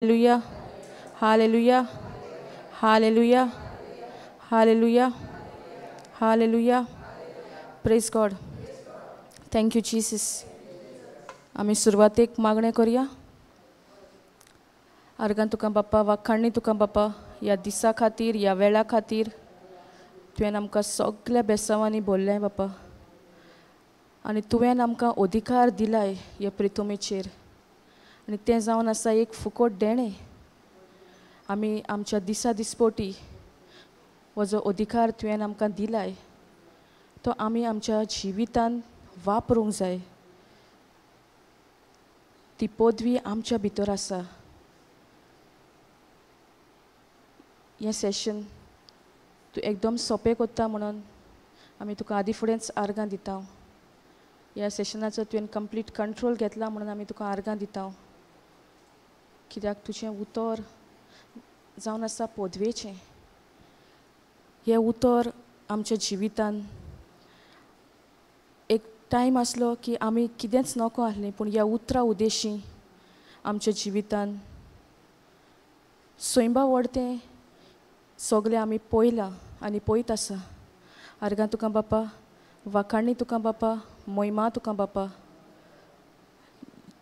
Hallelujah, hallelujah, hallelujah, hallelujah, hallelujah. Praise God. Thank you Jesus. आमी सुरवातेक मागणें करया. आर्गां तुका बाप्पा, वाखाणी तुका बाप्पा, ह्या दिसा खातीर, ह्या वेळा खातीर तुवें आमकां सगल्या बेसांवांनी बोल्लें बाप्पा, आनी तुवें आमकां अधिकार दिलाय ह्या प्रितुमेचेर, आनी तें जावन आसा एक फुकोट देणें. आमी आमच्या दिसा दिसपोटी हो जो अधिकार तुवें आमकां दिलाय तो आमी आमच्या जिवितान वापरूंक जाय. ती पदवी आमच्या भितर आसा. हें सेशन तूं एकदम सोंपें करता म्हणून आमी तुका आदी फुडेंच आर्गां दिता. ह्या सेशनाचो तुवें कंप्लीट कंट्रोल घेतला म्हणून आमी तुका आर्गां दिता. कित्याक तुजें उतर जावन आसा पदवेचें. हें उतर आमच्या जिवितान एक टायम आसलो की आमी कितेंच नको आसलें, पूण ह्या उतरा उदेशी आमच्या जिवितान सैंबा वडतें सगळें आमी पळयलां आनी पळयत आसा. आर्गां तुका बापा, वाखाणी तुका बापा, मोहिमा तुका बापा.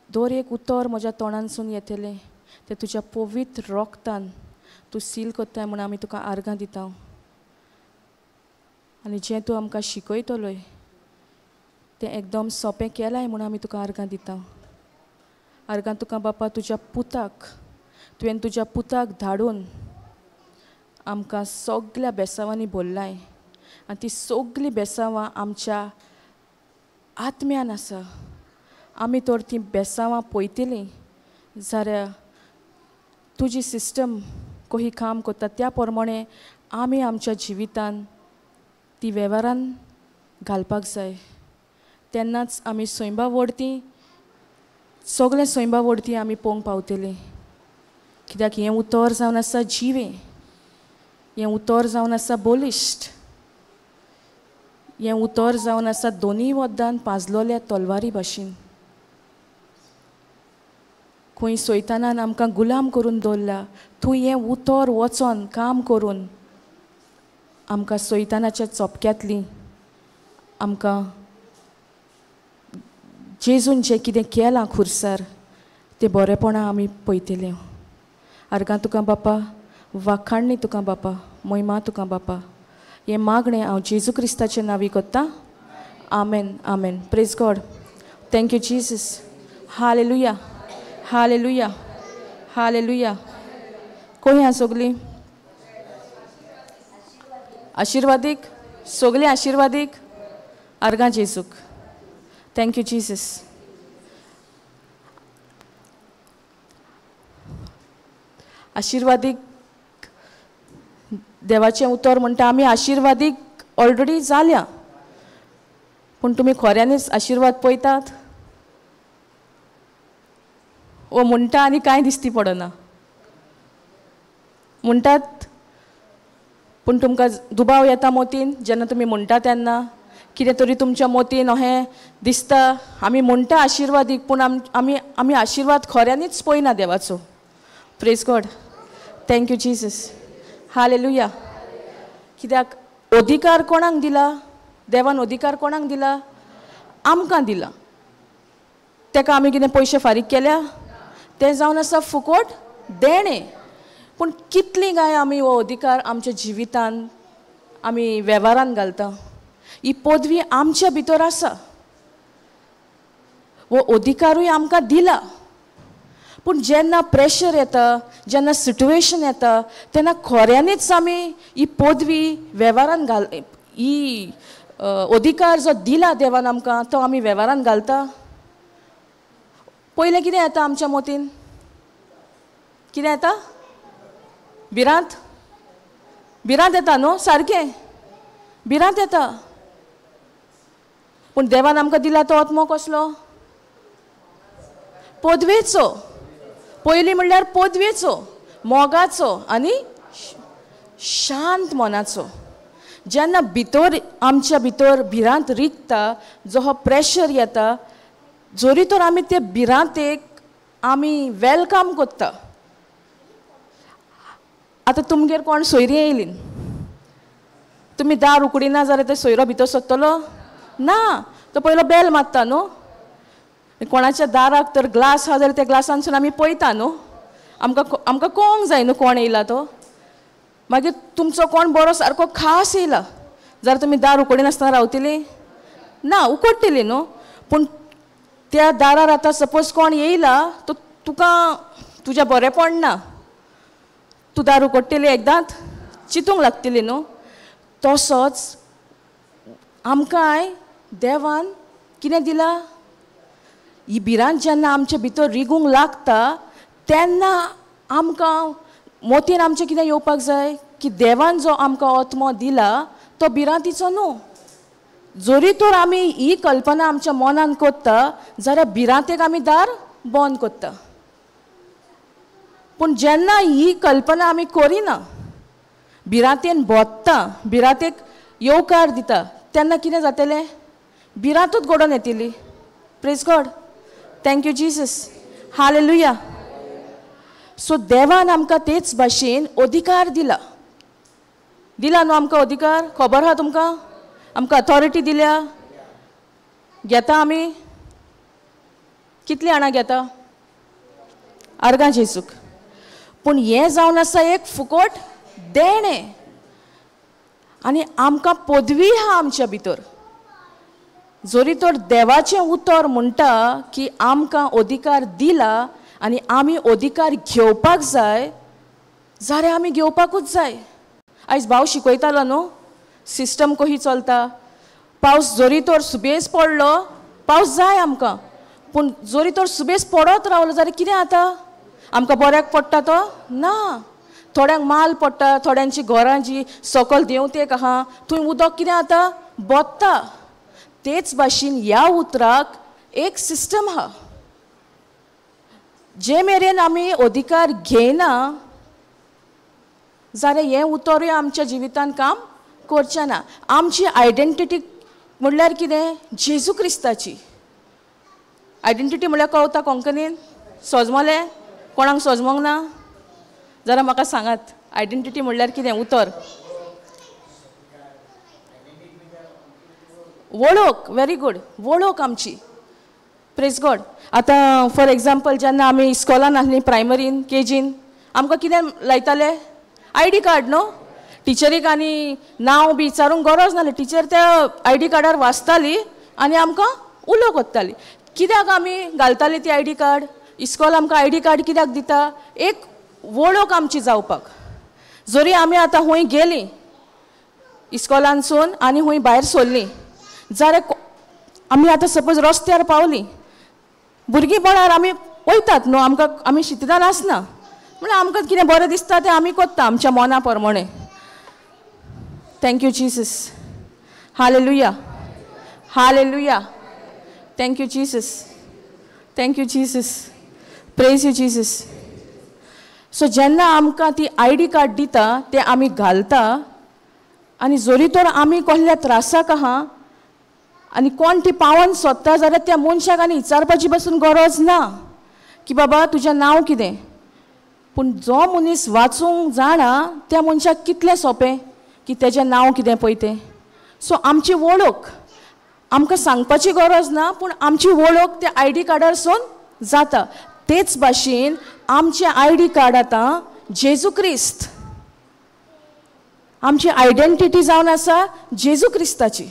दर एक उतर म्हज्या तोंडानसून येतलें तें तुज्या पवित्र रोगतान तूं सील करताय म्हूण आमी तुका आर्गां दिता. आनी जें तूं आमकां शिकयतलोय तें एकदम सोंपें केलाय म्हूण आमी तुका आर्गां दिता. आर्गां तुका बापा, तुज्या पुताक तुवें तुज्या पुताक धाडून आमकां सगल्या बेसांवांनी बोल्लाय, आनी ती सगलीं बेसांवां आमच्या आत्म्यान आसा. आमी तर तीं बेसांवां पळयतलीं जाल्यार तुजी सिस्टम कशी काम करता त्या प्रमाणे आमी आमच्या जिवितान ती वेव्हारान घालपाक जाय. तेन्नाच आमी सैंबा वडती सगळें सैंबा वडती आमी पळोवंक पावतलीं. कित्याक हें उतर जावन आसा जिवें, हें उतर जावन आसा बलिश्ट, हें उतर जावन आसा दोनूय वद्दान पाजलोल्या तलवारी भाशेन. खंय सैतानान आमकां गुलाम करून दवरला, थंय हें उतर वचोन काम करून आमकां सैतानाच्या चोपक्यांतली आमकां जेजून जें कितें केलां खुर्सार तें बरेपणां आमी पळयतले. आर्गां तुका बापा, वाखाणी तुका बापा, महिमा तुका बापा. हें मागणें हांव जेजू क्रिस्ताचे नांवी करतां. आमेन, आमेन. Praise God. Thank you Jesus. Hallelujah, hallelujah, hallelujah. कोण आहा सगलीं आशिर्वादीक? सगलीं आशिर्वादीक. आर्गां जेजूक. Thank you Jesus. आशिर्वादीक देवाचें उतर म्हणटा आमी आशिर्वादीक ऑलरेडी जाल्या, पूण तुमी खऱ्यांनीच आशिर्वाद पळयतात ओ म्हणटा आनी कांय दिसती पडना म्हणटात, पूण तुमकां दुबाव येता मोतीन. जेन्ना तुमी म्हणटा तेन्ना कितें तरी तुमच्या मोतीन अहें दिसता. आमी म्हणटा आशिर्वादीक, पूण आमी आमी आशिर्वाद खऱ्यांनीच पळयना देवाचो. Praise God. Thank you Jesus. Hallelujah. कित्याक अधिकार कोणाक दिला? देवान अधिकार कोणाक दिला? आमकां दिला. तेका आमी कितें पयशे फारीक केल्या? तें जावन आसा फुकोट देणें. पूण कितलीं काय आमी हो अधिकार आमच्या जिवितान आमी वेव्हारान घालता? ही पदवी आमच्या भितर आसा, हो अधिकारूय आमकां दिला, पूण जेन्ना प्रेशर येता, जेन्ना सिट्युएशन येता, तेन्ना खऱ्यांनीच आमी ही पदवी वेव्हारान घाल, ही अधिकार जो दिला देवान आमकां तो आमी वेव्हारान घालता. पयलें कितें येता आमच्या मोतीन? कितें येता? भिरांत. भिरांत येता न्हू? सारकें भिरांत येता. पूण देवान आमकां दिला तो आत्मो कसलो? पदवेचो. पयलीं म्हणल्यार पदवेचो, मोगाचो आनी शांत मनाचो. जेन्ना भितर आमच्या भितर भिरांत रिगता, जो हो प्रेशर येता, जरी तर आमी ते भिरांतेक आमी welcome करता, आतां तुमगेर कोण सोयरी येयली, तुमी दार उकडीना जाल्यार ते सोयरो भितर सोदतलो ना, तो पयलो बेल मारता न्हू. कोणाच्या दाराक तर ग्लास आहा जाल्यार त्या ग्लासांतसून आमी पळयता न्हू, आमकां आमकां कळोंक जाय न्हू कोण येयला तो. मागीर तुमचो कोण बरो सारको खास येयला जाल्यार तुमी दार उकडीनासतना रावतली ना, उकडटली न्हू. पूण त्या दारार आतां सपोज कोण येयला तो तुका तुज्या बरेंपण ना, तूं दार उकडटली एकदांच चिंतूंक लागतली न्हू. तसोच आमकांय देवान कितें दिला, ही भिरांत जेन्ना आमचे भितर रिगूंक लागता तेन्ना आमकां मोतीन आमचें कितें येवपाक जाय की देवान जो आमकां आत्मो दिला तो भिरांतीचो न्हू. जरी तर आमी ही कल्पना आमच्या मनान करता जाल्यार भिरांतेक आमी दार बंद करता. पूण जेन्ना ही कल्पना आमी करिना, भिरांतेन भोंवता, भिरांतेक येवकार दिता, तेन्ना कितें जातलें, भिरांतूच घडोवन येतली. Praise God, thank you Jesus, hallelujah. So देवान आमकां तेच भाशेन अधिकार दिला, दिला न्हू आमकां अधिकार, खबर आहा तुमकां, आमकां अथॉरिटी दिल्या. घेता आमी कितली जाणां घेता आर्गां जेजूक. पूण हें जावन आसा एक फुकट देणें आनी आमकां पदवी आहा आमच्या भितर. जरी तर देवाचें उतर म्हणटा की आमकां अधिकार दिला आनी आमी अधिकार घेवपाक जाय, जाल्यार आमी घेवपाकूच जाय. आयज भाव शिकयतालो न्हू सिस्टम कशी चलता. पावस जरी तर सुबेज पडलो, पावस जाय आमकां, पूण जरी तर सुबेज पडत रावलो जाल्यार कितें जाता, आमकां बऱ्याक पडटा तो ना. थोड्यांक माल पडटा, थोड्यांची घरां जी सकल देंवतेक आहा थंय उदक कितें जाता, बोत्ता. तेच भाशेन ह्या उतराक एक सिस्टम आहा. जे मेरेन आमी अधिकार घेयना जाल्यार हें उतरूय आमच्या जिवितान काम करचें ना. आमची आयडेंटिटी म्हणल्यार कितें, जेजू क्रिस्ताची आयडेंटिटी म्हणल्यार कवता कोंकणीन सोजमलें, कोणाक सोजमोंक ना जरा म्हाका सांगात, आयडेंटिटी म्हणल्यार कितें उतर. वळख, व्हेरी गुड, वळख आमची. Praise God. आतां फॉर एग्जाम्पल जेन्ना आमी इस्कॉलान आसलीं प्रायमरीन केजीन, आमकां कितें लायताले, I D card न्हू. टिचरीक आनी नांव बी विचारूंक गरज नासली, टिचर त्या I D कार्डार वाचताली आनी आमकां उलो करताली. कित्याक आमी घालताली ती I D card, इस्कॉल आमकां I D card कित्याक दिता, एक वळख आमची जावपाक. जरी आमी आतां खंय गेलीं इस्कॉलानसून आनी खंय भायर सरलीं जाल्यार आमी आतां सपोज रस्त्यार पावलीं, भुरगींपणार आमी वयतात न्हू, आमकां आमी शितिदार आसना म्हणल्यार आमकां कितें बरें दिसता तें आमी करता आमच्या मना प्रमाणे. Thank you Jesus, hallelujah, hallelujah. Thank you Jesus, thank you Jesus, praise you Jesus. So जेन्ना आमकां ती I D card दिता तें आमी घालता आनी जरी तर आमी कसल्या त्रासाक आहा आनी कोण ती पावन सोदता जाल्यार त्या मनशाक आनी विचारपाची बसून गरज ना की बाबा तुजें नांव कितें. पूण जो मनीस वाचूंक जाणा त्या मनशाक कितलें सोंपें की तेजें नांव कितें पळय तें. सो आमची वळख आमकां सांगपाची गरज ना, पूण आमची वळख त्या I D कार्डारसून जाता. तेच भाशेन आमचें I D card आतां जेजू क्रिस्त, आमची आयडेंटिटी जावन आसा जेजू क्रिस्ताची.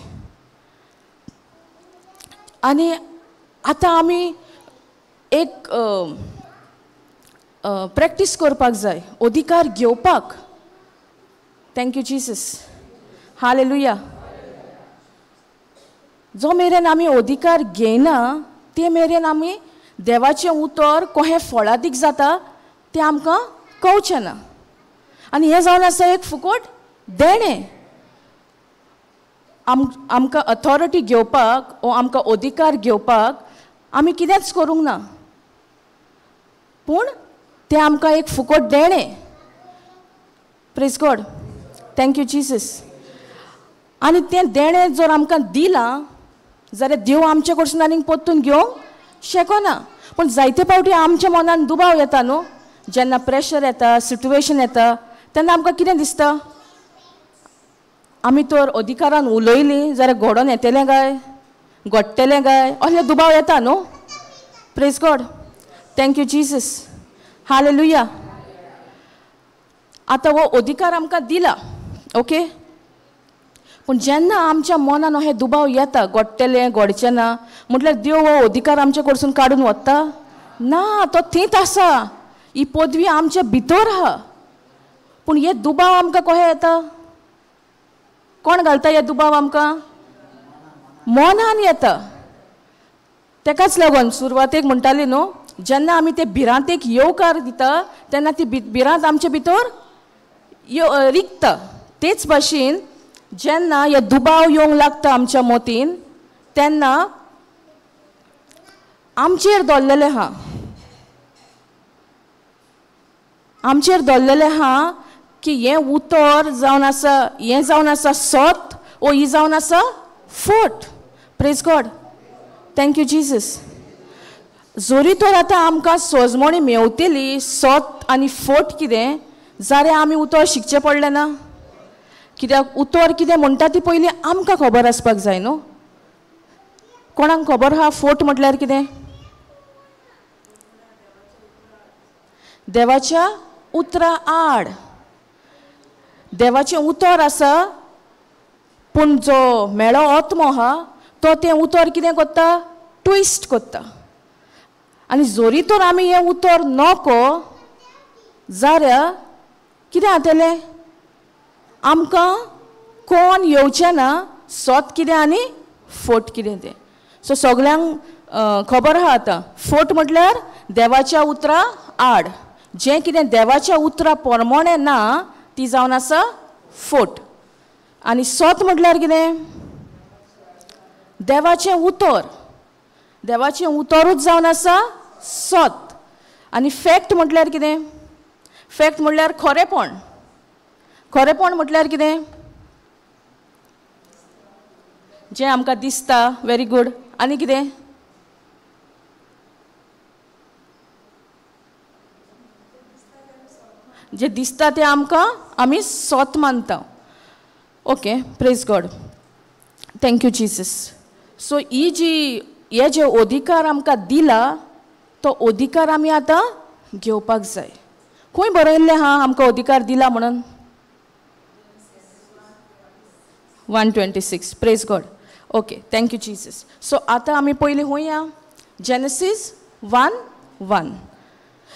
आनी आतां आमी एक प्रॅक्टीस करपाक जाय अधिकार घेवपाक. Thank you Jesus, hallelujah. जो मेरेन आमी अधिकार घेयना ते मेरेन आमी देवाचें उतर कशें फळादीक जाता तें आमकां कळचें ना. आनी हें जावन आसा एक फुकट देणें. आमकां अथॉरिटी घेवपाक वो आमकां अधिकार घेवपाक आमी कितेंच करूंक ना, पूण तें आमकां एक फुकट देणें. Praise God, thank you Jesus. आनी तें देणें जर आमकां दिलां जाल्यार देव आमचे कडसून आनीक परतून घेवंक शकना. पूण जायते फावटी आमच्या मनान दुबाव येता न्हू, जेन्ना प्रेशर येता, सिट्युएशन येता तेन्ना आमकां कितें दिसता? आमी तर अधिकारान उलयलीं जाल्यार घडोवन येतलें काय, घडटलें काय, असले दुबाव येता न्हू. Praise God, thank you Jesus, hallelujah. आतां हो अधिकार आमकां दिला, ओके, पूण जेन्ना आमच्या मनान हे दुबाव येता घडटलें घडचें ना, म्हटल्यार देव हो अधिकार आमचे कडसून काडून वता ना, तो थंयच आसा. ही पदवी आमच्या भितर आहा, पूण हे दुबाव आमकां कशें येता? कोण घालता हे दुबाव आमकां? मनान येता. तेकाच लागून सुरवातेक म्हणटाली न्हू, जेन्ना आमी ते भिरांतेक येवकार दिता तेन्ना ती भिरांत आमचे भितर रिगता. तेच भाशेन जेन्ना हे दुबाव येवंक लागता आमच्या मतीन तेन्ना आमचेर दवरलेलें आहा, आमचेर दवरलेलें आहा की हें उतर जावन आसा, हें जावन आसा सत ओ ही जावन आसा फट. Praise God, thank you Jesus. जरी तर आतां आमकां सोजमणी मेवतली सत आनी फट कितें, जाल्यार आमी उतर शिकचें पडलें ना, कित्याक उतर कितें म्हणटा ती पयलीं आमकां खबर आसपाक जाय न्हू. कोणाक खबर आहा फट म्हटल्यार कितें? देवाच्या उतरा आड. देवाचें उतर आसा, पूण जो मेळो आत्मो आहा तो तें उतर कितें करता? ट्विस्ट करता. आनी जरी तर आमी हें उतर नको जाल्यार कितें जातलें? आमकां कोण येवचें ना सत कितें आनी फट कितें तें. सो सगल्यांक खबर आहा आतां फट म्हटल्यार देवाच्या उतरा आड, जें कितें देवाच्या उतरा प्रमाणें ना ती जावन आसा फट. आनी सत म्हटल्यार कितें? देवाचें उतर, देवाचें उतरूच जावन आसा सत. आनी फॅक्ट म्हटल्यार कितें? फॅक्ट म्हटल्यार खरेपण. खरेपण म्हटल्यार कितें? जें आमकां दिसता. Very good. आनी कितें? जें दिसता तें आमकां आमी सत मानता. Okay, praise God, thank you Jesus. So ही जी हे जे अधिकार आमकां दिला तो अधिकार आमी आतां घेवपाक जाय. खंय बरयल्लें आहा आमकां अधिकार दिला म्हणून? 126. Praise God, okay, thank you Jesus. So आतां आमी पयलीं वया जेनेसीस 1:1.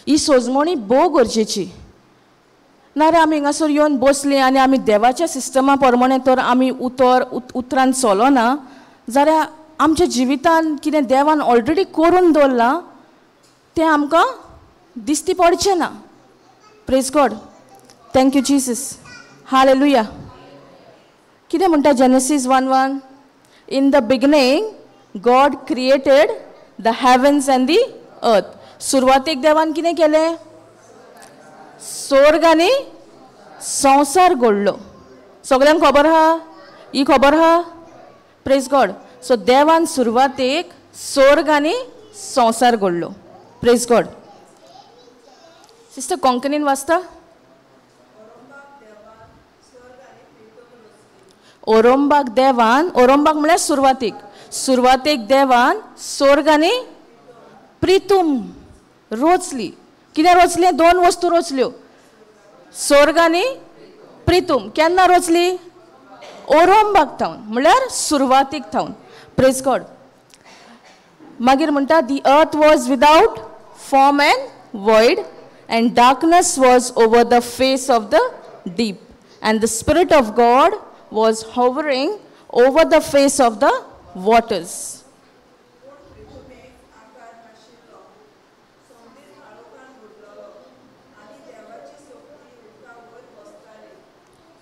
ही सोजमणी भोव गरजेची. नाजाल्यार आमी हिंगासर येवन बसलीं आनी आमी देवाच्या सिस्टमा प्रमाणे तर आमी उतर उतरान चलना जाल्यार आमच्या जिवितान कितें देवान ऑलरेडी करून दवरलां तें आमकां दिसती पडचें ना. Praise God, thank you Jesus, hallelujah. कितें म्हणटा Genesis 1:1? In the beginning God created the heavens and the earth. सुरवातेक देवान कितें केलें? स्वर्ग आनी संवसार घडलो. सगल्यांक खबर आहा? ही खबर आहा? Praise God. सो देवान सुरवातेक स्वर्ग आनी संवसार घडलो. Praise God. सिस्टर कोंकणीन वाचता? ओरोंबाक देवान, ओरोंबाक म्हळ्यार सुरवातेक, सुरवातेक देवान स्वर्ग आनी प्रितूम रोचली. कितें रोचलें? दोन वस्तू रोचल्यो, स्वर्ग आनी प्रितूम. केन्ना रोचली? ओरोंबाक थावन, म्हळ्यार सुरवातेक थावन. Praise God. मागीर म्हणटा the earth was without form and void and darkness was over the face of the deep and the spirit of God was hovering over the face of the waters.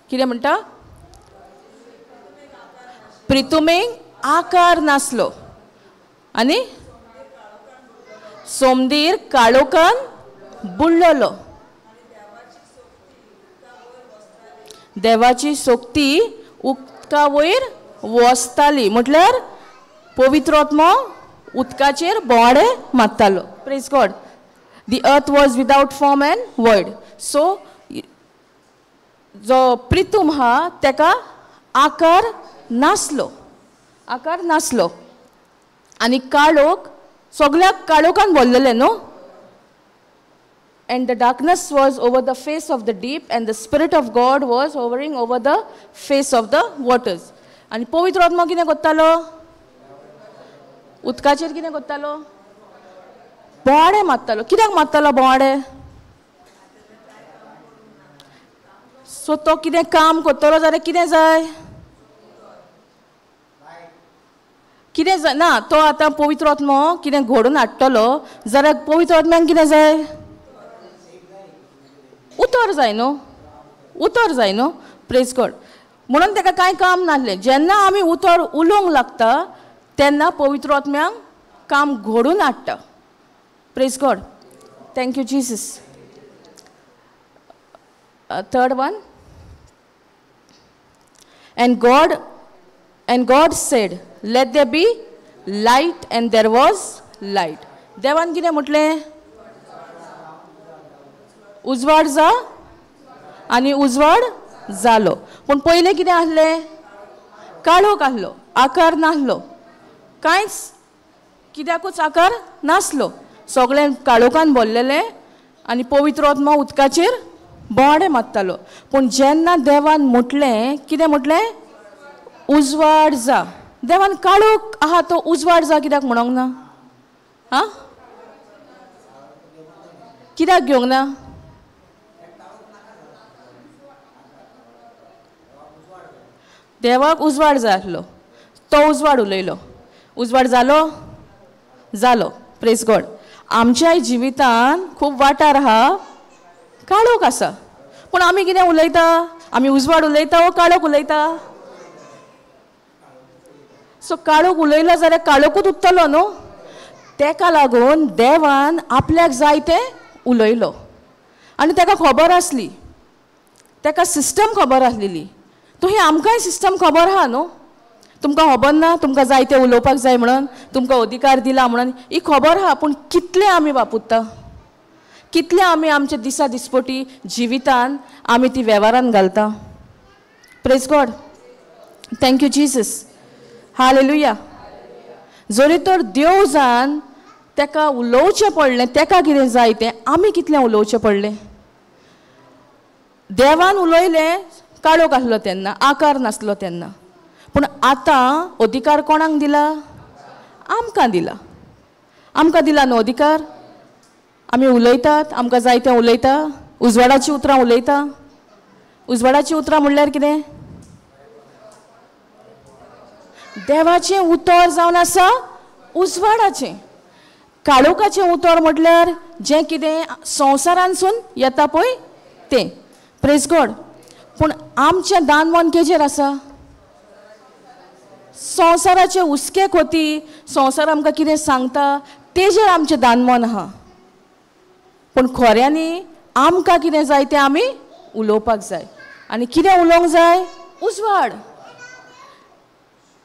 कितें म्हणटा? प्रितुमेक आकार नासलो आनी सोमदीर काळोखान बुडलेलो. देवाची शक्ती उदका वयर वसताली, म्हटल्यार पवित्र आत्मो उदकाचेर बोवाडे मारतालो. Praise God. The earth was without form and void. So जो प्रितूम आहा तेका आकार नासलो, आकार नासलो. आनी काळोख सगळ्याक काळोखान भरलेलें न्हू. And the darkness was over the face of the deep, and the Spirit of God was hovering over the face of the waters. आनी पवित्र आत्मा कितें करतालो? उदकाचेर कितें करतालो? बोवाडे मारतालो. कित्याक मारतालो बोवाडे? सो तो कितें काम करतलो जाल्यार कितें जाय? कितें जाय ना, तो आतां पवित्र आत्मो कितें घडोवन हाडटलो जाल्यार पवित्र आत्म्याक कितें जाय? उतर जाय न्हू, उतर जाय न्हू. प्रेज गॉड. म्हणून ताका कांय काम नासलें. जेन्ना आमी उतर उलोवंक लागता तेन्ना पवित्र आत्म्याक काम घडोवन हाडटा. Praise God. Thank you Jesus. Third one, and God said, let there be light, and there was light. देवान कितें म्हटलें? उजवाड जा, आनी उजवाड जालो. पूण पयलें कितें आसलें? काळोख आसलो, आकार नासलो, कांयच कित्याकूच आकार नासलो, सगळें काळोखान भरलेलें आनी पवित्र आत्मा उदकाचेर बोवाडे मारतालो. पूण जेन्ना देवान म्हटलें, कितें म्हटलें? उजवाड जा. देवान काळोख आहा तो उजवाड जा कित्याक म्हणोंक ना? आं, कित्याक घेवंक ना? देवाक उजवाड जाय आसलो, तो उजवाड उलयलो, उजवाड जालो, जालो. Praise God. आमच्याय जिवितान खूब वाठार आहा काळोख आसा, पूण आमी कितें उलयता? आमी उजवाड उलयता वो काळोख उलयता? सो काळोख उलयलो जाल्यार काळोखूच उरतलो न्हू. तेका लागून देवान आपल्याक जाय तें उलयलो, आनी तेका खबर आसली, तेका सिस्टम खबर आसलेली. तो ही आमकांय सिस्टम खबर आहा न्हू. तुमकां खबर ना तुमकां जाय तें उलोवपाक जाय म्हणून, तुमकां अधिकार दिला म्हणून ही खबर आहा, पूण कितलें आमी वापरता, कितलें आमी आमच्या दिसा दिसपटी जिवितान आमी ती वेव्हारान घालता. Praise God. Thank you Jesus. Hallelujah. जरी तर देव जान तेका उलोवचें पडलें, तेका कितें जाय तें, आमी कितलें उलोवचें पडलें? देवान उलयलें, काळोख आसलो तेन्ना, आकार नासलो तेन्ना, पूण आतां अधिकार कोणाक दिला? आमकां दिला. आमकां दिला न्हू अधिकार. आमी उलयतात, आमकां जाय तें उलयता, उजवाडाचीं उतरां उलयता. उजवाडाचीं उतरां म्हणल्यार कितें? देवाचें उतर जावन आसा उजवाडाचें. काळोखाचें उतर म्हटल्यार जें कितें संवसारांतसून येता पळय तें. Praise God. पूण आमचें दान मन केजेर आसा? संवसाराचे हुस्के खोती, संवसार आमकां कितें सांगता तेजेर आमचें दानमन आहा. पूण खऱ्यांनी आमकां कितें जाय तें आमी उलोवपाक जाय. आनी कितें उलोवंक जाय? उजवाड.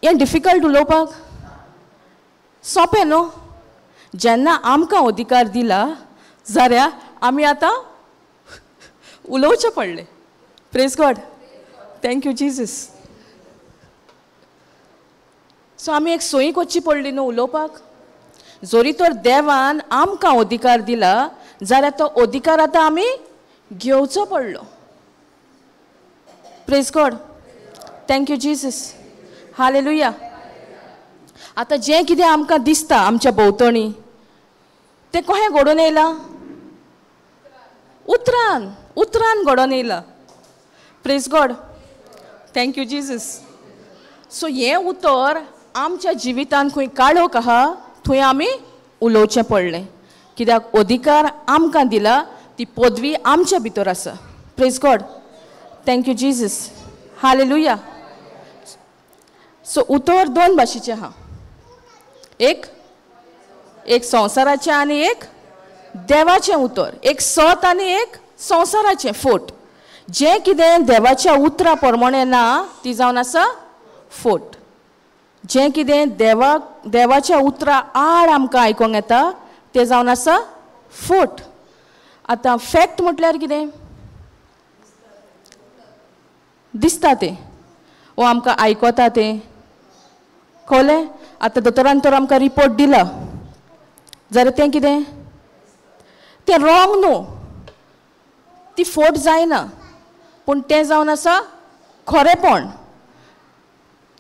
हें डिफिकल्ट उलोवपाक? सोंपें न्हू. जेन्ना आमकां अधिकार दिला जाल्यार आमी आतां उलोवचें पडलें. Praise God. Thank you Jesus. So आमी एक सोयी करची पडली न्हू उलोवपाक. जरी तर देवान आमकां अधिकार दिला जाल्यार तो अधिकार आतां आमी घेवचो पडलो. Praise God. Thank you Jesus. Hallelujah. आतां जें कितें आमकां दिसता आमच्या भोंवतणी तें कशें घडोवन येयलां? उतरान, उतरान घडोवन येयलां. Praise God. Thank you Jesus. So हें उतर आमच्या जिवितान खंय काळोख आहा थंय आमी उलोवचें पडलें, कित्याक अधिकार आमकां दिला, ती पदवी आमच्या भितर आसा. Praise God. Thank you Jesus. Hallelujah. So उतर दोन भाशेचें आहा, एक एक संवसाराचें आनी एक देवाचें उतर, एक सत आनी एक संवसाराचें फोट. जें कितें देवाच्या उतरा प्रमाणें ना ती जावन आसा फोट. जें कितें देवाच्या उतरा आड आमकां आयकोंक येता तें जावन आसा फोट. आतां फॅक्ट म्हटल्यार कितें? दिसता तें, वो आमकां आयकता तें, कळ्ळें? आतां दोतोरान तर आमकां रिपोर्ट दिला जाल्यार तें कितें, तें रॉंग न्हू, ती फोट जायना, पूण तें जावन आसा खरेंपण,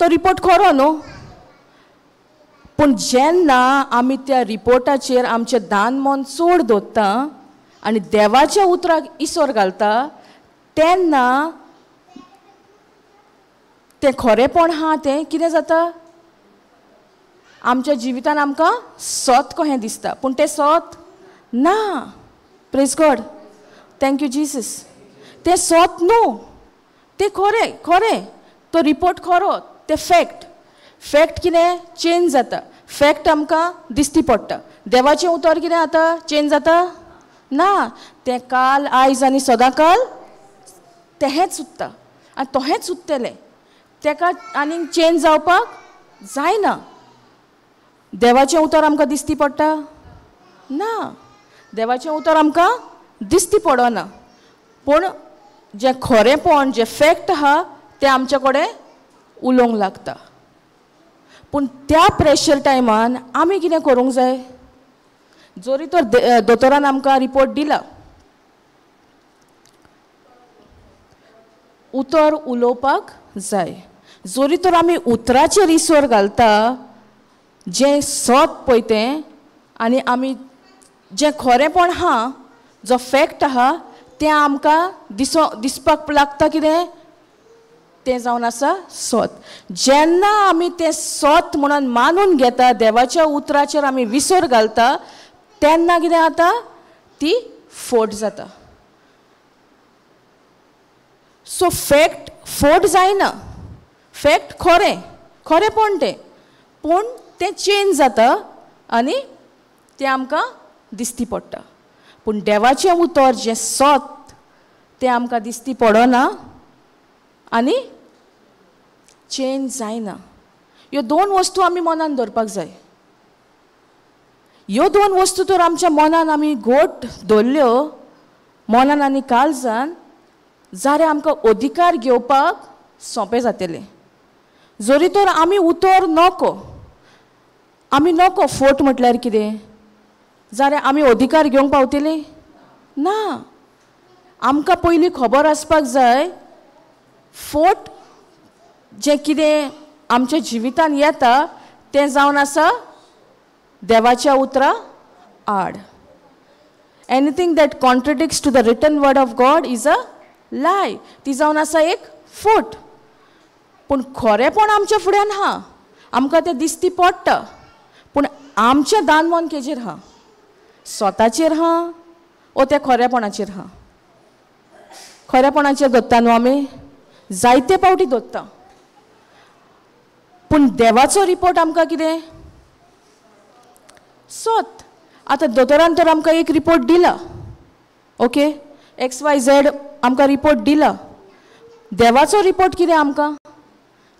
तो रिपोर्ट खरो न्हू. पूण जेन्ना आमी त्या रिपोर्टाचेर आमचें दान मन चड दवरता आनी देवाच्या उतराक इसोर घालता तेन्ना तें खरेंपण आहा तें कितें जाता, आमच्या जिवितान आमकां सत कहें दिसता, पूण तें सत ना. Praise God, thank you Jesus. तें सत न्हू, तें खरें, खरें तो रिपोर्ट खरो, तें फॅक्ट. फॅक्ट कितें चेंज जाता, फॅक्ट आमकां दिसती पडटा. देवाचें उतर कितें आतां चेंज जाता ना, तें काल आयज आनी सदां काल तेहेंच उत्ता आनी तोहेंच उत्तलें, तेका आनीक चेंज जावपाक जायना. देवाचें उतर आमकां दिसती पडटा ना, देवाचें उतर आमकां दिसती पडना, पूण जें खरेंपण जें फॅक्ट आहा तें आमचे कडेन उलोवंक लागता. पूण त्या प्रेशर टायमान आमी कितें करूंक जाय, जरी तर दोतोरान आमकां रिपोर्ट दिला, उतर उलोवपाक जाय. जरी तर आमी उतराचेर इसोर घालता जें सत पळय तें, आनी आमी जें खरेंपण आहा जो फॅक्ट आहा तें आमकां दिसपाक लागता कितें, तें जावन आसा सत. जेन्ना आमी तें सत म्हणून मानून घेता, देवाच्या उतराचेर आमी विसर घालता, तेन्ना कितें जाता, ती फोट जाता. सो फॅक्ट फोट जायना, फॅक्ट खरें, खरेंपण तें, पूण तें चेंज जाता आनी तें आमकां दिसती पडटा. पूण देवाचें उतर जें सत तें आमकां दिसती पडना आनी चेंज जायना. ह्यो दोन वस्तू आमी मनान दवरपाक जाय. ह्यो दोन वस्तू तर आमच्या मनान आमी घट दवरल्यो, मनान आनी काळजान, जाल्यार आमकां अधिकार घेवपाक सोंपें जातलें. जरी तर आमी उतर नको, आमी नको फोट म्हटल्यार कितें, जाल्यार आमी अधिकार घेवंक पावतलीं ना. आमकां पयलीं खबर आसपाक जाय फोट जें कितें आमच्या जिवितान येता तें जावन आसा देवाच्या उतरा आड. Anything that contradicts to the written word of God is a lie. ती जावन आसा एक फोट. पूण खरेंपण आमच्या फुड्यान आहा, आमकां तें दिसती पडटा, पूण आमचें दानमन केजेर आहा, स्वताचेर आहा ओ त्या खरेपणाचेर आहा. खरेपणाचेर दवरता न्हू आमी, जायते पावटी दवरता, पूण देवाचो रिपोर्ट आमकां कितें सत. आतां दोतोरान तर आमकां एक रिपोर्ट दिला, ओके, एक्स वाय झेड आमकां रिपोर्ट दिला. देवाचो रिपोर्ट कितें आमकां,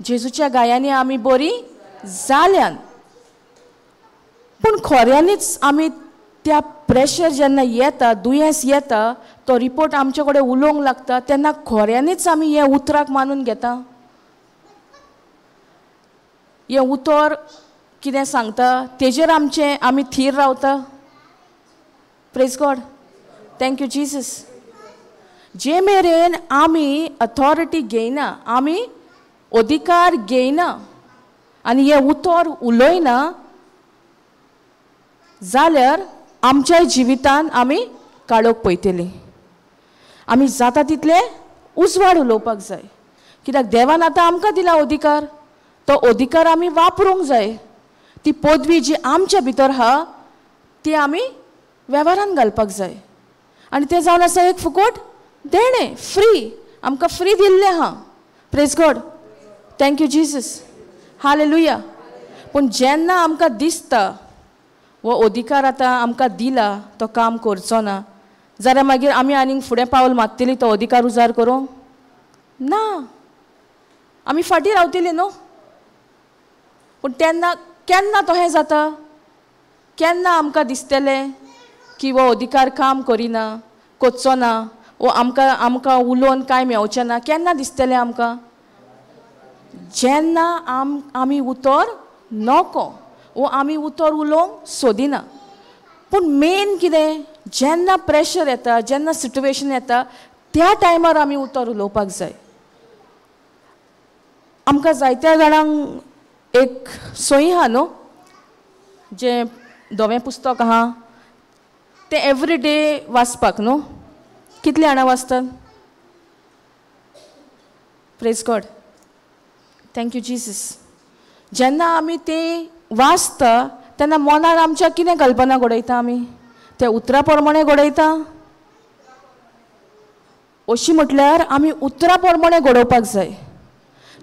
जेजूच्या गायांनी आमी बरी जाल्यान. पूण खऱ्यांनीच आमी त्या प्रेशर जेन्ना येता, दुयेंस येता, तो रिपोर्ट आमचे कडेन उलोवंक लागता, तेन्ना खऱ्यांनीच आमी हें उतराक मानून घेता. हें उतर कितें सांगता तेजेर आमचें आमी थीर रावता. Praise God, thank you Jesus. जे मेरेन आमी अथॉरिटी घेयना, आमी अधिकार घेयना आनी हें उतर उलयना जाल्यार आमच्या जिवितान आमी काळोख पळयतलीं. आमी जाता तितले उजवाड उलोवपाक जाय, कित्याक देवान आतां आमकां दिला अधिकार, तो अधिकार आमी वापरूंक जाय. ती पदवी जी आमच्या भितर आहा ती आमी वेव्हारान घालपाक जाय. आनी तें जावन आसा एक फुकट देणें, फ्री, आमकां फ्री दिल्लें आहा. Praise God, thank you Jesus, hallelujah. पूण जेन्ना आमकां दिसता हो अधिकार आतां आमकां दिला, तो काम करचो ना, जाल्यार मागीर आमी आनीक फुडें पावल मारतली तो अधिकार उजार करूंक ना, आमी फाटीं रावतली न्हू. पूण तेन्ना केन्ना तशें जाता, केन्ना आमकां दिसतलें की हो अधिकार काम करिना, करचो ना, वो आमकां आमकां उलोवन कांय मेवचें ना. केन्ना दिसतलें आमकां? जेन्ना आमी उतर नको वो आमी उतर उलोवंक सोदिना. पूण मेन कितें, जेन्ना प्रेशर येता, जेन्ना सिट्युएशन येता, त्या टायमार आमी उतर उलोवपाक जाय. आमकां जायत्या जाणांक एक सोयी आहा न्हू, जें धवें पुस्तक आहा तें एवरी डे वाचपाक न्हू. कितले जाणां वाचतात? Praise God, thank you Jesus. जेन्ना आमी तें वाचता तेन्ना मनान आमच्या कितें कल्पना घडयता आमी? त्या उतरा प्रमाणे घडयता. अशी म्हटल्यार आमी उतरा प्रमाणे घडोवपाक जाय.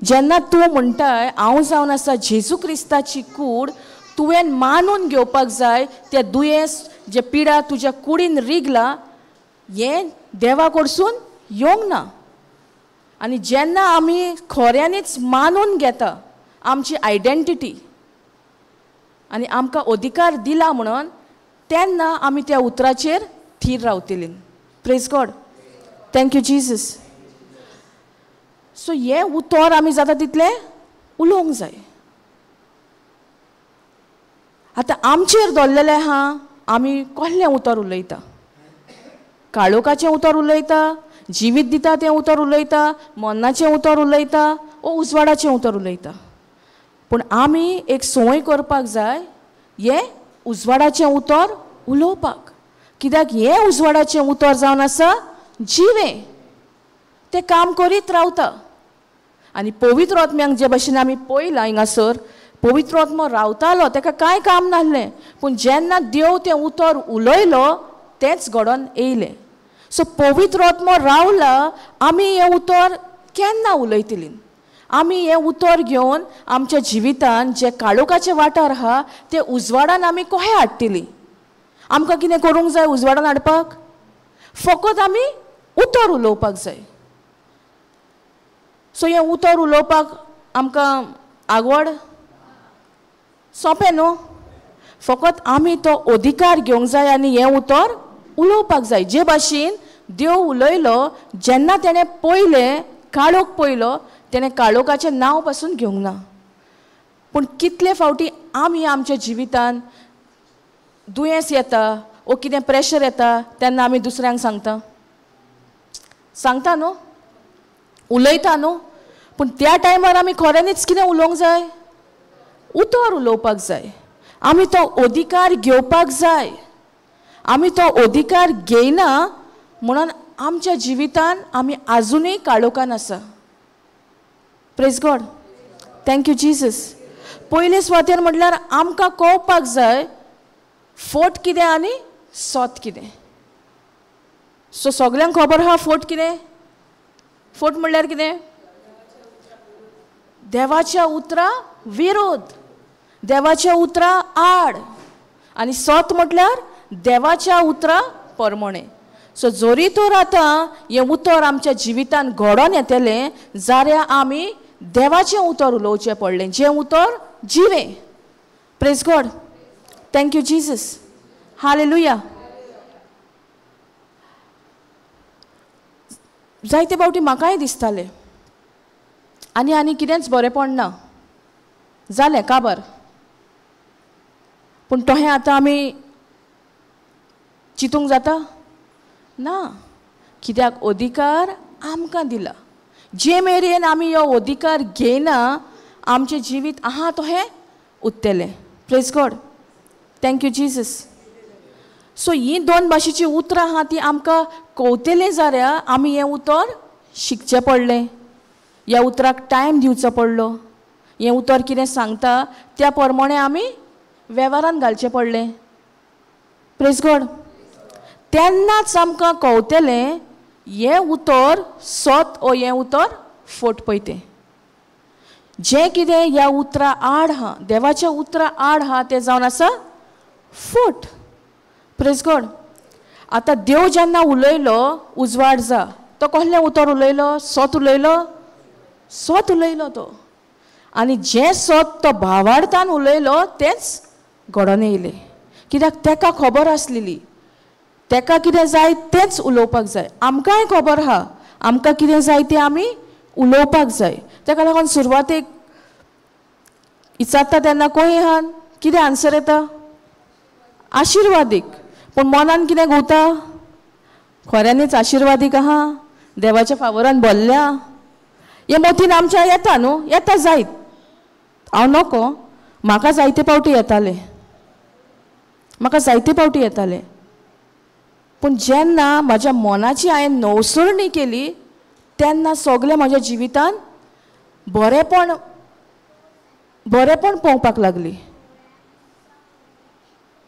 जेन्ना तूं म्हणटाय हांव जावन आसा जेजू क्रिस्ताची कूड, तुवें मानून घेवपाक जाय त्या दुयेंस जे पिडा तुज्या कुडीन रिगला हें देवा कडसून येवंक ना. आनी जेन्ना आमी खऱ्यांनीच मानून घेता आमची आयडेंटिटी आनी आमकां अधिकार दिला म्हणून, तेन्ना आमी त्या उतराचेर थीर रावतली. Praise God, thank you Jesus. So हें उतर आमी जाता तितलें उलोवंक जाय. आतां आमचेर दवरलेलें आहा आमी कसलें उतर उलयता? काळोखाचें उतर उलयता, जिवीत दिता तें उतर उलयता, मरणाचें उतर उलयता, ओ उजवाडाचें उतर उलयता. पूण आमी एक संवय करपाक जाय हें उजवाडाचें उतर उलोवपाक. कित्याक हें उजवाडाचें उतर जावन आसा जिवें, तें काम करीत रावता. आनी पवित्र आत्म्याक जे भशेन आमी पळयलां हिंगासर, पवित्र आत्मो रावतालो, ताका कांय काम नासलें, पूण जेन्ना देव तें उतर उलयलो तेंच घडोवन येयलें. सो पवित्र आत्मो रावला, आमी हें उतर केन्ना उलयतलीं? आमी हें उतर घेवन आमच्या जिवितान जे काळोखाचे वाठार आहा ते उजवाडान आमी कशें हाडटलीं? आमकां कितें करूंक जाय उजवाडान हाडपाक? फकत आमी उतर उलोवपाक जाय. सो हें उतर उलोवपाक आमकां आवड सोंपें न्हू, फकत आमी तो अधिकार घेवंक जाय आनी हें उतर उलोवपाक जाय. जे भाशेन देव उलयलो, जेन्ना तेणें पयलें काळोख पयलो, तेणें काळोखाचें नांव पासून घेवंक ना. पूण कितले फावटी आमी आमच्या जिवितान दुयेंस येता वो कितें प्रेशर येता तेन्ना आमी दुसऱ्यांक सांगता, सांगता न्हू, उलयता न्हू. पूण त्या टायमार आमी खऱ्यांनीच कितें उलोवंक जाय? उतर उलोवपाक जाय. आमी तो अधिकार घेवपाक जाय. आमी तो अधिकार घेयना म्हणून आमच्या जिवितान आमी आजुनूय काळोखान आसा. Praise God, thank you Jesus. पयले सुवातेर म्हटल्यार आमकां कळपाक जाय फोट कितें आनी सोत कितें. सो सगल्यांक खबर आहा फोट कितें? फोट म्हणल्यार कितें? देवाच्या उतरा विरोध, देवाच्या उतरा आड. आनी सोत म्हटल्यार देवाच्या उतरा परमणे. सो जरी तर आतां हें उतर आमच्या जिवितान घडोवन येतलें जाल्यार आमी देवाचें उतर उलोवचें पडलें, जें उतर जिवें. Praise God, thank you Jesus, hallelujah. जायते फावटी म्हाकाय दिसतालें आनी आनी कितेंच बरेंपण ना जालें काबार. पूण तशें आतां आमी चिंतूंक जाता ना, कित्याक अधिकार आमकां दिला. जे मेरेन आमी हो अधिकार घेयना आमचें जिवीत आहा तशें उरतलें. Praise God, thank you Jesus. So हीं दोन भाशेचीं उतरां आहा तीं आमकां कवतलें जाल्यार आमी हें उतर शिकचें पडलें, ह्या उतराक टायम दिवचो पडलो, हें उतर कितें सांगता त्या प्रमाणे आमी वेव्हारान घालचें पडलें. प्रेज गॉड. तेन्नाच आमकां कवतलें हें उतर सत ओ हें उतर फोट पळय तें. जें कितें ह्या उतरा आड आहा, देवाच्या उतरा आड आहा, तें जावन आसा फोट. Praise God. आतां देव जेन्ना उलयलो उजवाड जा, तो कसलें उतर उलयलो? सत उलयलो, सत उलयलो तो. आनी जें सत तो भावार्थान उलयलो तेंच घडोवन येयलें. कित्याक तेका खबर आसलेली तेका कितें जाय तेंच उलोवपाक जाय. आमकांय खबर आहा आमकां कितें जाय तें आमी उलोवपाक जाय. तेका लागून सुरवातेक विचारता तेन्ना खंय आहा कितें आन्सर येता? आशिर्वादीक. पूण मनान कितें घुंवता? खऱ्यांनीच आशिर्वादीक आहा, देवाच्या फावरान भरल्या, हे मतीन आमच्या येता न्हू, येता जायत. हांव नको, म्हाका जायते पावटी येताले, म्हाका जायते पावटी येताले. पूण जेन्ना म्हज्या मनाची हांवें नवसरणी केली तेन्ना सगळें म्हज्या जिवितान बरेंपण बरेंपण पळोवपाक लागली.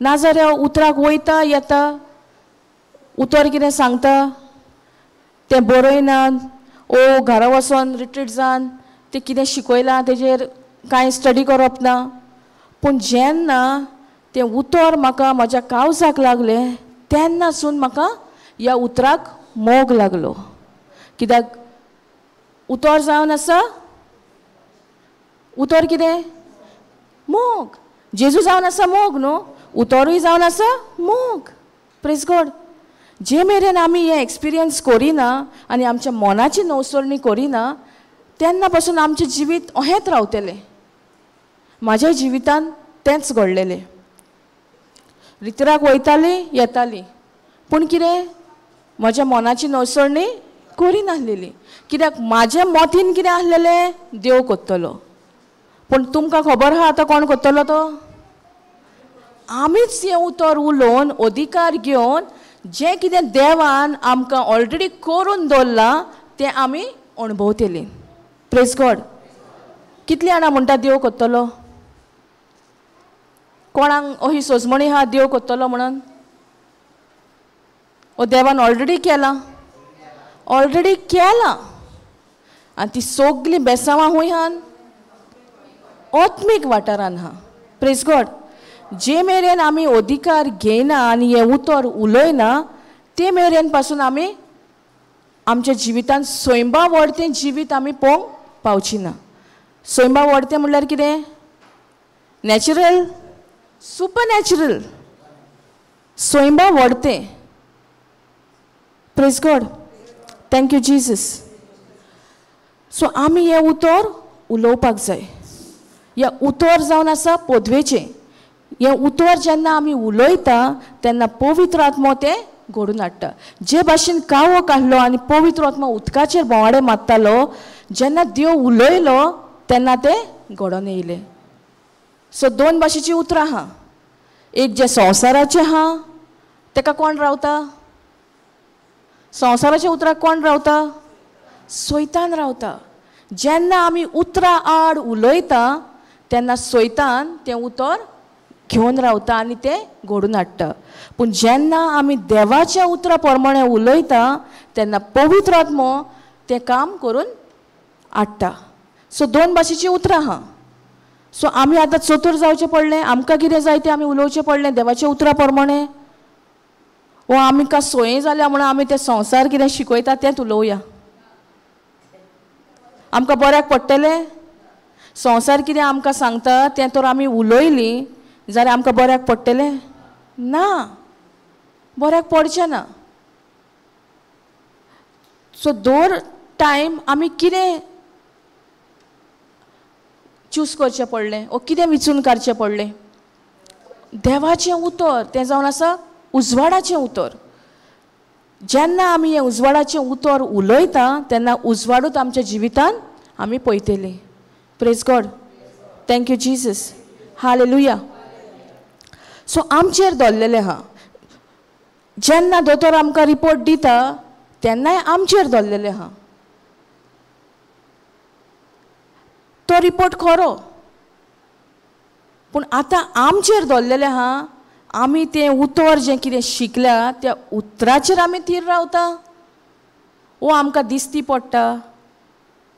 नाजाल्यार उतराक वयता येता, उतर कितें सांगता तें बरयना, ओ घरा वचोन रिट्रीट जावन तें कितें शिकयलां तेजेर कांय स्टडी करप ना. पूण जेन्ना तें उतर म्हाका म्हज्या काळजाक लागलें तेन्नासून म्हाका ह्या उतराक मोग लागलो. कित्याक उतर जावन आसा, उतर कितें? मोग. जेजू जावन आसा मोग न्हू, उतरूय जावन आसा मोग. Praise God. जे मेरेन आमी हें एक्सपिरियन्स करिना आनी आमच्या मनाची नवसरणी करिना तेन्ना पासून आमचें जिवीत अहेंच रावतलें. म्हाज्या जिवितान तेंच घडलेलें. रितराक वयताली येताली, पूण कितें म्हज्या मनाची नवसरणी करिनासलेली. कित्याक म्हाज्या मतीन कितें आसलेलें, देव करतलो. पूण तुमकां खबर आहा आतां कोण करतलो तो? आमीच हें उतर उलोवन अधिकार घेवन जें कितें देवान आमकां ऑलरेडी करून दवरलां तें आमी अणभवतलीं. Praise God. कितलीं जाणां म्हणटा देव करतलो? कोणाक अशी सोजमणी आहा देव करतलो म्हणून? ओ देवान ऑलरेडी केलां, ऑलरेडी केलां. आनी ती सगळीं बेसांवां खूंय आहान? आत्मीक वाठारान आहा. Praise God. जे मेरेन आमी अधिकार घेयना आनी हें उतर उलयना ते मेरेन पासून आमी आमच्या जिवितान सैंबा वडतें जिवीत आमी पळोवंक पावची ना. सैंबा वडतें म्हणल्यार कितें? नॅचरल, सुपर नॅचरल, सैंबा वडतें. Praise God. Thank you Jesus. So आमी हें उतर उलोवपाक जाय. हें उतर जावन आसा पदवेचें. हें उतर जेन्ना आमी उलयता तेन्ना पवित्र आत्मो तें घडून हाडटा. जे भाशेन कावो काडलो आनी पवित्र आत्मो उदकाचेर भोंवाडे मारतालो, जेन्ना देव उलयलो तेन्ना तें घडोवन येयलें. सो दोन भाशेचीं उतरां आहा. एक जें संवसाराचें आहा तेका कोण रावता? संवसाराच्या उतराक कोण रावता? सैतान रावता. जेन्ना आमी उतरां आड उलयता तेन्ना सैतान तें उतर घेवन रावता आनी तें घडून हाडटा. पूण जेन्ना आमी देवाच्या उतरा प्रमाणे उलयता तेन्ना पवित्र आत्मो तें काम करून हाडटा. सो दोन भाशेचीं उतरां आहा. सो आमी आतां चतूर जावचें पडलें, आमकां कितें जाय तें आमी उलोवचें पडलें देवाच्या उतरा प्रमाणे. वो आमकां सोय जाल्या म्हणून आमी तें संवसार कितें शिकयता तेंच उलोवया, आमकां बऱ्याक पडटलें? संवसार कितें आमकां सांगता तें तर आमी उलयलीं जाल्यार आमकां बऱ्याक पडटलें? ना, बऱ्याक पडचें ना. सो दर टायम आमी कितें चूज करचें पडलें ओ कितें विचून काडचें पडलें? देवाचें उतर तें जावन आसा उजवाडाचें उतर. जेन्ना आमी हें उजवाडाचें उतर उलयता तेन्ना उजवाडूच आमच्या जिवितान आमी पळयतलीं. Praise God. Thank you Jesus. Hallelujah. So आमचेर दवरलेलें आहा. जेन्ना दोतोर आमकां रिपोर्ट दिता तेन्नाय आमचेर दवरलेलें आहा. तो रिपोर्ट खरो, पूण आतां आमचेर दवरलेलें आहा. आमी तें उतर जें कितें शिकल्या त्या उतराचेर आमी थीर रावता वो आमकां दिसती पडटा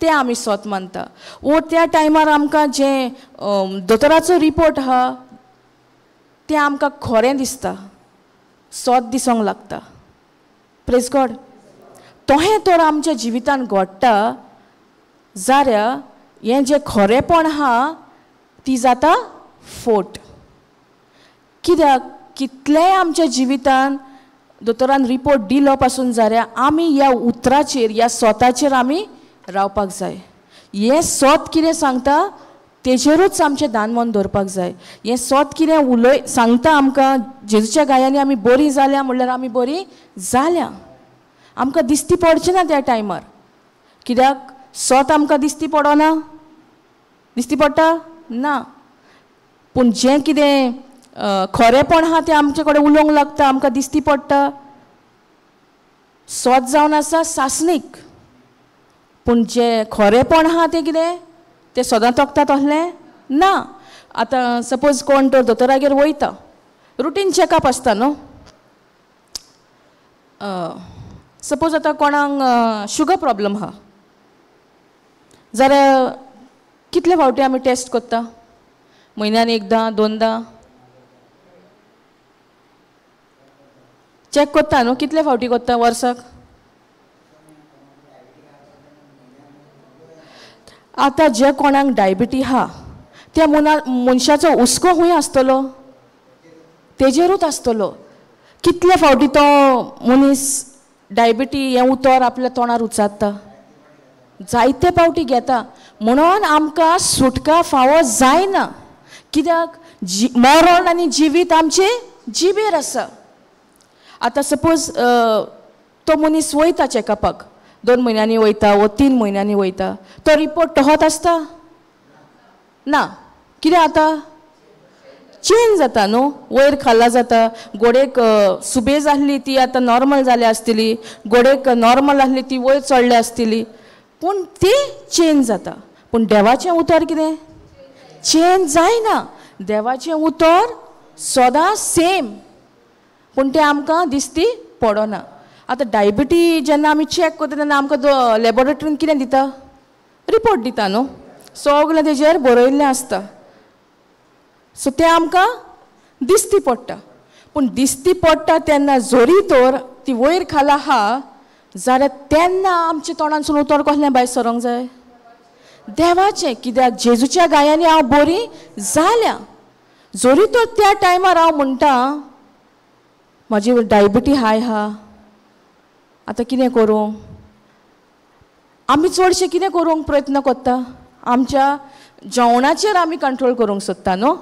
तें आमी सोत मानता. वो त्या टायमार आमकां जें दोतोराचो रिपोर्ट आहा तें आमकां खरें दिसता, सोत दिसोंक लागता. Praise God. तोहें तर आमच्या जिवितान घडटा जाल्यार हें जें खरेंपण आहा ती जाता फोट. कित्याक कितलेंय आमच्या जिवितान दोतोरान रिपोर्ट दिलो पासून जाल्यार आमी ह्या उतराचेर, ह्या सोताचेर आमी रावपाक जाय. हें सोत कितें सांगता तेजेरूच आमचें दानमन दवरपाक जाय. हें सोत कितें उलय सांगता आमकां, जेजूच्या गायांनी आमी बरीं जाल्या म्हणल्यार आमी बरीं जाल्या. आमकां दिसती पडचें ना त्या टायमार, कित्याक सोत आमकां दिसती पडना, दिसती पडटा ना. पूण जें कितें खरेंपण आहा तें आमचे कडेन उलोवंक लागता, आमकां दिसती पडटा. सोत जावन आसा सासणीक, पूण जें खरेंपण आहा तें कितें तें सदां तोखता तसलें ना. आतां सपोज कोण तर दोतोरागेर वयता, रुटीन चॅकअप आसता न्हू. सपोज आतां कोणाक शुगर प्रॉब्लम आहा जाल्यार कितले फावटी आमी टेस्ट करता? म्हयन्यान एकदां दोनदां चॅक करता न्हू. कितले फावटी करता वर्साक? आतां जे कोणाक डायबिटी आहा त्या मनशाचो हुस्को खूंय आसतलो? तेजेरूच आसतलो. कितले फावटी तो मनीस डायबिटी हें उतर आपल्या तोंडार उच्चारता, जायते फावटी घेता. म्हणून आमकां सुटका फावो जायना, कित्याक मरण आनी जिवीत आमचे जिबेर आसा. आतां सपोज तो मनीस वयता चॅकअपाक, 2 म्हयन्यांनी वयता वो 3 म्हयन्यांनी वयता, तो रिपोर्ट तहोच आसता ना. कितें आतां चेंज जाता न्हू, वयर खाला जाता. गोडेक सुबेज आसली ती आतां नॉर्मल जाल्या आसतली, गोडेक नॉर्मल आसली ती वयर चडल्या आसतली, पूण ती चेंज जाता. पूण देवाचें उतर कितें चेंज जायना. देवाचें उतर सदां सेम, पूण तें आमकां दिसती पडना. आतां डायबिटी जेन्ना आमी चॅक करता तेन्ना आमकां लॅबोरेटरीन कितें दिता? रिपोर्ट दिता न्हू, सगळें तेजेर बरयल्लें आसता. सो तें आमकां दिसती पडटा. पूण दिसती पडटा तेन्ना जरी तर ती वयर खाला आहा जाल्यार तेन्ना आमच्या तोंडांतसून उतर कसलें भायर सरोंक जाय? देवाचें. कित्याक जेजूच्या गायांनी हांव बरी जाल्या. जरी तर त्या टायमार हांव म्हणटा म्हाजी डायबिटी हाय आहा, आतां कितें करूं? आमी चडशें कितें करूंक प्रयत्न करता? आमच्या जेवणाचेर आमी कंट्रोल करूंक सोदता न्हू.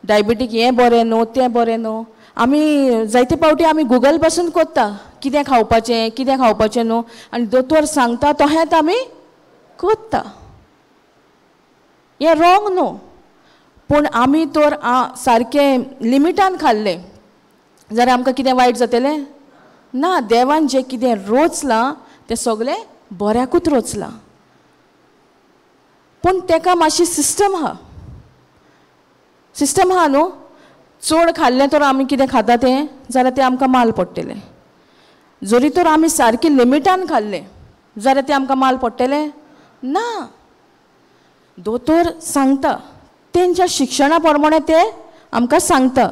डायबिटीक हें बरें न्हू, तें बरें न्हू. आमी जायते फावटी आमी गुगल पासून करता कितें खावपाचें कितें खावपाचें न्हू, आनी दोतोर सांगता तशेंच आमी करता. हें रोंग न्हू, पूण आमी तर सारकें लिमिटान खाल्लें जाल्यार आमकां कितें वायट जातलें ना. देवान जें कितें रोचलां तें सगळें बऱ्याकूच रोचलां, पूण तेका मातशी सिस्टम आहा. सिस्टम आहा न्हू. चड खाल्लें तर आमी कितें खाता तें जाल्यार तें आमकां माल पडटलें. जरी तर आमी सारकें लिमिटान खाल्लें जाल्यार तें आमकां माल पडटलें ना. दोतोर सांगता तेंच्या शिक्षणा प्रमाणे ते आमकां सांगता,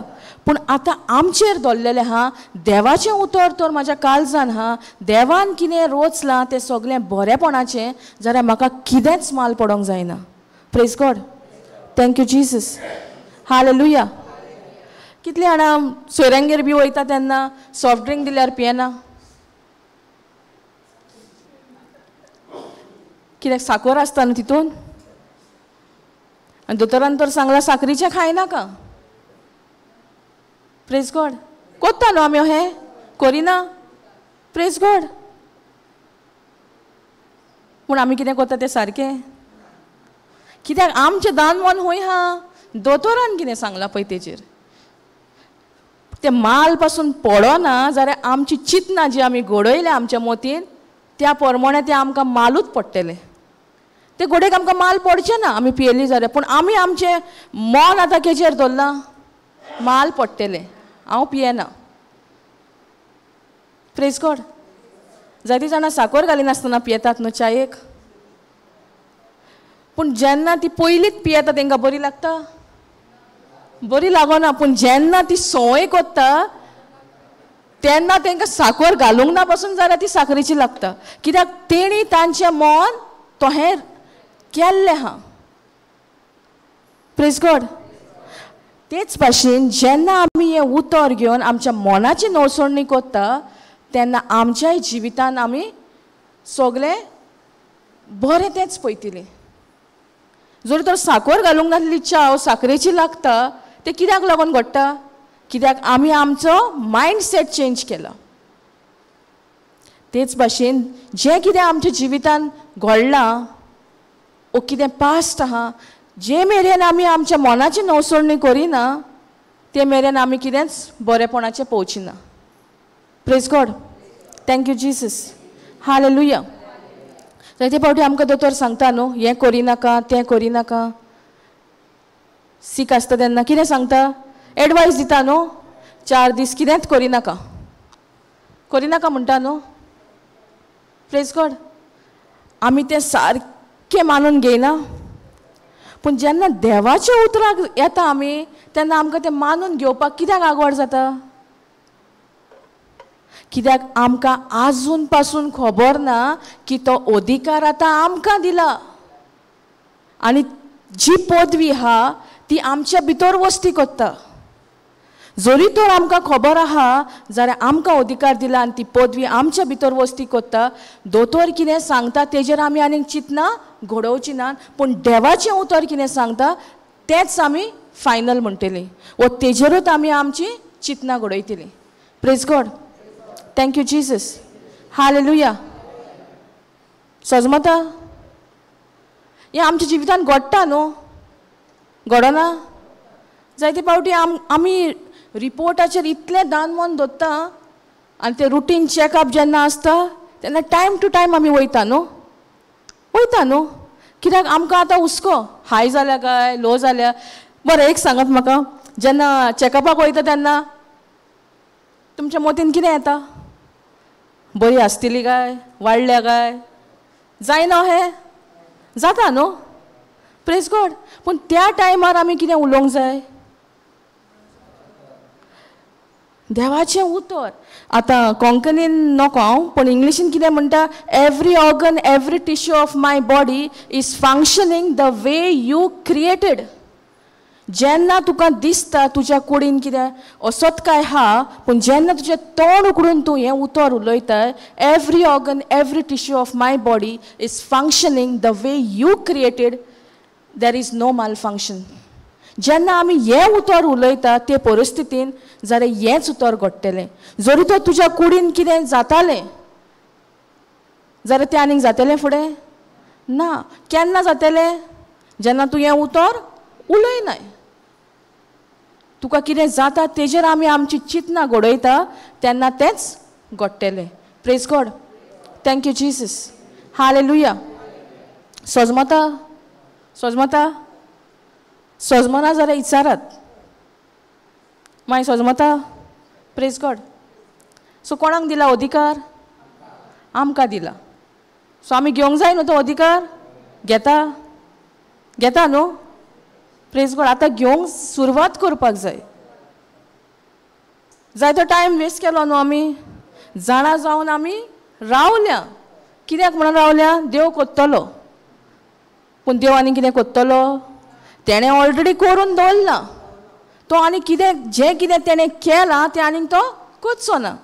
पूण आतां आमचेर दवरलेलें आहा देवाचें उतर तर म्हाज्या काळजान आहा, देवान कितें रोचलां तें सगळें बरेपणाचें, जाल्यार म्हाका कितेंच माल पडोंक जायना. Praise God, thank you Jesus, hallelujah. कितलीं जाणां सोयऱ्यांगेर बी वयता तेन्ना सॉफ्ट ड्रिंक दिल्यार पियेना, कित्याक साकर आसता न्हू तितून. आनी दोतोरान तर सांगलां साकरीचें खायनाका. प्रेज गॉड, कोत्ता न्हू आमी हें करिना. प्रेज गॉड, पूण आमी कितें करता तें सारकें, कित्याक आमचें दान मन हूंय आहा. दोतोरान कितें सांगलां पळय तेजेर तें माल पासून पडना जाल्यार आमची चिंतना जी आमी घडयल्या आमच्या मोतीन त्या प्रमाणे तें आमकां मालूच पडटलें. ते घोडेक आमकां माल पडचें ना आमी पियेली जाल्यार, पूण आमी आमचें मन आतां केजेर दवरलां? माल पडटलें, हांव पियेना. प्रेज गॉड, जायतीं जाणां साकर घालिनासतना पियेतात न्हू च्यायेक, पूण जेन्ना ती पयलींच पियेता तेंकां बरी लागता? बरी लागना. पूण जेन्ना ती संवय करता तेन्ना तेंकां साकर घालूंक ना पासून जाल्यार ती साकरीची लागता, कित्याक तेणी तांचें मन तहें केल्लें आहा. Praise God. तेच भाशेन जेन्ना आमी हें उतर घेवन आमच्या मनाची नवसरणी करता तेन्ना आमच्याय जिवितान आमी सगळें बरें तेंच पळयतलीं. जर तर साखर घालूंक नासली च्याव साखरेची लागता, तें कित्याक लागून घडटा? कित्याक आमी आमचो मायंडसेट चेंज केला. तेच भाशेन जें कितें आमच्या जिवितान घडलां ओ कितें पास्ट आहा, जे मेरेन आमी आमच्या मनाची नवसरणी करिना ते मेरेन आमी कितेंच बरेपणाचें पळोवची ना. Praise God, thank you Jesus, hallelujah. जायते फावटी आमकां दोतोर सांगता न्हू, हें करिनाका तें करिनाका. सीक आसता तेन्ना कितें सांगता? एडवायस दिता न्हू, 4 दीस कितेंच करिनाका, करिनाका म्हणटा न्हू. प्रेज गॉड, आमी तें सारकें मानून घेयना, पूण जेन्ना देवाच्या उतराक येता आमी तेन्ना आमकां तें मानून घेवपाक कित्याक आगवाड जाता? कित्याक आमकां आजून पासून खबर ना की तो अधिकार आतां आमकां दिला आनी जी पदवी आहा ती आमच्या भितर वस्ती करता. जरी तर आमकां खबर आहा जाल्यार आमकां अधिकार दिला आनी ती पदवी आमच्या भितर वस्ती करता. दोतोर कितें सांगता तेजेर आमी आनीक चिंतना घडोवची ना, पूण देवाचें उतर कितें सांगता तेंच आमी फायनल म्हणटलीं वो तेजेरूच आमी आमची चिंतना घडयतलीं. Praise God, thank you Jesus, hallelujah. सजमता हें आमच्या जिवितान घडटा न्हू, घडना? जायते फावटी आमी रिपोर्टाचेर इतलें दान मन दवरता आनी ते रुटीन चॅकअप जेन्ना आसता तेन्ना टायम टू टायम आमी वयता न्हू, वयता न्हू. कित्याक आमकां आतां हुस्को हाय जाल्या काय लो जाल्या. बरें एक सांगात म्हाका, जेन्ना चॅकअपाक वयता तेन्ना तुमच्या मतीन कितें येता? बरी आसतली काय, वाडल्या काय, जायना? हें जाता न्हू. प्रेज गॉड. पूण त्या टायमार आमी कितें उलोवंक जाय? देवाचें उतर. आतां कोंकणीन नको हांव, पूण इंग्लिशीन कितें म्हणटा? Every organ, every tissue of my body is functioning the way you created. जेन्ना तुका दिसता तुज्या कुडीन कितें असोत काय आहा, पूण जेन्ना तुजें तोंड उगडून तूं हें उतर उलयताय, every organ, every tissue of my body is functioning the way you created, there is no malfunction. जेन्ना आमी हें उतर उलयता ते परिस्थितीन जाल्यार हेंच उतर घडटलें. जरी तर तुज्या कुडीन कितें जातालें जाल्यार तें आनीक जातलें फुडें ना. केन्ना जातलें? जेन्ना तूं हें उतर उलयनाय. तुका कितें जाता तेजेर आमी आमची चिंतना घडयता तेन्ना तेंच घडटलें. Praise God, thank you Jesus, hallelujah. सजमता? सजमता? सजमना जाल्यार विचारात मागीर सजमता. Praise God. सो कोणाक दिला अधिकार? आमकां दिला. सो आमी घेवंक जाय न्हू तो अधिकार? घेता, घेता न्हू. प्रेज गॉड. आतां घेवंक सुरवात करपाक जाय. जायतो टायम वेस्ट केलो न्हू आमी, जाणा जावन आमी रावल्या. कित्याक म्हणून रावल्या? देव कोत्तलो, पूण देव आनी कितें कोत्तलो? तेणें ऑलरेडी करून दवरलां. तो आनी कितें जें कितें तेणें केलां तें आनीक तो करचो ना.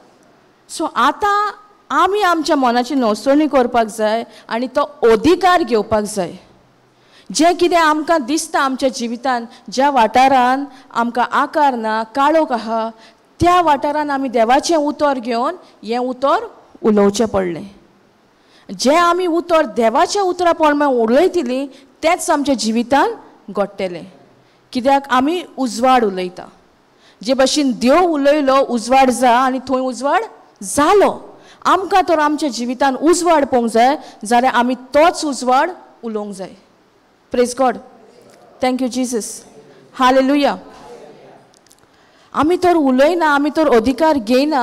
सो आतां आमी आमच्या मनाची नवसरणी करपाक जाय आनी तो अधिकार घेवपाक जाय. जें कितें आमकां दिसता आमच्या जिवितान, ज्या वाठारान आमकां आकार ना, काळोख आहा, त्या वाठारान आमी देवाचें उतर घेवन हें उतर उलोवचें पडलें. जें आमी उतर देवाच्या उतरा प्रमाण उलयतलीं तेंच आमच्या जिवितान घडटलें. कित्याक आमी उजवाड उलयता. जे भाशेन देव उलयलो उजवाड जा आनी थंय उजवाड जालो. आमकां तर आमच्या जिवितान उजवाड पळोवंक जाय जाल्यार आमी तोच उजवाड उलोवंक जाय. Praise God, thank you Jesus, hallelujah. आमी तर उलयना, आमी तर अधिकार घेयना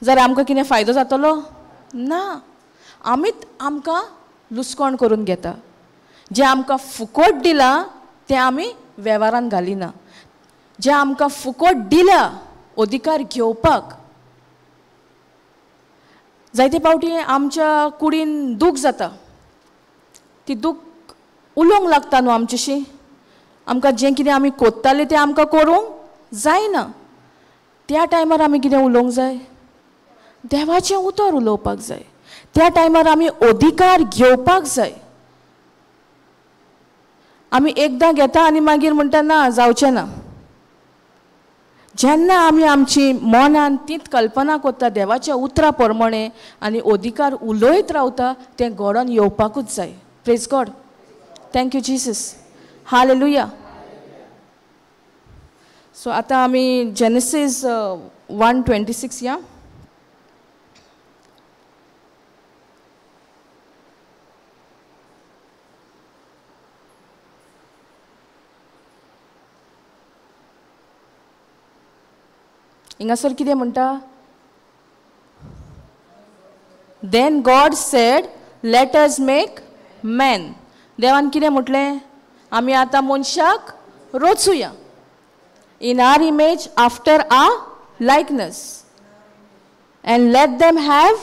जाल्यार आमकां कितें फायदो जातलो? ना. आमीच आमकां लुसकोण करून घेता. जें आमकां फुकट दिलां तें आमी वेव्हारान घालिना. जें आमकां फुकट दिलां अधिकार घेवपाक, जायते फावटी आमच्या कुडीन दूख जाता, ती दूख उलोवंक लागता न्हू आमच्याशी. आमकां जें कितें आमी कोत्ताले तें आमकां करूंक जायना. त्या टायमार आमी कितें उलोवंक जाय? देवाचें उतर उलोवपाक जाय. त्या टायमार आमी अधिकार घेवपाक जाय. आमी एकदां घेता आनी मागीर म्हणटा ना जावचें ना. जेन्ना आमी आमची मनान तीच कल्पना करता देवाच्या उतरा प्रमाणे आनी अधिकार उलयत रावता, तें घडोवन येवपाकूच जाय. Praise God. Thank you Jesus. Hallelujah. So आतां आमी जेनेसीस 1:26 या. हिंगासर कितें म्हणटा? Then God said let us make man. देवान कितें म्हटलें? आमी आतां मनशाक रचुया, in our image after our likeness, and let them have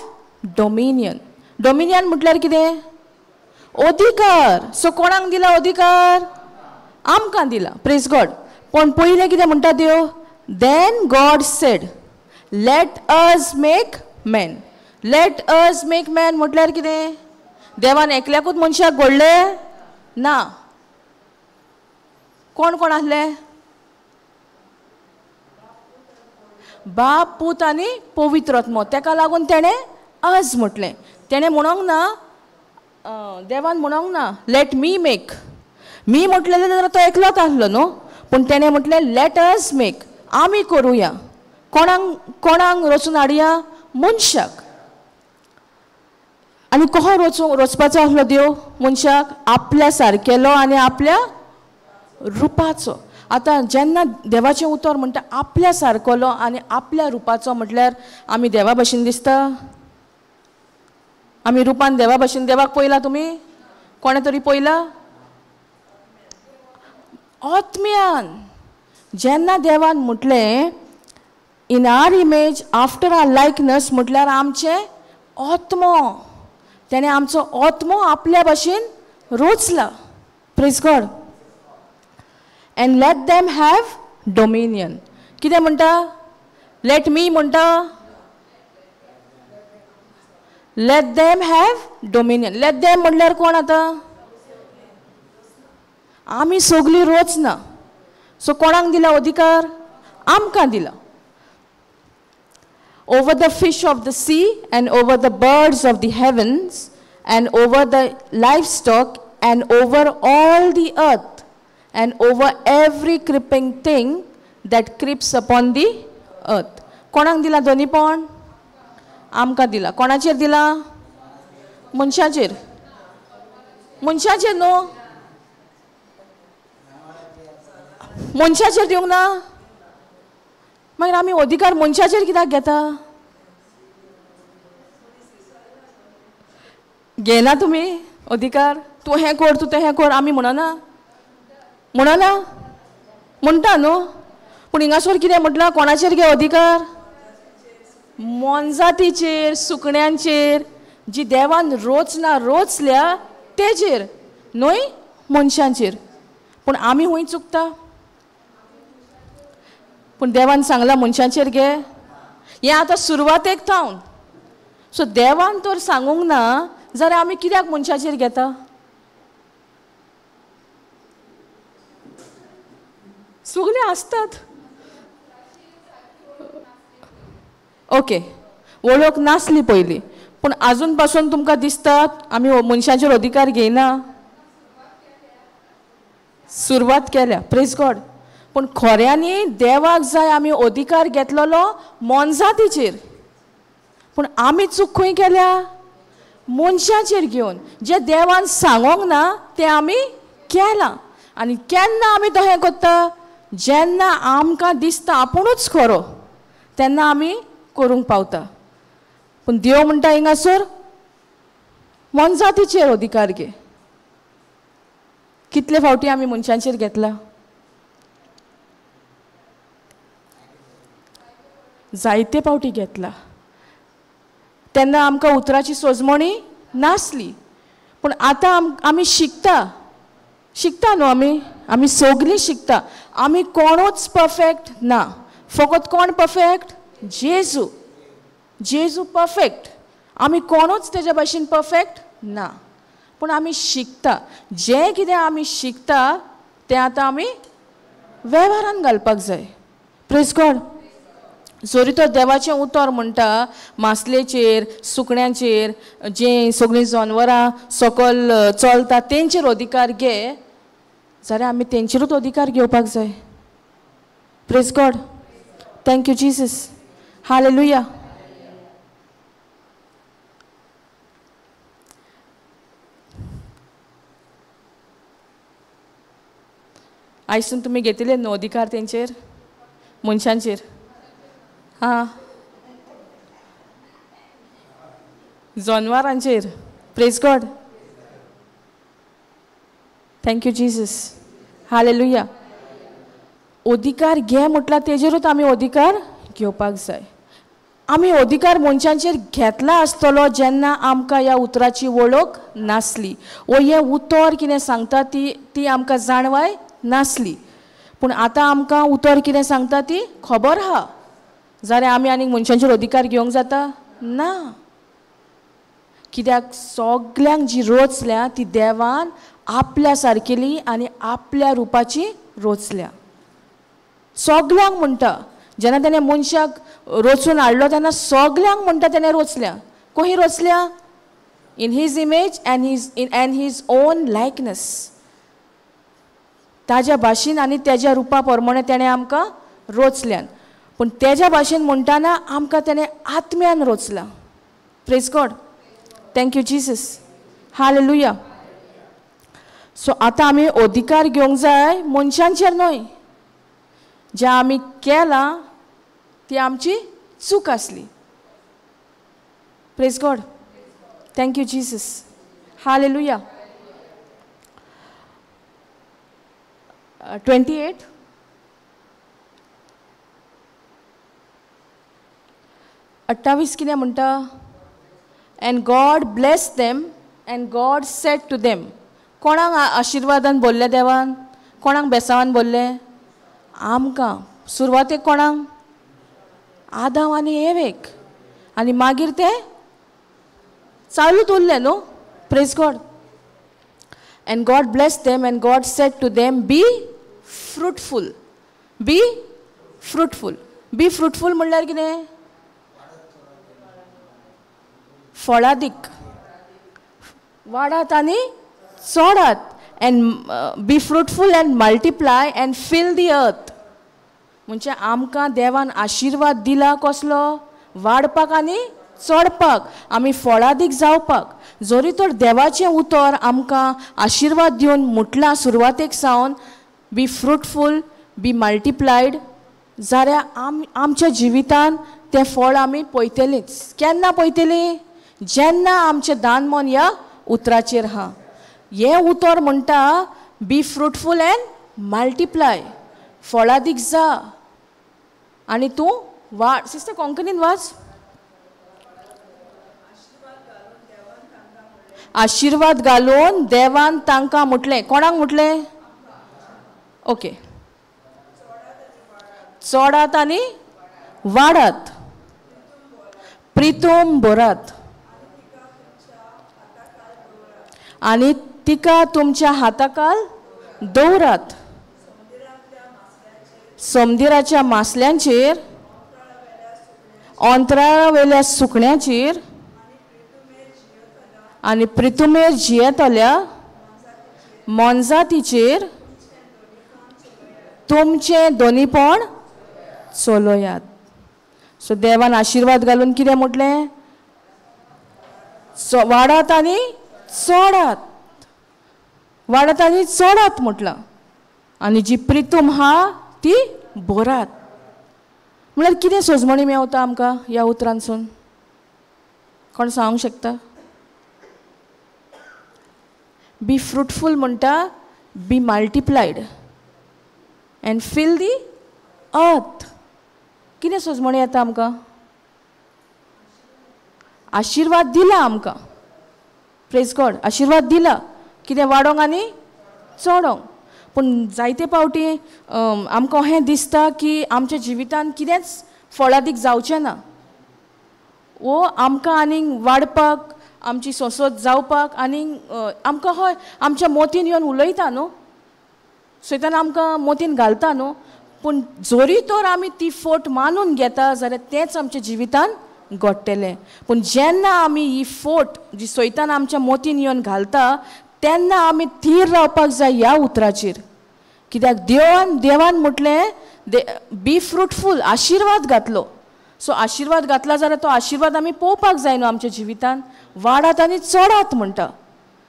dominion. Dominion म्हटल्यार कितें? अधिकार. सो कोणाक दिला अधिकार? आमकां दिला. Praise God. पूण पयलें कितें म्हणटा देव? Then God said, let us make man. Let us make man म्हटल्यार कितें? देवान एकल्याकूच मनशाक घडले ना. कोण कोण आसले? बाप, पूत आनी पवित्र आत्मो. तेका लागून तेणें अज म्हटलें. तेणें म्हणोंक ना, देवान म्हणोंक ना let me make. मी म्हटलें जाल्यार तो एकलोच आसलो न्हू, पूण तेणें म्हटलें let us make. आमी करुया. कोणाक कोणाक रचून हाडया? मनशाक. आनी कसो रचपाचो आसलो देव मनशाक? आपल्या सारकेलो आनी आपल्या रुपाचो. आतां जेन्ना देवाचें उतर म्हणटा आपल्या सारकेलो आनी आपल्या रुपाचो, म्हटल्यार आमी देवा भशेन दिसता? आमी रुपान देवा भशेन देवाक पळयला तुमी? कोणें तरी पळयला? आत्म्यान. जेन्ना देवान म्हटलें in our image after our likeness, म्हटल्यार आमचें आत्मो. तेणें आमचो आत्मो आपल्या भशेन रोचला. Praise God. And let them have dominion. कितें म्हणटा? Let me म्हणटा? Let them have dominion. Let them म्हणल्यार कोण आतां? आमी सगळीं रोचना. सो कोणाक दिला अधिकार? आमकां दिला. Over the fish of the sea and over the birds of the heavens and over the livestock and over all the earth and over every creeping thing that creeps upon the earth. कोणाक दिला दोनीपण? आमकां दिला. कोणाचेर दिला? मनशाचेर. मनशाचेर न्हू, मनशाचेर दिवंक ना. मागीर आमी अधिकार मनशाचेर कित्याक घेता? घेना तुमी अधिकार? तूं हें कर, तूं तें हें कर, आमी म्हणना? म्हणना? म्हणटा न्हू. पूण हिंगासर कितें म्हटलां? कोणाचेर घे अधिकार? मोनजातीचेर, सुकण्यांचेर, जी देवान रोचना रोचल्या तेजेर न्हय, मनशांचेर. पूण आमी खंय चुकता? पूण देवान सांगलां मनशांचेर घे. हें आतां सुरवातेक थावन. सो देवान तर सांगूंक ना जाल्यार आमी कित्याक मनशाचेर घेता? सगळे आसतात. ओके, वळख नासली पयलीं, पूण आजून पासून तुमकां दिसता आमी मनशाचेर अधिकार घेयना? सुरवात केल्या. Praise God. पूण खऱ्यांनी देवाक जाय आमी अधिकार घेतलेलो मोनजातीचेर. पूण आमी चूक खंय केल्या? मनशाचेर घेवन. जें देवान सांगोंक ना तें आमी केलां. आनी केन्ना आमी तशें करता? जेन्ना आमकां दिसता आपुणूच खरो, तेन्ना आमी करूंक पावता. पूण देव म्हणटा हिंगासर मोनजातीचेर अधिकार घे. कितले फावटी आमी मनशांचेर घेतला? जायते फावटी घेतला. तेन्ना आमकां उतराची सोजमणी नासली, पूण आतां आमी शिकता. शिकता न्हू आमी, आमी सगळीं शिकता. आमी कोणूच परफेक्ट ना, फकत कोण परफेक्ट? जेजू. जेजू परफेक्ट, आमी कोणूच तेज्या भाशेन परफेक्ट ना, पूण आमी शिकता. जें कितें आमी शिकता तें आतां आमी वेव्हारान घालपाक जाय. Praise God. जरी तो देवाचें उतर म्हणटा मासलेचेर, सुकण्यांचेर, जें सगळीं जनवरां सकल चलता तेंचेर अधिकार घे, जाल्यार आमी तेंचेरूच अधिकार घेवपाक जाय. Praise God. Thank you Jesus. Hallelujah. आयसून तुमी घेतिल्ले न्हू अधिकार तेंचेर, मनशांचेर? हां, जनवरांचेर. Praise God. Thank you Jesus. Hallelujah. अधिकार घे म्हटल्यार तेजेरूच आमी अधिकार घेवपाक जाय. आमी अधिकार मनशांचेर घेतला आसतलो जेन्ना आमकां ह्या उतराची वळख नासली, वो हें उतर कितें सांगता ती ती आमकां जाणवाय नासली. पूण आतां आमकां उतर कितें सांगता ती खबर आहा, जाल्यार आमी आनीक मनशांचेर अधिकार घेवंक जाता ना. कित्याक सगल्यांक जी रोचल्या ती देवान आपल्या सारकेली आनी आपल्या रुपाची रोचल्या. सगल्यांक म्हणटा, जेन्ना तेणें मनशाक रोचून हाडलो तेन्ना सगल्यांक म्हणटा तेणें रोचल्या. खंय रोचल्या? In his image and his in and his own likeness. ताज्या भाशेन आनी तेज्या रुपा प्रमाणे तेणें आमकां रोचल्यान. पूण तेज्या भाशेन म्हणटाना आमकां तेणें आत्म्यान रोचलां. Praise God. Thank you Jesus. Hallelujah. So आतां आमी अधिकार घेवंक जाय मनशांचेर न्हय. जें आमी केलां ती आमची चूक आसली. Praise God. Thank you Jesus. Hallelujah. 28. 28 कितें म्हणटा? And God bless them and God said to them. कोणाक आशिर्वादान बोल्ले देवान? कोणाक बेसावान बोल्ले? आमकां. सुरवातेक कोणाक? आदाम आनी एवेक. आनी मागीर तें चालूच उरलें न्हू. Praise God. And God bless them and God said to them, be fruitful. Be fruitful. Be fruitful म्हणल्यार कितें? फळादीक वाडात आनी चडात. And be fruitful and multiply and fill the earth. म्हणजे आमकां देवान आशिर्वाद दिला कसलो? वाडपाक आनी चडपाक, आमी फळादीक जावपाक. जरी तर देवाचें उतर आमकां आशिर्वाद दिवन म्हटलां सुरवातेक सावन बी फ्रुटफूल बी मल्टिप्लायड, जाल्यार आमच्या जिवितान तें फळ आमी पळयतलींच. केन्ना पळयतलीं? जेन्ना आमचें दान मन ह्या उतराचेर आहा. हें उतर म्हणटा बी फ्रुटफूल एंड मल्टिप्लाय, फळादीक जा आनी तूं वाड. सिस्टर कोंकणीन वाच. आशिर्वाद घालून देवान तांकां म्हटलें. कोणाक म्हटलें? ओके. चडात आनी वाडात, प्रितूम भरात आनी तिका तुमच्या हाताकाल दवरात. समुद्राच्या मासल्यांचेर, अंतराळावेल्या सुकण्याचेर आनी प्रितुमेर जियेतल्या मोनजातीचेर तुमचें दोनीपण चलयात. सो देवान आशिर्वाद घालून कितें म्हटलें? वाडात आनी चडात, वाडात आनी चडात म्हटलां. आनी जी प्रितूम आहा ती भरात. म्हळ्यार कितें सोजमणी मेवता आमकां ह्या उतरांसून? कोण सांगूंक शकता? बी फ्रुटफूल म्हणटा be multiplied and fill the earth. कितें सोजमणी येता आमकां? आशिर्वाद दिला आमकां. प्रेज गॉड. आशिर्वाद दिला कितें? वाडोंक आनी चडोंक. पूण जायते पावटी आमकां अशें दिसता की आमच्या जिवितान कितेंच फळादीक जावचें ना, वो आमकां आनीक वाडपाक, आमची सोंसत जावपाक आनीक आमकां हय आमच्या मोतीन येवन उलयता न्हू, सैतान आमकां मोतीन घालता न्हू. पूण जरी तर आमी ती फोट मानून घेता जाल्यार तेंच आमच्या जिवितान घडटलें. पूण जेन्ना आमी ही फोट जी सैतान आमच्या मोतीन येवन घालता तेन्ना आमी थीर रावपाक जाय ह्या उतराचेर. कित्याक देवान देवान म्हटलें बी फ्रुटफूल, आशिर्वाद घातलो. सो आशिर्वाद घातला जाल्यार तो आशिर्वाद आमी पळोवपाक जाय न्हू आमच्या जिवितान, वाडात आनी चडात म्हणटा.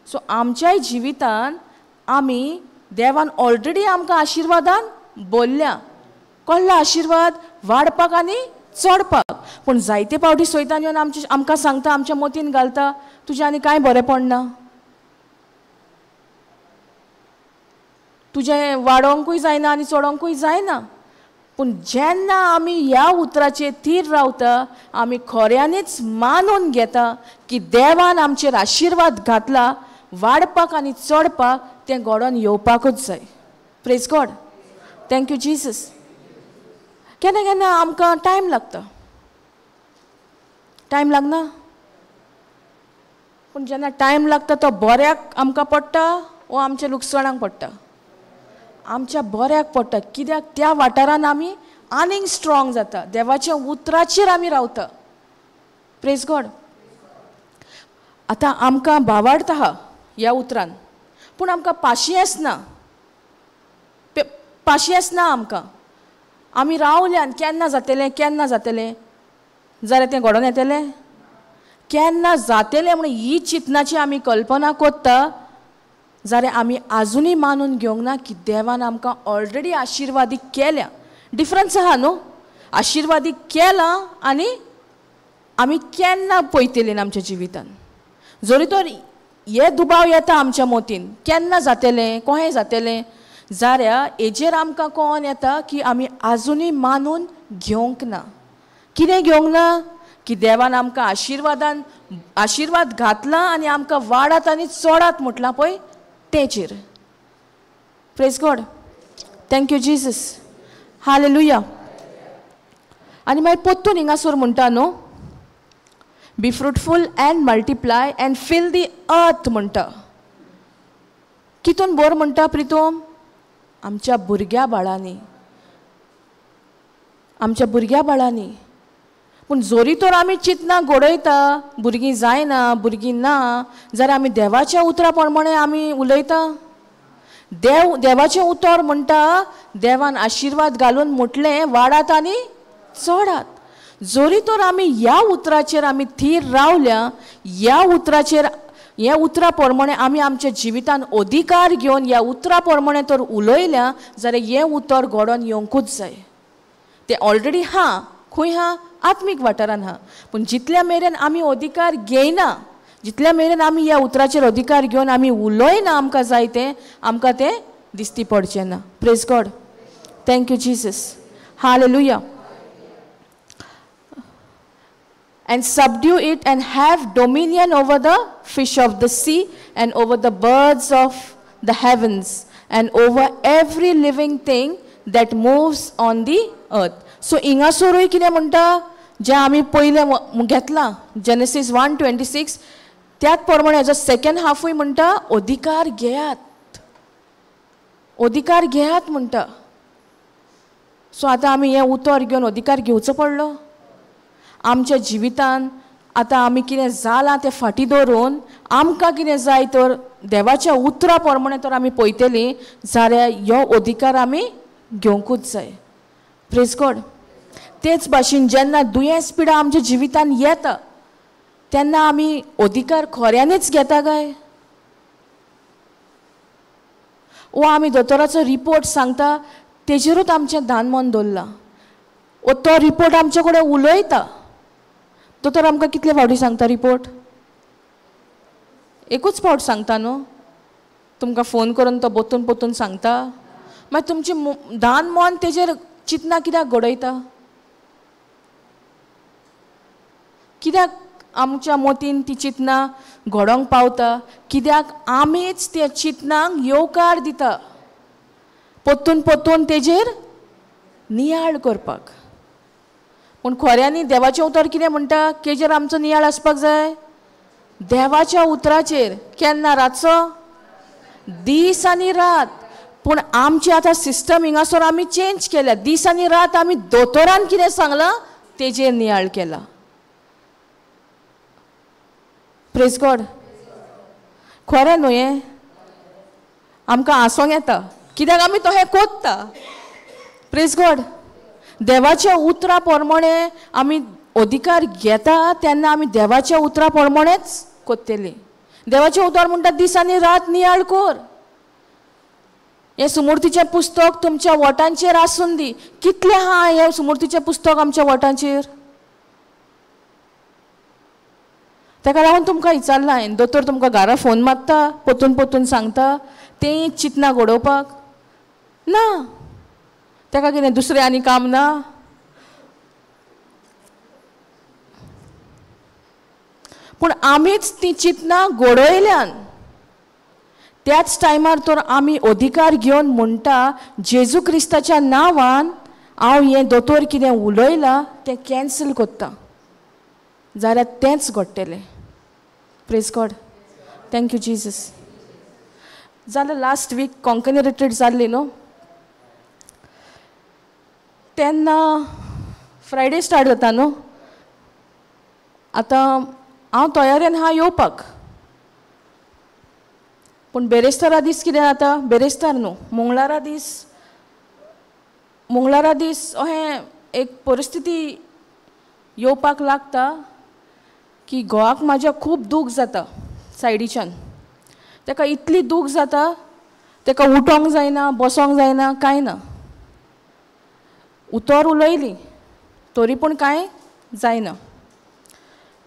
सो आमच्याय जिवितान आमी देवान ऑलरेडी आमकां आशिर्वादान बोल्ल्या, कसलो आशिर्वाद? वाडपाक आनी चडपाक. पूण जायते पावटी सैतान येवन आमचे आमकां सांगता, आमच्या मोतीन घालता, तुजें आनी कांय बरें पडना, तुजें वाडोंकूय जायना आनी चडोंकूय जायना. पूण जेन्ना आमी ह्या उतराचेर थीर रावता, आमी खऱ्यांनीच मानून घेता की देवान आमचेर आशिर्वाद घातला वाडपाक आनी चडपाक, तें घडोवन येवपाकूच जाय. Praise God, thank you Jesus. केन्ना केन्ना आमकां टायम लागता, टायम लागना, पूण जेन्ना टायम लागता तो बऱ्याक आमकां पडटा वो आमच्या लुकसाणाक पडटा? आमच्या बऱ्याक पडटा. कित्याक त्या वाठारान आमी आनीक स्ट्रॉंग जाता, देवाच्या उतराचेर आमी रावता. Praise God. आतां आमकां भावार्थ आहा ह्या उतरान, पूण आमकां पाशियेंस ना, पाशियेंस ना आमकां. आमी रावल्यान केन्ना जातलें, केन्ना जातलें, जाल्यार तें घडोवन येतलें, केन्ना जातलें म्हणून ही चिंतनाची आमी कल्पना करता, जाल्यार आमी आजुनूय मानून घेवंक ना की देवान आमकां ऑलरेडी आशिर्वादी केल्या. डिफरन्स आहा न्हू, आशिर्वादी केला आनी आमी केन्ना पळयतली आमच्या जिवितान. जरी तर हे दुबाव येता आमच्या मोतीन, केन्ना जातलें, कोहें जातलें, जाल्यार हेजेर आमकां कोण येता की आमी आजुनूय मानून घेवंक ना. कितें घेवंक ना? की देवान आमकां आशिर्वादान आशिर्वाद घातला आनी आमकां वाडात आनी चडात म्हटलां पळय तेचेर. Praise God, thank you Jesus, hallelujah. आनी मागीर पोत्तून हिंगासर म्हणटा न्हू, be fruitful and multiply and fill the earth म्हणटा. कितून बोर म्हणटा प्रितोम? आमच्या भुरग्या बाळांनी, आमच्या भुरग्या बाळांनी. पूण जोरी तर आमी चिंतना घडयता, भुरगीं जायना, भुरगीं ना, जाल्यार आमी देवाच्या उतरा प्रमाणे आमी उलयता. देव देवाचें उतर म्हणटा, देवान आशिर्वाद घालून म्हटलें वाडात आनी चडात. जोरी तर आमी ह्या उतराचेर आमी थीर रावल्या, ह्या उतराचेर, ह्या उतरा प्रमाणे आमी आमच्या जिवितान अधिकार घेवन ह्या उतरा प्रमाणे तर उलयल्या जाल्यार हें उतर घडोवन येवंकूच जाय. तें ऑलरेडी हा, खंय हा? आत्मीक वाठारान हा. पूण जितल्या मेरेन आमी अधिकार घेयना, जितल्या मेरेन आमी ह्या उतराचेर अधिकार घेवन आमी उलयना आमकां जाय तें, आमकां तें दिसती पडचें ना. Praise God, thank you Jesus, hallelujah. And subdue it and have dominion over the fish of the sea and over the birds of the heavens and over every living thing that moves on the earth. So हिंगासरूय कितें म्हणटा, जें आमी पयलें घेतलां Genesis 1:26, त्याच प्रमाणे हेजो second हाफूय म्हणटा अधिकार घेयात, अधिकार घेयात म्हणटा. सो आतां आमी हें उतर घेवन अधिकार घेवचो पडलो आमच्या जिवितान. आतां आमी कितें जालां तें फाटीं दवरून आमकां कितें जाय तर देवाच्या उतरा प्रमाणे तर आमी पळयतलीं जाल्यार ह्यो अधिकार आमी घेवंकूच जाय. Praise God. तेच भाशेन जेन्ना दुयेंस पिडा आमच्या जिवितान येता तेन्ना आमी अधिकार खऱ्यांनीच घेता काय, वो आमी दोतोराचो रिपोर्ट सांगता तेजेरूच आमचें धान मन दवरलां, वो तो रिपोर्ट आमचे कडेन उलयता. दोतोर आमकां कितले फावटी सांगता रिपोर्ट? एकूच फावट सांगता न्हू, तुमकां फोन करून तो पोतून पोतून सांगता. मागीर तुमचें धान मन तेजेर चिंतना कित्याक घडयता? कित्याक आमच्या मोतीन ती चिंतनां घडोवंक पावता? कित्याक आमीच त्या चिंतनांक येवकार दिता, पोत्तून पोत्तून तेजेर नियाळ करपाक. पूण खऱ्यांनी देवाचें उतर कितें म्हणटा? केजेर आमचो नियाळ आसपाक जाय? देवाच्या उतराचेर. केन्ना? रातचो, दीस आनी रात. पूण आमची आतां सिस्टम हिंगासर आमी चेंज केल्या. दीस आनी रात आमी दोतोरान कितें सांगलां तेजेर नियाळ केला. Praise God. खरें न्हू हें? आमकां हांसोंक येता कित्याक आमी तशें कोत्ता. Praise God. देवाच्या उतरा प्रमाणे आमी अधिकार घेता तेन्ना आमी देवाच्या उतरा प्रमाणेच कोत्तली. देवाचें उतर म्हणटा दीस आनी रात नियाळ कर. हें सुमूर्तीचें पुस्तक तुमच्या वोटांचेर आसून दी. कितलें आहा हें सुमूर्तीचें पुस्तक आमच्या वोटांचेर? ताका लागून तुमकां विचारलां हांवें, दोतोर तुमकां घरा फोन मारता, पोतून पोतून सांगता तें चिंतनां घडोवपाक ना. ताका कितें दुसरें आनी काम ना? पूण आमीच ती चिंतनां घडयल्यान. त्याच टायमार तर आमी अधिकार घेवन म्हणटा जेजू क्रिस्ताच्या नांवान हांव हें दोतोर कितें उलयलां तें कॅन्सल करता, जाल्यार तेंच घडटलें. Praise God. Thank you Jesus. जाल्यार लास्ट वीक कोंकणी रिट्रीट जाल्ली न्हू, तेन्ना फ्रायडे स्टार्ट जाता न्हू. आतां हांव तयारेन आहा येवपाक, पूण बेरेस्तारा दीस कितें जाता? बेरेस्तार न्हू, मंगळारा दीस. मंगळारा दीस अशें एक परिस्थिती येवपाक लागता की घोवाक म्हाज्या खूब दूख जाता सायडीच्यान. ताका इतली दूख जाता, ताका उठोंक जायना, बसोंक जायना, कांय ना. उतर उलयली तरी पूण कांय जायना.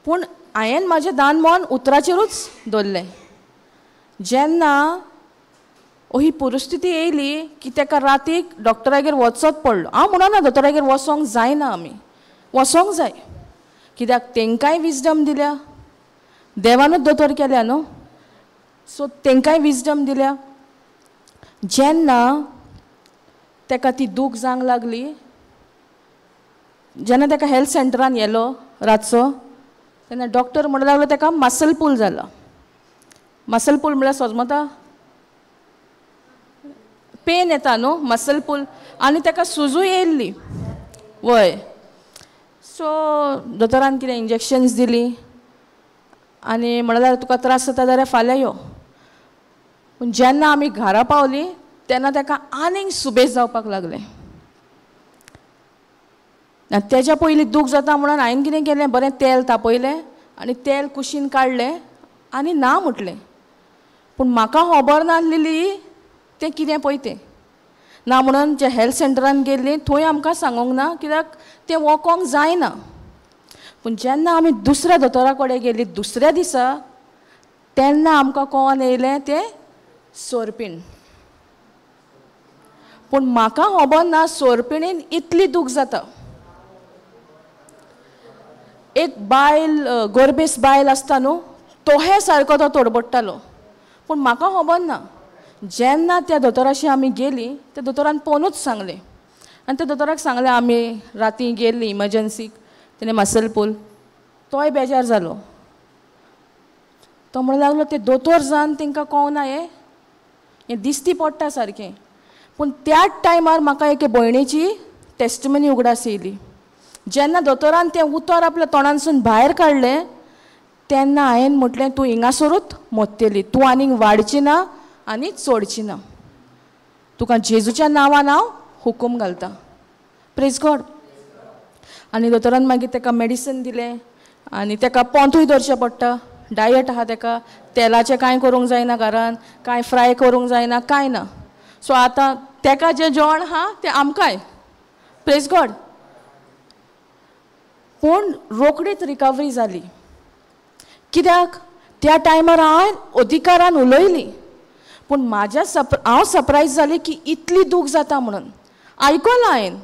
पूण हांवें म्हाजें दान मन उतराचेरूच दवरलें. जेन्ना ही परिस्थिती येयली की ताका रातीक डॉक्टरागेर वचत पडलो. हांव म्हणना दोतोरागेर वचोंक जायना, आमी वचोंक जाय, कित्याक तेंकांय विजडम दिल्या देवानूच दोतोर केल्या न्हू, सो तेंकांय विजडम दिल्या. जेन्ना ताका ती दूख जावंक लागली, जेन्ना ताका हेल्थ सेंटरान येलो रातचो, तेन्ना डॉक्टर म्हणूंक लागलो ताका मसल पूल जाला. मसल पूल म्हळ्यार सोजमता पेन येता न्हू, मसल पूल. आनी ताका सुजूय येयल्ली वय. सो दोतोरान कितें इंजेक्शन्स दिली आनी म्हणल्यार तुका त्रास जाता जाल्यार फाल्यां यो. पूण जेन्ना आमी घरा पावली तेन्ना ताका आनीक सुबेज जावपाक लागलें. तेज्या पयलीं दूख जाता म्हणून हांवें कितें केलें, बरें तेल तापयलें आनी तेल कुशीन काडलें आनी ना म्हटलें. पूण म्हाका खबर नासलेली तें कितें पळय तें ना म्हणून जे हेल्थ सेंटरान गेल्ली थंय आमकां सांगूंक ना, कित्याक तें वोकोंक जायना. पूण जेन्ना आमी दुसऱ्या दोतोरा कडेन गेली दुसऱ्या दिसा, तेन्ना आमकां कोण येयलें तें सोरपीण. पूण म्हाका खबर ना सोरपिणीन इतली दूख जाता. एक बायल, गोरबेस बायल आसता न्हू, तोहे सारको तो तोडबडटालो. पूण म्हाका खबर ना. जेन्ना त्या दोतोराशी आमी गेली, त्या दोतोरान पोनूच सांगलें आनी त्या दोतोराक सांगलें आमी राती गेल्ली इमर्जन्सीक, तेणें मसल पूल. तोय बेजार जालो. तो म्हणूंक लागलो ते दोतोर जावन तांकां कळना हें, हें दिसती पडटा सारकें. पूण त्याच टायमार म्हाका एके भयणीची टेस्टिमनी उगडास येयली. जेन्ना दोतोरान तें उतर आपल्या तोंडांतसून भायर काडलें तेन्ना हांवें म्हटलें तूं हिंगासरूच मोत्तली, तूं आनीक वाडची ना आनी चडची ना, तुका जेजूच्या नांवान हांव हुकूम घालता. Praise God. आनी दोतोरान मागीर ताका मेडिसन दिलें आनी ताका पोंतूय दवरचें पडटा, डायट आहा ताका, तेलाचें कांय करूंक जायना घरान, कांय फ्राय करूंक जायना, कांय ना. सो आतां ताका जें जेवण आहा तें आमकांय. Praise God. पूण रोखडीच रिकवरी जाली, कित्याक त्या टायमार हांवें अधिकारान उलयली. पूण म्हाज्या हांव सरप्रायज जालें की इतली दूख जाता म्हणून. आयकलां हांवें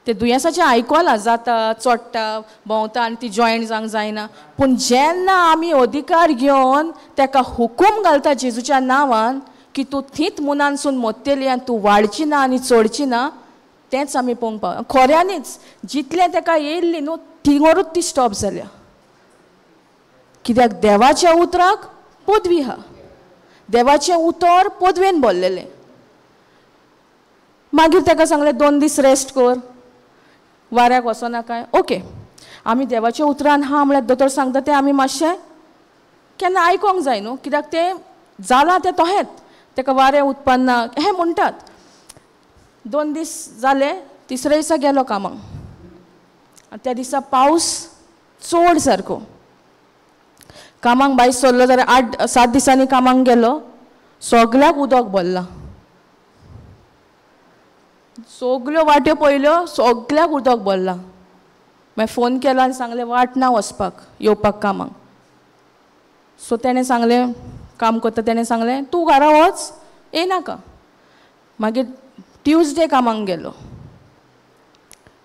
ते दुयेंसाचें आयकलां जाता, चोडटा, भोंवता आनी ती जॉयंट जावंक जायना. पूण जेन्ना आमी अधिकार घेवन ताका हुकूम घालता जेजूच्या नांवान की तूं थींत मुनानसून मोत्तेली आनी तूं वाडची ना आनी चडची ना, तेंच आमी पळोवंक पाव. खऱ्यांनीच जितलें ताका येयल्ली न्हू थिंगरूच ती स्टॉप जाल्या. कित्याक देवाच्या उतराक पदवी आहा, देवाचें उतर पदवेन भरलेलें. मागीर ताका सांगलें 2 दीस रेस्ट कर, वाऱ्याक वचना काय. ओके, आमी देवाच्या उतरान हा म्हळ्यार दोतोर सांगता तें आमी मातशें केन्ना आयकोंक जाय न्हू, कित्याक तें जालां तें तहेंच, ताका वारें उत्पन्न हें म्हणटात. 2 दीस जाले, तिसऱ्या दिसा गेलो कामाक. आनी त्या दिसा पावस चड सारको. कामाक भायर सरलो जाल्यार 8-7 दिसांनी कामाक गेलो, सगल्याक उदक भरलां, सगल्यो वाट्यो पळयल्यो, सगल्याक उदक भरलां. मागीर फोन केलो आनी सांगलें वाट ना वचपाक येवपाक कामाक. सो तेणें सांगलें, काम करता तेणें सांगलें तूं घरा वच, येयनाका. मागीर ट्युजडे कामाक गेलो.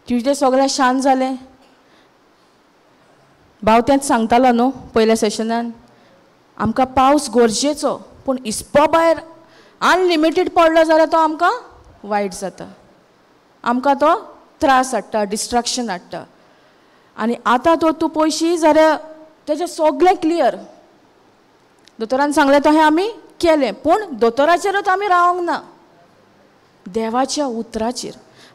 ट्युजडे सगळें शांत जालें. भाव तेंच सांगतालो न्हू पयल्या सेशनान, आमकां पावस गरजेचो, पूण इस्पा भायर अनलिमिटेड पडलो जाल्यार तो आमकां वायट जाता, आमकां तो त्रास हाडटा, डिस्ट्रक्शन हाडटा. आनी आतां तो तूं पयशी जाल्यार तेजें सगळें क्लियर. दोतोरान सांगलें तशें आमी केलें, पूण दोतोराचेरूच आमी रावंक ना, देवाच्या उतराचेर.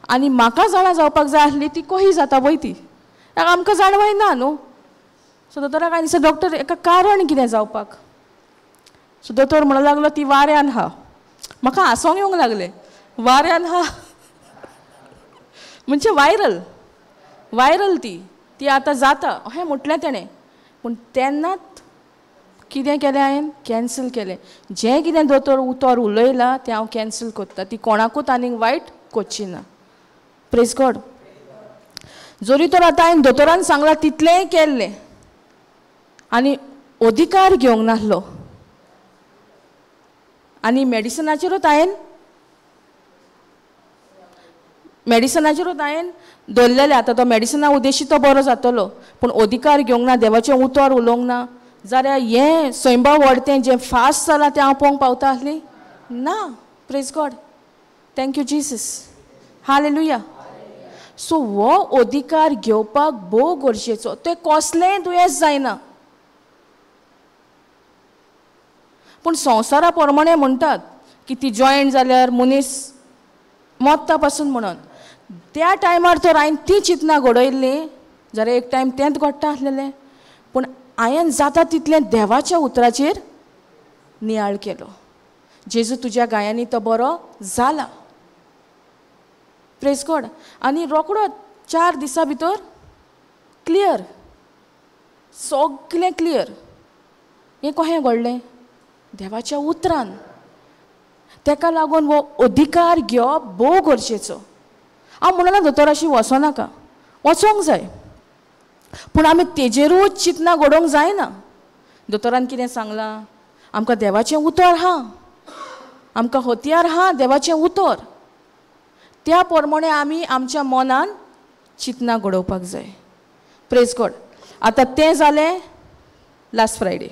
आनी म्हाका जाणा जावपाक जाय आसली ती कशी जाता पळय ती, आमकां जाणवाय ना न्हू. सो दोतोराक हांवें दिसता डॉक्टर एका कारण कितें जावपाक. सो दोतोर म्हणूंक लागलो ती वाऱ्यान आहा. म्हाका हांसोंक येवंक लागलें, वाऱ्यान आहा म्हणजे वायरल, वायरल ती ती आतां जाता अशें म्हटलें तेणें. पूण तेन्नाच कितें केलें हांवें, कॅन्सल केलें. जें कितें दोतोर उतर उलयलां तें हांव कॅन्सल करता, ती कोणाकूच आनीक वायट करची ना. Praise God. जरी तर आतां हांवें दोतोरान सांगलां तितलेंय केल्लें आनी अधिकार घेवंक नासलो, आनी मेडिसनाचेरूच हांवें दवरलेलें. आतां तो मेडिसना उद्देशी तो बरो जातलो, पूण अधिकार घेवंक ना, देवाचें उतर उलोवंक ना जाल्यार हें सैंबा व्हडतें जें फास्ट जालां तें हांव पळोवंक पावता आसली ना. Praise God, thank you Jesus, hallelujah. So हो अधिकार घेवपाक भोव गरजेचो. तें कसलेंय दुयेंस जायना, पूण संवसारा प्रमाणे म्हणटात की ती जॉयंट जाल्यार मनीस मोत्ता पासून म्हणून. त्या टायमार तर हांवें ती चिंतना घडयल्ली, जाल्यार एक टायम तेंच घडटा आसलेलें, पूण हांवें जाता तितलें देवाच्या उतराचेर नियाळ केलो. जेजू तुज्या गायांनी तो बरो जाला. Praise God. आनी रोकडो 4 दिसां भितर क्लियर, सगळें क्लियर. हें कशें घडलें? देवाच्या उतरान. तेका लागून हो अधिकार घेवप भोव गरजेचो. हांव म्हणना दोतोराशी वचोनाका, वचोंक जाय, पूण आमी तेजेरूच चिंतना घडोवंक जायना. दोतोरान कितें सांगलां आमकां, देवाचें उतर आहा, आमकां हत्यार आहा देवाचें उतर, त्या प्रमाणे आमी आमच्या मनान चिंतना घडोवपाक जाय. Praise God. आतां तें जालें लास्ट फ्रायडे.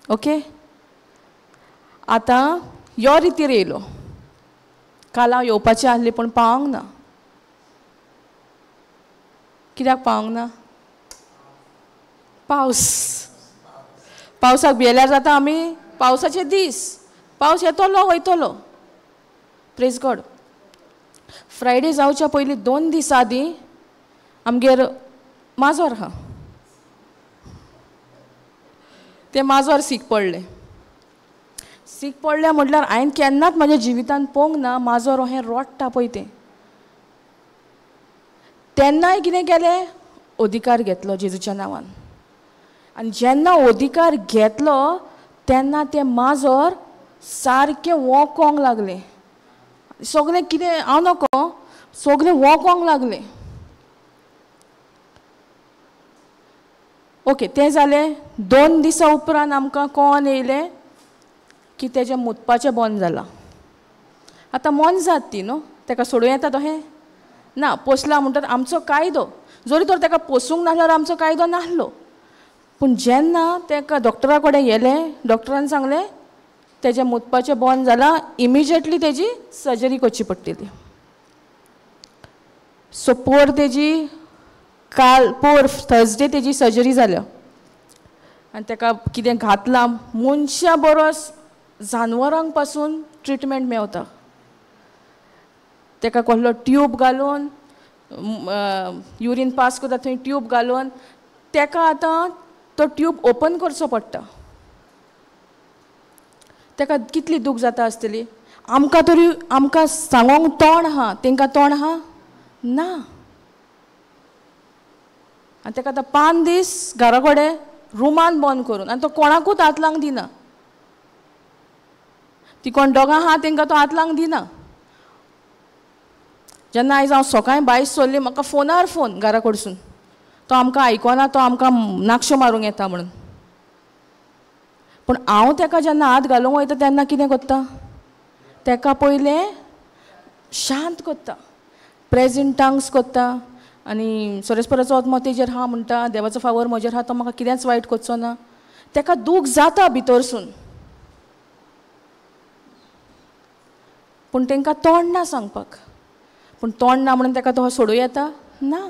ओके, आतां यो रितीर येयलो. काल हांव येवपाचें आसलें पूण पावंक ना. कित्याक पावंक ना? पावस. पावसाक भियेल्यार जाता आमी, पावसाचे दीस, पावस येतलो वयतलो. Praise God. Friday जावच्या पयलीं 2 दीस आदीं आमगेर माजर आहा, तें माजर सीक पडलें. सीक पडलें म्हटल्यार हांवें केन्नाच म्हज्या जिवितान पळोवंक ना माजर अहें रोडटा पळय तें. तेन्नाय कितें केलें, अधिकार घेतलो जेजूच्या नांवान. आनी जेन्ना अधिकार घेतलो तेन्ना तें माजर सारकें वोकोंक लागलें. सगळें कितें हांव नको, सगळें वोकोंक लागलें. ओके, तें जालें. 2 दिसां उपरांत आमकां कोण येयलें की तेजें मुतपाचें बंद जालां. आतां मोनजात ती न्हू, तेका सोडूं येता तशें ना पोसला म्हणटात आमचो कायदो, जरी तर ताका पोसूंक नासल्यार आमचो कायदो नासलो. पूण जेन्ना ताका डॉक्टरा कडेन गेलें, डॉक्टरान सांगलें तेजें मुतपाचें बंद जालां, इमिजिएटली तेजी सर्जरी करची पडटली. सो पोर तेजी काल पोर थर्सडे तेजी सर्जरी जाल्या आनी ताका कितें घातलां, मनशां बरोस जानवरांक पासून ट्रिटमेंट मेवता. ताका कसलो ट्यूब घालून युरीन पास करता थंय ट्यूब घालून ताका आतां तो ट्यूब ओपन करचो पडटा. ताका कितली दूख जाता आसतली. आमकां तरी आमकां सांगोंक तोंड आहा, तांकां तोंड आहा ना. आनी ताका आतां 5 दीस घरा कडेन रुमान बंद करून, आनी तो कोणाकूच हात लावंक दिना. ती कोण दोगां आहा तांकां तो हात लावंक दिना. जेन्ना आयज हांव सकाळीं भायर सरली, म्हाका फोनार फोन घरा कडसून, तो आमकां आयकना, तो आमकां नाकश्यो मारूंक येता म्हणून. पूण हांव ताका जेन्ना हात घालूंक वयता तेन्ना कितें करता, ताका पयलें शांत करता, प्रेजेंट टांग्स करता आनी सोरेस्पराचो आत्मो तेजेर आहा म्हणटा, देवाचो फावर म्हजेर आहा, तो म्हाका कितेंच वायट करचो ना. ताका दूख जाता भितरसून, पूण तांकां तोंड ना सांगपाक. पूण तोंड ना म्हणून ताका तो सोडूं येता ना.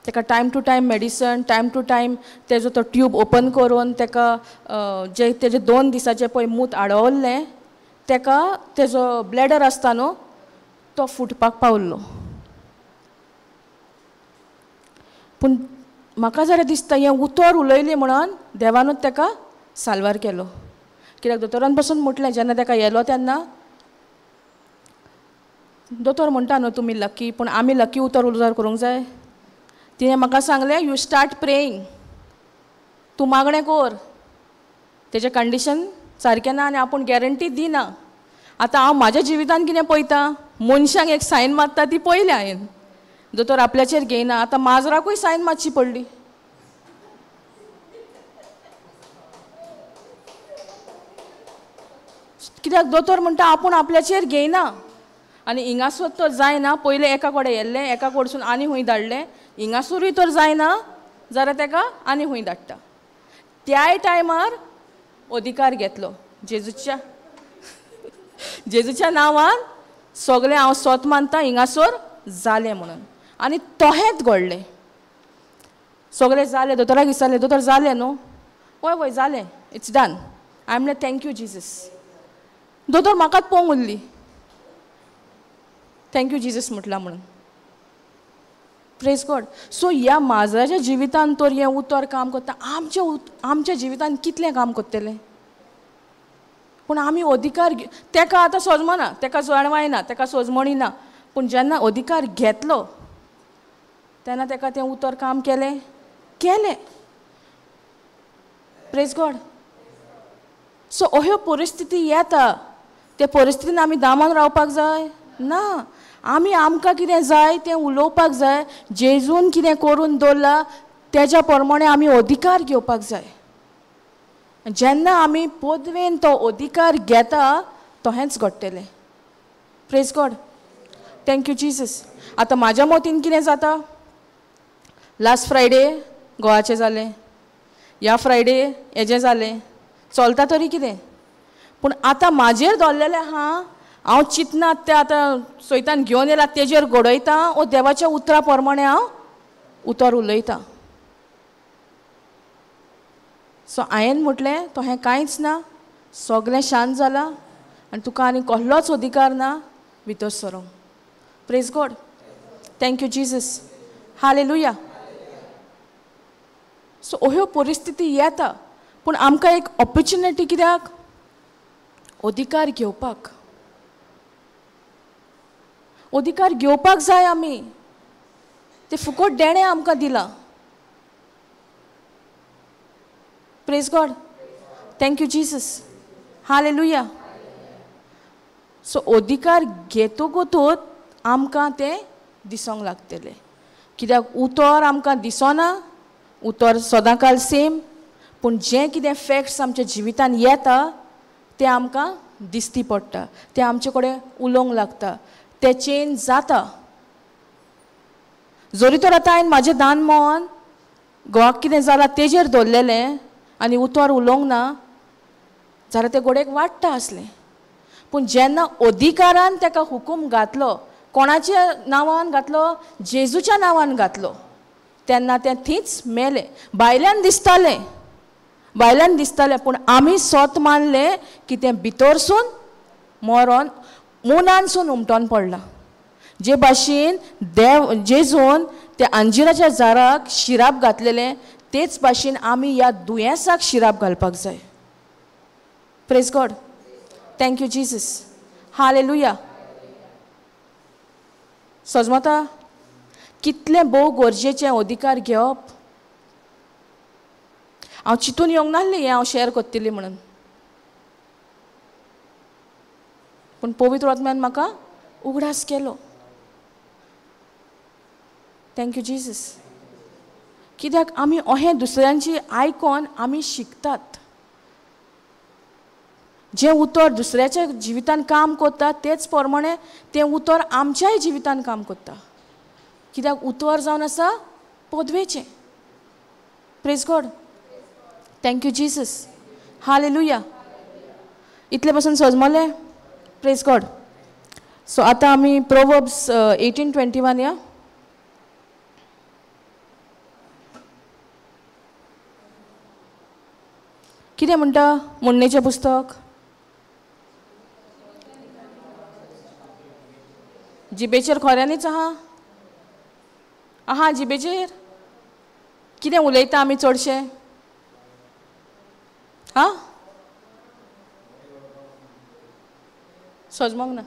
ताका time to time medicine, time to time तेजो तो ट्यूब ओपन करून ताका जे तेजे 2 दिसाचे पळय मूत आडवल्लें, ताका तेजो ब्लॅडर आसता न्हू तो फुटपाक पावल्लो. पूण म्हाका जाल्यार दिसता हें उतर उलयलें म्हणून देवानूच ताका साल्वार केलो. कित्याक दोतोरान पासून म्हटलें जेन्ना ताका येलो तेन्ना दोतोर म्हणटा न्हू तुमी लकी, पूण आमी लकी उतर उजार करूंक जाय. तिणें म्हाका सांगलें you start praying, तूं मागणें कर, तेजें कंडिशन सारकें ना आनी आपूण गॅरंटी दिना. आतां हांव म्हाज्या जिवितान कितें पळयता, मनशांक एक सायन मारता ती पळयली हांवें, दोतोर आपल्याचेर घेयना. आतां माजराकूय सायन मारची पडली. कित्याक दोतोर म्हणटा आपूण आपल्याचेर घेयना आनी हिंगासर तर जायना. पयलें एका कडेन येल्लें, एका कडसून आनी खूंय धाडलें, हिंगासरूय तर जायना जाल्यार ताका आनी खूंय धाडटा. त्याय टायमार अधिकार घेतलो जेजूच्या जेजूच्या नांवान सगळें हांव सोत मानता हिंगासर जालें म्हणून. आनी तहेंच घडलें, सगळें जालें. दोतोराक विचारलें, दोतोर जालें न्हू? वय वय जालें, it's done. हांवें म्हणलें thank you Jesus. दोतोर म्हाकाच पळोवंक उरली, thank you Jesus म्हटलां म्हणून. Praise God. सो ह्या माजराच्या जिवितान तर हें उतर काम करता, आमच्या आमच्या जिवितान कितलें काम करतलें. पूण आमी अधिकार ताका आतां सोजमना, ताका जाणवायना, ताका सोजमणी ना, पूण जेन्ना अधिकार घेतलो तेन्ना ताका तें उतर काम केलें केलें. Praise God. सो अह्यो परिस्थिती येता, ते परिस्थितीन आमी दामान रावपाक जाय ना. आमी आमकां कितें जाय तें उलोवपाक जाय. जेजून कितें करून दवरलां तेज्या प्रमाणे आमी अधिकार घेवपाक जाय. जेन्ना आमी पदवेन तो अधिकार घेता तहेंच घडटलें. Praise God. Thank you Jesus. आतां म्हाज्या मतीन कितें जाता, लास्ट फ्रायडे गोवाचें जालें, ह्या फ्रायडे हेजें जालें, चलता तरी कितें. पूण आतां म्हाजेर दवरलेलें आहा, हांव चिंतना तें आतां सैतान घेवन येयला तेजेर घडयता ओ देवाच्या उतरा प्रमाणे हांव उतर उलयतां. सो हांवें म्हटलें तहें कांयच ना, सगळें शांत जालां आनी तुका आनी कसलोच अधिकार ना भितर सरोंक. Praise God. Thank you Jesus. Hallelujah. So Ahio परिस्थिती येता, पूण आमकां एक ऑपॉर्च्युनिटी कित्याक अधिकार घेवपाक, अधिकार घेवपाक जाय आमी. ते फुकट देणें आमकां दिलां. Praise God. Thank you Jesus. Hallelujah. So अधिकार घेतकूच आमकां तें दिसोंक लागतलें. कित्याक उतर आमकां दिसना, उतर सदांकाल सेम, पूण जें कितें फॅक्ट्स आमच्या जिवितान येता तें आमकां दिसती पडटा, तें आमचे कडेन उलोवंक लागता, तें चेंज जाता. जरी तर आतां हांवें म्हाजें दान मन घोवाक कितें जालां तेजेर दवरलेलें आनी उतर उलोवंक ना जाल्यार तें घोडेक वाडटा आसलें. पूण जेन्ना अधिकारान ताका हुकूम घातलो, कोणाच्या नांवान घातलो? जेजूच्या नांवान घातलो, तेन्ना तें थंयच मेलें. भायल्यान दिसतालें, भायल्यान दिसतालें, पूण आमी सोत मानलें की तें भितरसून मरोन मुनानसून उमटोन पडलां. जे भाशेन देव जेजून त्या अंजिराच्या झाडाक शिराप घातलेलें तेच भाशेन आमी ह्या दुयेंसाक शिराप घालपाक जाय. Praise God. Thank you Jesus. Hallelujah. सजमता कितलें भोव गरजेचें अधिकार घेवप. हांव चिंतून येवंक नासलें हें हांव शेअर करतली म्हणून, पूण पवित्र आत्म्यान म्हाका उगडास केलो. Thank you Jesus. कित्याक आमी अहें दुसऱ्यांची आयकोन आमी शिकतात. जें उतर दुसऱ्याच्या जिवितान काम करता तेच प्रमाणे तें उतर आमच्याय जिवितान काम करता. कित्याक उतर जावन आसा पदवेचें. Praise God. Thank you Jesus. Hallelujah. इतले पासून सजमलें. Praise God. सो आतां आमी प्रोवर्ब्स 18:21 या. कितें म्हणटा म्हणणेचें पुस्तक? जिबेचेर खऱ्यांनीच आहा. आहा जिबेचेर कितें उलयता आमी चडशें? आं सजमोंक ना.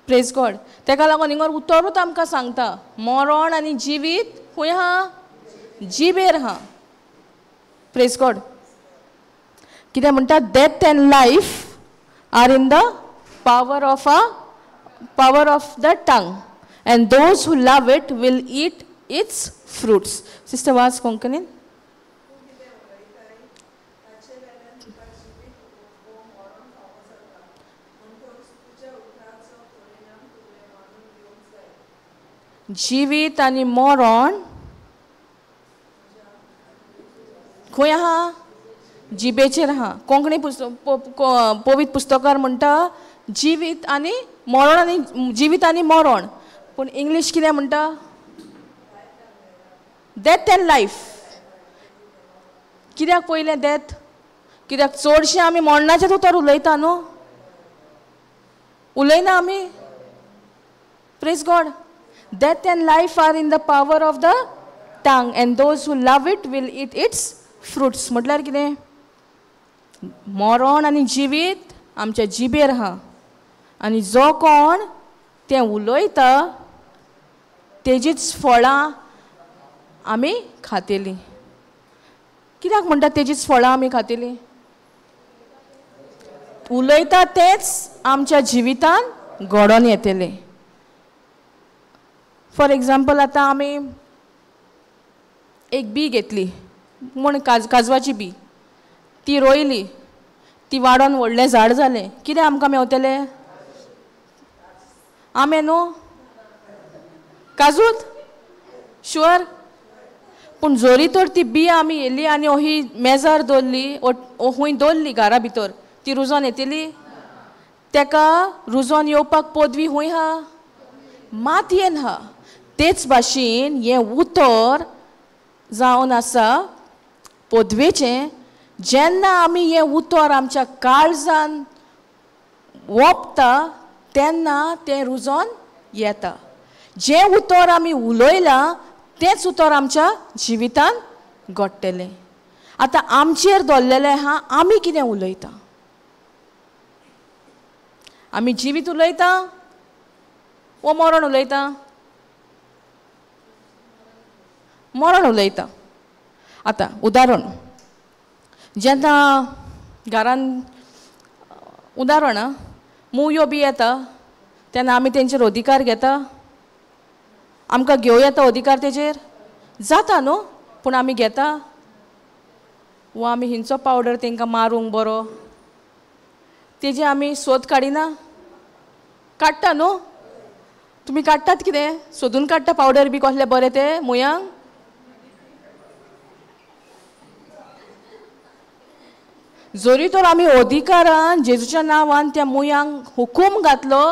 Praise God. तेका लागून हिंगर उतरूच आमकां सांगता मरण आनी जिवीत खंय आहा? जिबेर आहा. Praise God. कितें म्हणटा? Death and life are in the power of the tongue, and those who love it will eat its fruits. Sister वाच कोंकणीन. जिवीत आनी मरण खंय आहा? जिबेचेर आहा. कोंकणी पवित्र पुस्तकार म्हणटा जिवीत आनी मरण आनी जिवीत आनी मरण, पूण इंग्लीश कितें म्हणटा? Death and life. कित्याक पयलें डेथ? कित्याक चडशें आमी मरणाचें उतर उलयता न्हू, उलयना आमी. Praise God. Death and life are in the power of the tongue, and those who love it will eat its fruits. म्हटल्यार कितें? मरण आनी जिवीत आमच्या जिबेर आहा, आनी जो कोण तें उलयता तेजीच फळां आमी खातेली. कित्याक म्हणटा तेजीच फळां आमी खातेली? उलयता तेंच आमच्या जिवितान घडोवन येतलें. फॉर एग्जाम्पल, आतां आमी एक बी घेतली म्हण काजवाची बी, ती रोयली, ती वाडोन व्हडलें झाड जालें, कितें आमकां मेवतलें? आमे न्हू, काजूत शुअर. पूण जरी तर ती बी आमी येयली आनी ओही मेजार दवरली, हूंय दवरली घरा भितर, ती रुजोन येतली? तेका रुजोन येवपाक पदवी हूंय आहा? मातयेन आहा. तेच भाशेन हें उतर जावन आसा पदवेचें. जेन्ना आमी हें उतर आमच्या काळजान वोपता तेन्ना तें रुजोन येता. जें उतर आमी उलयलां तेंच उतर आमच्या जिवितान घडटलें. आतां आमचेर दवरलेलें आहा आमी कितें उलयता? आमी जिवीत उलयता वो मरण उलयता? मरण उलयता. आतां उदाहरण, जेन्ना घरान उदाहरण मुयो बी येता तेन्ना आमी तेंचेर अधिकार घेता? आमकां घेवं येता अधिकार तेजेर? जाता न्हू, पूण आमी घेता वो आमी हिंचो पावडर तेंकां मारूंक बरो तेजे आमी सोद काडिना? काडटा न्हू? तुमी काडटात कितें? सोदून काडटा पावडर बी कसलें बरें तें मुयांक? जरी तर आमी अधिकारान जेजूच्या नांवान त्या मुयांक हुकूम घातलो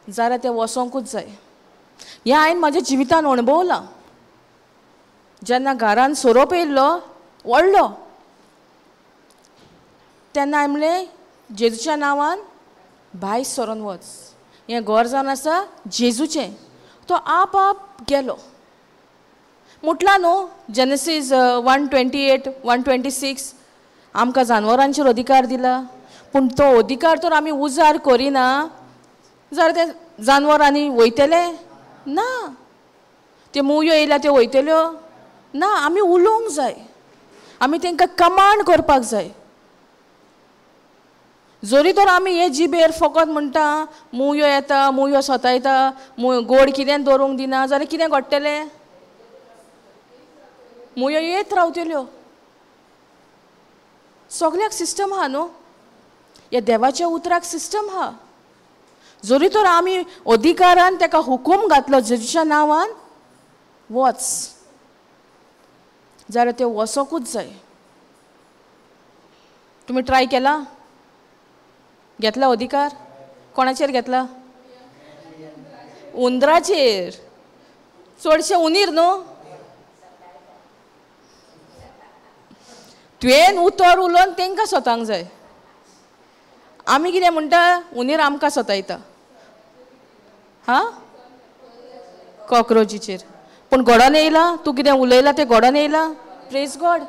जाल्यार तें वसोंकूच जाय. हें हांवें म्हज्या जिवितान अणभवलां. जेन्ना घरान सोरोप येयल्लो व्हडलो तेन्ना हांवें म्हणलें जेजूच्या नांवान भायर सरोन वच, हें घर जावन आसा जेजूचें. तो आप आप गेलो. म्हटलां न्हू जेनेसीस 1:28 1:26 आमकां जानवरांचेर अधिकार दिला, पूण तो अधिकार तर आमी उजार करिना जाल्यार ते जानवर आनी वयतले ना, त्यो मुयो येयल्या त्यो वयतल्यो ना. आमी उलोवंक जाय, आमी तांकां कमांड करपाक जाय. जरी तर आमी हे जिबेर फकत म्हणटा मुयो येता, मुयो सतायता, गोड कितें दवरूंक दिना जाल्यार कितें घडटलें? मुयो येत रावतल्यो. सगल्याक सिस्टम आहा न्हू, ह्या देवाच्या उतराक सिस्टम आहा. जरी तर आमी अधिकारान ताका हुकूम घातलो जेजूच्या नांवान वच जाल्यार तें वसोकूच जाय. तुमी ट्राय केला? घेतला अधिकार? कोणाचेर घेतला? उंदराचेर. चडशे उंदीर न्हू. तुवें उतर उलोवन तांकां सोतांक जाय. आमी कितें म्हणटा? उंदीर आमकां सोतायता. हा, कॉक्रोचीचेर. पूण घडोन येयला, तूं कितें उलयला तें घडोन येयला. प्रेज गॉड.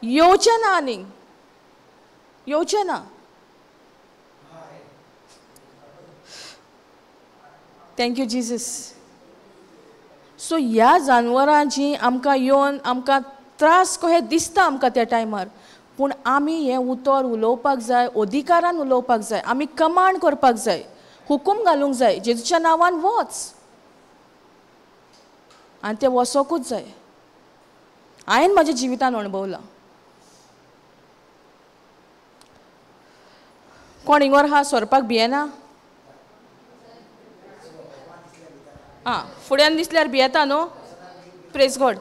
येवचें ना आनीक, येवचें ना. Thank you Jesus. सो ह्या जानवरांची आमकां येवन आमकां त्रास कशें दिसता आमकां त्या टायमार, पूण आमी हें उतर उलोवपाक जाय, अधिकारान उलोवपाक जाय, आमी कमांड करपाक जाय, हुकूम घालूंक जाय, जेजूच्या नांवान वच, आनी तें वसोकूच जाय. हांवें म्हज्या जिवितान अणभवलां. कोण इंगोर आहा सोरपाक भियेना? आं, फुड्यान दिसल्यार भियेता न्हू? Praise God,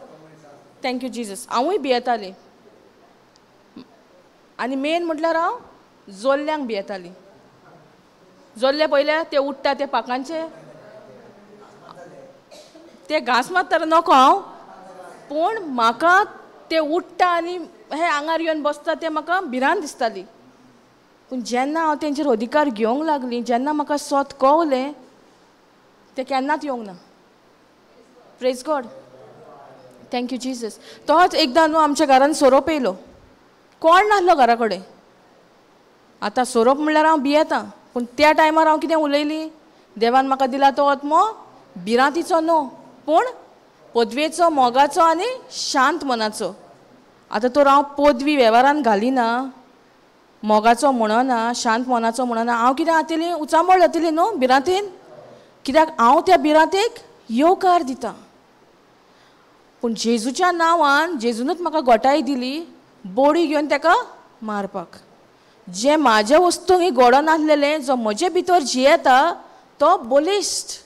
thank you Jesus. हांवूय भियेतालें, आनी मेन म्हटल्यार हांव जोल्ल्यांक भियेतालीं. जोल्ले पयल्या ते उडटा ते पाकांचे, ते घांस मात तर नको हांव, पूण म्हाका ते उडटा आनी हे आंगार येवन बसता ते म्हाका भिरांत दिसताली. पूण जेन्ना हांव तेंचेर अधिकार घेवंक लागली, जेन्ना म्हाका सोत कवलें, तें केन्नाच येवंक ना. Praise God, thank you Jesus. तोच एकदां न्हू आमच्या घरान सोरोप येयलो, कोण नासलो घरा कडेन. आतां सोरोप म्हणल्यार हांव भियेतां, पूण त्या टायमार हांव कितें उलयली? देवान म्हाका दिला तो आत्मो भिरांतीचो न्हू, पूण पदवेचो, मोगाचो आनी शांत मनाचो. आतां तर हांव पदवी वेव्हारान घालिना, मोगाचो म्हणना, शांत मनाचो म्हणना, हांव कितें जातली? उचांबळ जातली न्हू भिरांतीन, कित्याक हांव त्या भिरांतेक येवकार दितां. पूण जेजूच्या नांवान जेजूनच म्हाका गोटाय दिली बोडी घेवन ताका मारपाक. जें म्हाज्या वस्तूंक गोडो नासलेलें, जो म्हजे भितर जियेता तो बलिश्ट.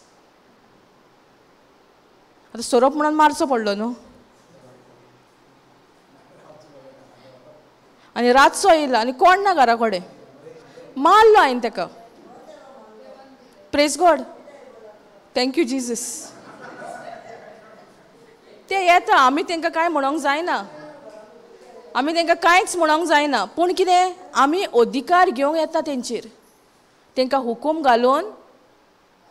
आतां सोरोप म्हणून मारचो पडलो न्हू. आनी रातचो येयला आनी कोण ना घरा कडेन, मारलो हांवें ताका. Praise God, thank you Jesus. ते येता, आमी तांकां कांय म्हणोंक जायना, आमी तांकां कांयच म्हणोंक जायना, पूण कितें आमी अधिकार घेवंक येता तेंचेर, तांकां हुकूम घालून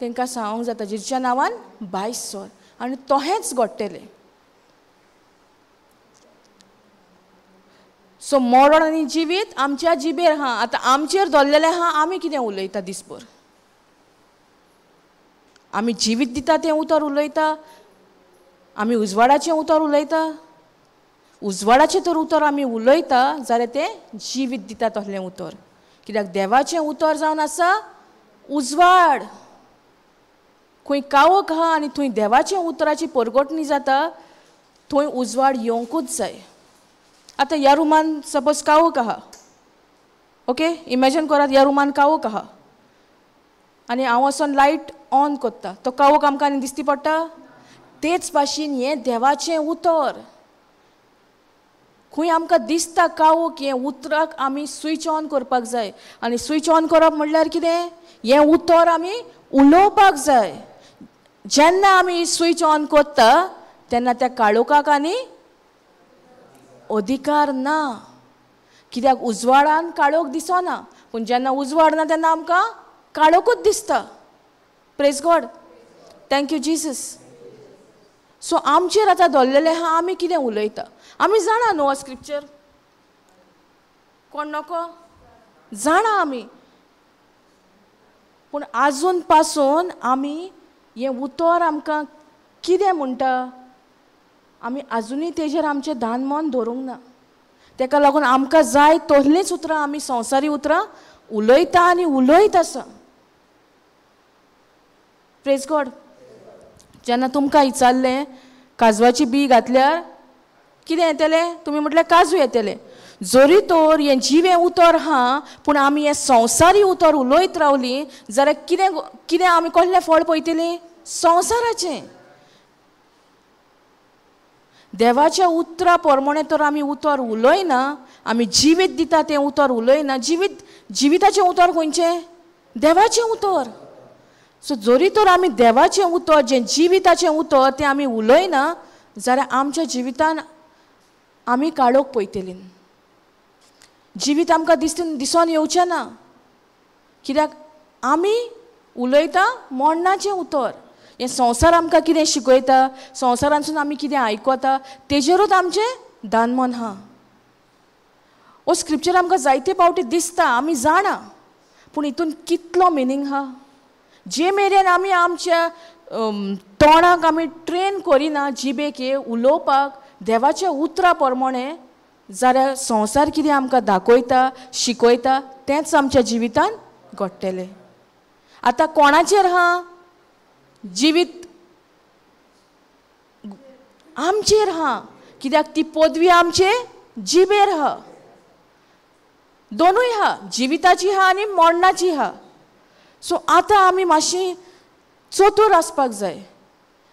तांकां सांगूंक जाता जेजूच्या नांवान भायर सर, आनी तोहेंच घडटलें. सो मरण आनी जिवीत आमच्या जिबेर आहा. आतां आमचेर धरलेलें आहा, आमी कितें उलयता दिसभर? आमी जिवीत दिता तें उतर उलयता, आमी उजवाडाचें उतर उलयता. उजवाडाचें तर उतर आमी उलयता जाल्यार तें जिवीत दिता तसलें उतर, कित्याक देवाचें उतर जावन आसा उजवाड. खंय कावक आहा आनी थंय देवाचें उतराची परगटणी जाता, थंय उजवाड येवंकूच जाय. आतां ह्या रुमान सपोज कावक आहा, ओके, इमेजीन करात ह्या रुमान कावक आहा, आनी हांव वचोन लायट ऑन करता, तो काळोख आमकां आनी दिसती पडटा. तेच भाशेन हें देवाचें उतर खंय आमकां दिसता काळोख, हें उतराक आमी स्विच ऑन करपाक जाय. आनी स्विच ऑन करप म्हणल्यार कितें, हें उतर आमी उलोवपाक जाय. जेन्ना आमी स्विच ऑन करता तेन्ना त्या काळोखाक आनी अधिकार ना. कित्याक उजवाडान काळोख दिसना, पूण जेन्ना उजवाड ना तेन्ना आमकां काळोखूच दिसता. Praise God, thank you Jesus. So आमचेर आतां धरलेलें आहा आमी कितें उलयता. आमी जाणा न्हू स्क्रिप्चर, कोण नको जाणा आमी, पूण आजून पासून आमी हें उतर आमकां कितें म्हणटा आमी आजुनूय तेजेर आमचें दान मन दवरूंक ना. तेका लागून आमकां जाय तसलींच उतरां आमी संवसारी उतरां उलयता आनी उलयत आसा. Praise God. जेन्ना तुमकां विचारलें काजवाची बी घातल्यार कितें येतलें, तुमी म्हटल्यार काजू येतले. जरी तर हें जिवें उतर आहा, पूण आमी हें संवसारी उतर उलयत रावलीं जाल्यार कितें कितें आमी कसलें फळ पळयतलीं? संवसाराचें. देवाच्या उतरा प्रमाणे तर आमी उतर उलयना, आमी जिवीत दिता तें उतर उलयना. जिवीत, जिविताचें उतर खंयचें? देवाचें उतर. सो जरी तर आमी देवाचें उतर जें जिविताचें उतर तें आमी उलयना जाल्यार आमच्या जिवितान आमी काळोख पळयतलीं. जिवीत आमकां दिसोन येवचें ना, कित्याक आमी उलयता मरणाचें उतर. हें संवसार आमकां कितें शिकयता, संवसारांतसून आमी कितें आयकता तेजेरूच आमचें दानमन आहा. हो स्क्रिप्चर आमकां जायते फावटी दिसता, आमी जाणा, पूण हितून कितलो मिनींग आहा. जे मेरेन आमी आमच्या तोंडाक आमी ट्रेन करिना जिबेक उलोवपाक देवाच्या उतरा प्रमाणे, जाल्यार संवसार कितें आमकां दाखयता शिकयता तेंच आमच्या जिवितान घडटलें. आतां कोणाचेर आहा जिवीत? आमचेर आहा, कित्याक ती पदवी आमचे जिबेर आहा. दोनूय आहा, जिविताची आहा आनी मरणाची आहा. सो आतां आमी मातशी चतूर आसपाक जाय.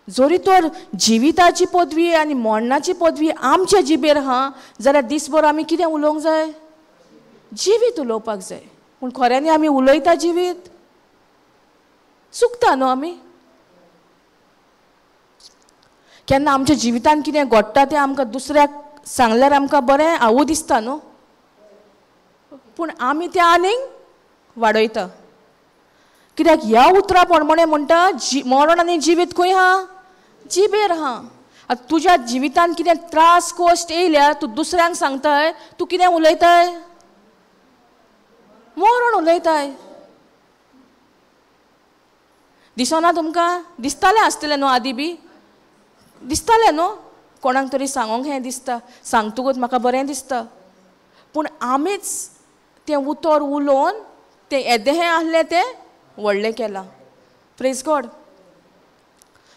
जरी तर जिविताची पदवी आनी मरणाची पदवी आमच्या जिबेर आहा जाल्यार दिसभर आमी कितें उलोवंक जाय? जिवीत उलोवपाक जाय. पूण खऱ्यांनी आमी उलयता जिवीत? चुकता न्हू आमी. केन्ना आमच्या जिवितान कितें घडटा तें आमकां दुसऱ्याक सांगल्यार आमकां बरें आवू दिसता न्हू, पूण आमी तें आनीक वाडयता. कित्याक ह्या उतरा प्रमाणे म्हणटा मरण आनी जिवीत खंय आहा? जिबेर आहा. आतां तुज्या जिवितान कितें त्रास कश्ट येयल्यार तूं दुसऱ्यांक सांगताय, तूं कितें उलयताय? मरण उलयताय. दिसना तुमकां? दिसतालें आसतलें न्हू, आदी बी दिसतालें न्हू, कोणाक तरी सांगोंक हें दिसता, सांगतकूच म्हाका बरें दिसता. पूण आमीच तें उतर उलोवन तें येदें आहलें तें व्हडलें केलां. Praise God.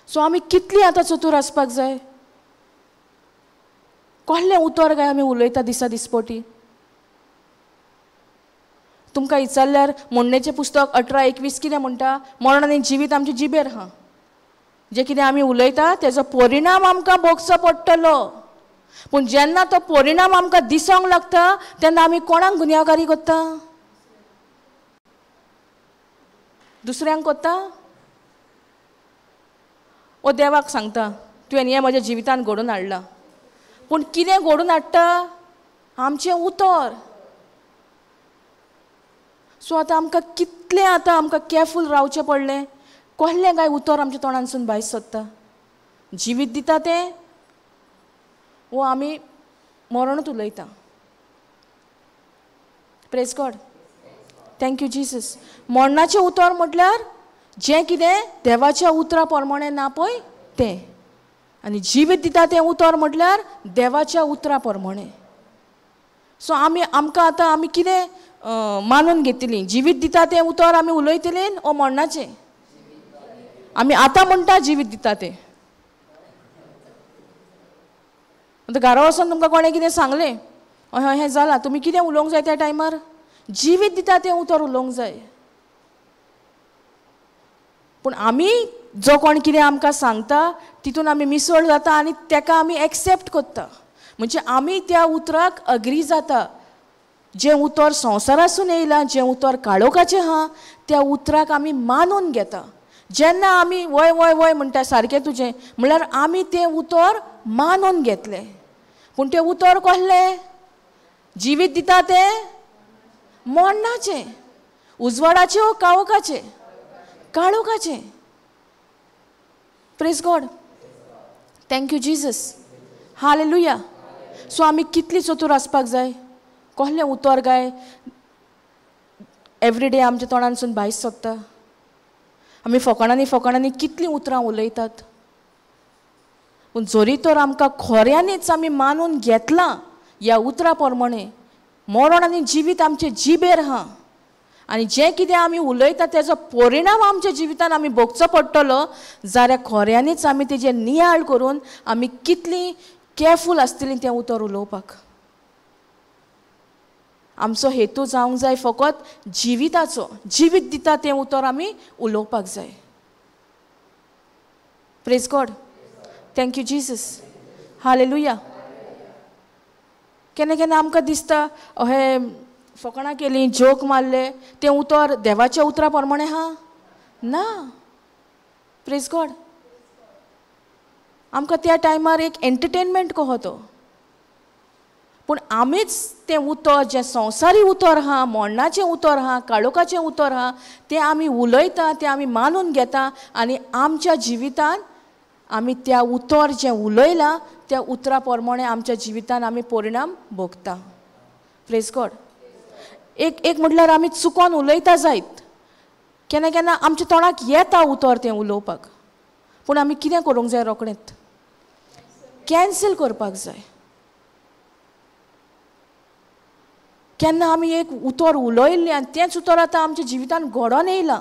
सो आमी कितलीं आतां चतूर आसपाक जाय. कसलें उतर काय आमी उलयता दिसा दिसपटी? तुमकां विचारल्यार म्हणणेचें पुस्तक 18:21 कितें म्हणटा? मरण आनी जिवीत आमचे जिबेर आहा. जें कितें आमी उलयता तेजो परिणाम आमकां भोगचो पडटलो. पूण जेन्ना तो परिणाम आमकां दिसोंक लागता तेन्ना आमी कोणाक गुन्यांवकारी करता? दुसऱ्यांक करता? ओ देवाक सांगता तुवें हें म्हज्या जिवितान घडोवन हाडलां. पूण कितें घडोवन हाडटा? आमचें उतर. सो आतां आमकां कितलें आतां आमकां केअरफूल रावचें पडलें. कसलें काय उतर आमच्या तोंडांतसून भायर सरता? जिवीत दिता तें वो आमी मरणूच उलयता. Praise God, thank you Jesus. मरणाचें उतर म्हटल्यार जें कितें देवाच्या उतरा प्रमाणे ना पळय तें, आनी जिवीत दिता तें उतर म्हटल्यार देवाच्या उतरा प्रमाणे. सो आमी आमकां आतां आमी कितें मानून घेतलीं? जिवीत दिता तें उतर आमी उलयतलीं ओ मरणाचें? आमी आतां म्हणटा जिवीत दिता तें. आतां घरा वचून तुमकां कोणें कितें सांगलें हय हें जालां, तुमी कितें उलोवंक जाय त्या टायमार? जिवीत दिता तें उतर उलोवंक जाय. पूण आमी जो कोण कितें आमकां सांगता तितून आमी मिसळ जाता आनी तेका आमी एक्सेप्ट करता. म्हणजे आमी त्या उतराक अग्री जाता. जें उतर संवसारासून येयलां, जें उतर काळोखाचें आहा, त्या उतराक आमी मानून घेता. जेन्ना आमी वय वय वय म्हणटा सारकें तुजें, म्हणल्यार आमी तें उतर मानून घेतलें. पूण तें उतर कसलें? जिवीत दिता तें मरणाचें, उजवाडाचें वो काळोखाचें? काळोखाचें. Praise God, thank you Jesus, hallelujah. So आमी कितली चतूर आसपाक जाय. कसलें उतर काय एवरीडे आमच्या तोंडांसून भायर सोदता. आमी फकाणांनी फकाणांनी कितलीं उतरां उलयतात. पूण जरी तर आमकां खऱ्यांनीच आमी मानून घेतलां ह्या उतरां प्रमाणे, मरण आनी जिवीत आमचे जिबेर आहा आनी जें कितें आमी उलयता तेजो परिणाम आमच्या जिवितान आमी भोगचो पडटलो, जाल्यार खऱ्यांनीच आमी तेजेर नियाळ करून आमी कितलीं केअरफूल आसतलीं तें उतर उलोवपाक. आमचो हेतू जावंक जाय फकत जिविताचो, जिवीत दिता तें उतर आमी उलोवपाक जाय. Praise God, thank you Jesus, hallelujah. केन्ना केन्ना आमकां दिसता अहें फकाणां केलीं, जोक मारले, तें उतर देवाच्या उतरा प्रमाणें आहा ना. प्रेज गॉड, आमकां त्या टायमार एक एंटरटेनमेंट कहो तो. पूण आमीच तें उतर जें संवसारी उतर आहा, मरणाचें उतर आहा, काळोखाचें उतर आहा, तें आमी उलयता, तें आमी मानून घेता आनी आमच्या जिवितान आमी त्या उतर जें उलयलां त्या उतरा प्रमाणे आमच्या जिवितान आमी परिणाम भोगता. Praise God. एक एक म्हटल्यार आमी चुकोन उलयता जायत, केन्ना केन्ना आमच्या तोंडाक येता उतर तें उलोवपाक, पूण आमी कितें करूंक जाय? रोखडेंच कॅन्सल करपाक जाय. केन्ना आमी एक उतर उलयल्लें आनी तेंच उतर आतां आमच्या जिवितान घडोन येयलां,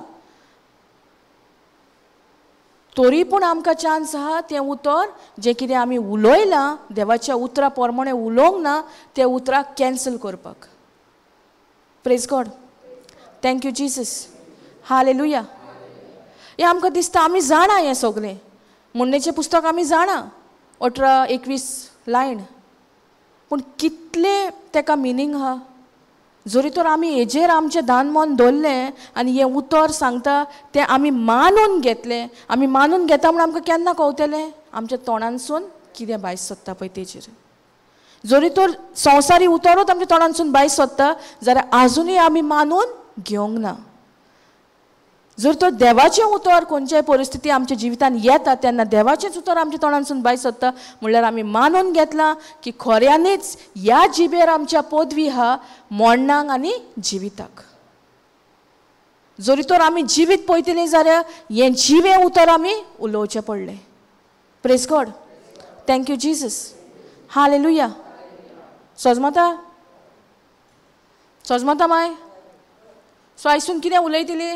तरी पूण आमकां चान्स आहा तें उतर जें कितें आमी उलयलां देवाच्या उतरा प्रमाणे उलोवंक ना तें उतराक कॅन्सल करपाक. Praise God, thank you Jesus, hallelujah. हें आमकां दिसता आमी जाणा हें सगळें, म्हणणेचें पुस्तक आमी जाणा 18 21 लायन, पूण कितलें तेका मिनींग आहा. जरी तर आमी हेजेर आमचें दान मन दवरलें आनी हें उतर सांगता तें आमी मानून घेतलें, आमी मानून घेता म्हूण आमकां केन्ना कळटलें? आमच्या तोंडांसून कितें भायर सोदता पळय तेजेर. जरी तर संवसारी उतरूच आमच्या तोंडांसून भायर सोदता जाल्यार आजुनूय आमी मानून घेवंक ना. जर तर देवाचें उतर खंयच्याय परिस्थिती आमच्या जिवितान येता तेन्ना देवाचेंच उतर आमच्या तोंडांसून भायर सोदता म्हणल्यार आमी मानून घेतलां की खऱ्यांनीच ह्या जिबेर आमच्या पदवी आहा मरणाक आनी जिविताक. जरी तर आमी जिवीत पळयतलीं जाल्यार हें जिवें उतर आमी उलोवचें पडलें. Praise God, thank you Jesus, hallelujah. सजमता सजमता my? सो आयसून कितें उलयतली?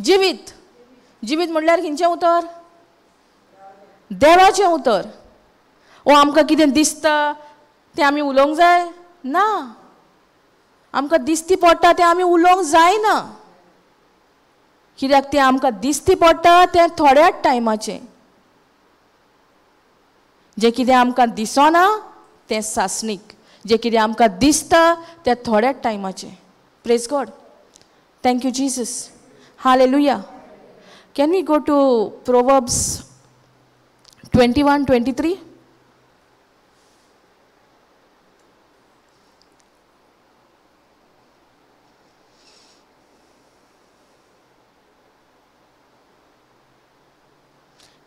जिवीत. जिवीत म्हणल्यार खंयचें उतर? देवाचें उतर. ओ आमकां कितें दिसता तें आमी उलोवंक जाय ना, आमकां दिसती पडटा तें आमी उलोवंक जायना, कित्याक तें आमकां दिसती पडटा तें थोड्याच टायमाचें. जें कितें आमकां दिसना तें सासणीक, जें कितें आमकां दिसता तें थोड्याच टायमाचें. Praise God, thank you Jesus, hallelujah. Can we go to Proverbs 21:23?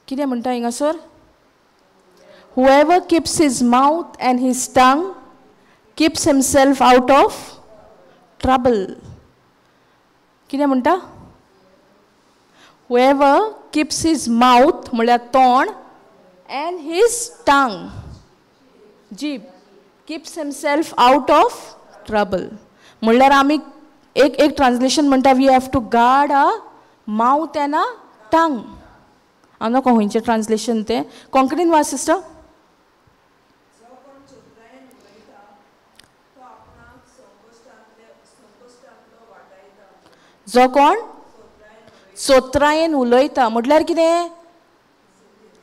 कितें म्हणटा हिंगासर? Whoever keeps his mouth and his tongue keeps himself out of trouble. कितें म्हणटा? Whoever keeps his mouth म्हणल्यार तोंड and his tongue जीभ keeps himself out of trouble. म्हणल्यार आमी एक एक ट्रान्सलेशन म्हणटा we have to guard our mouth and our tongue. हांव नको खंयचें ट्रान्सलेशन तें, कोंकणीन वाच सिस्टर. जो कोण चोत्रायेन उलयता म्हटल्यार कितें?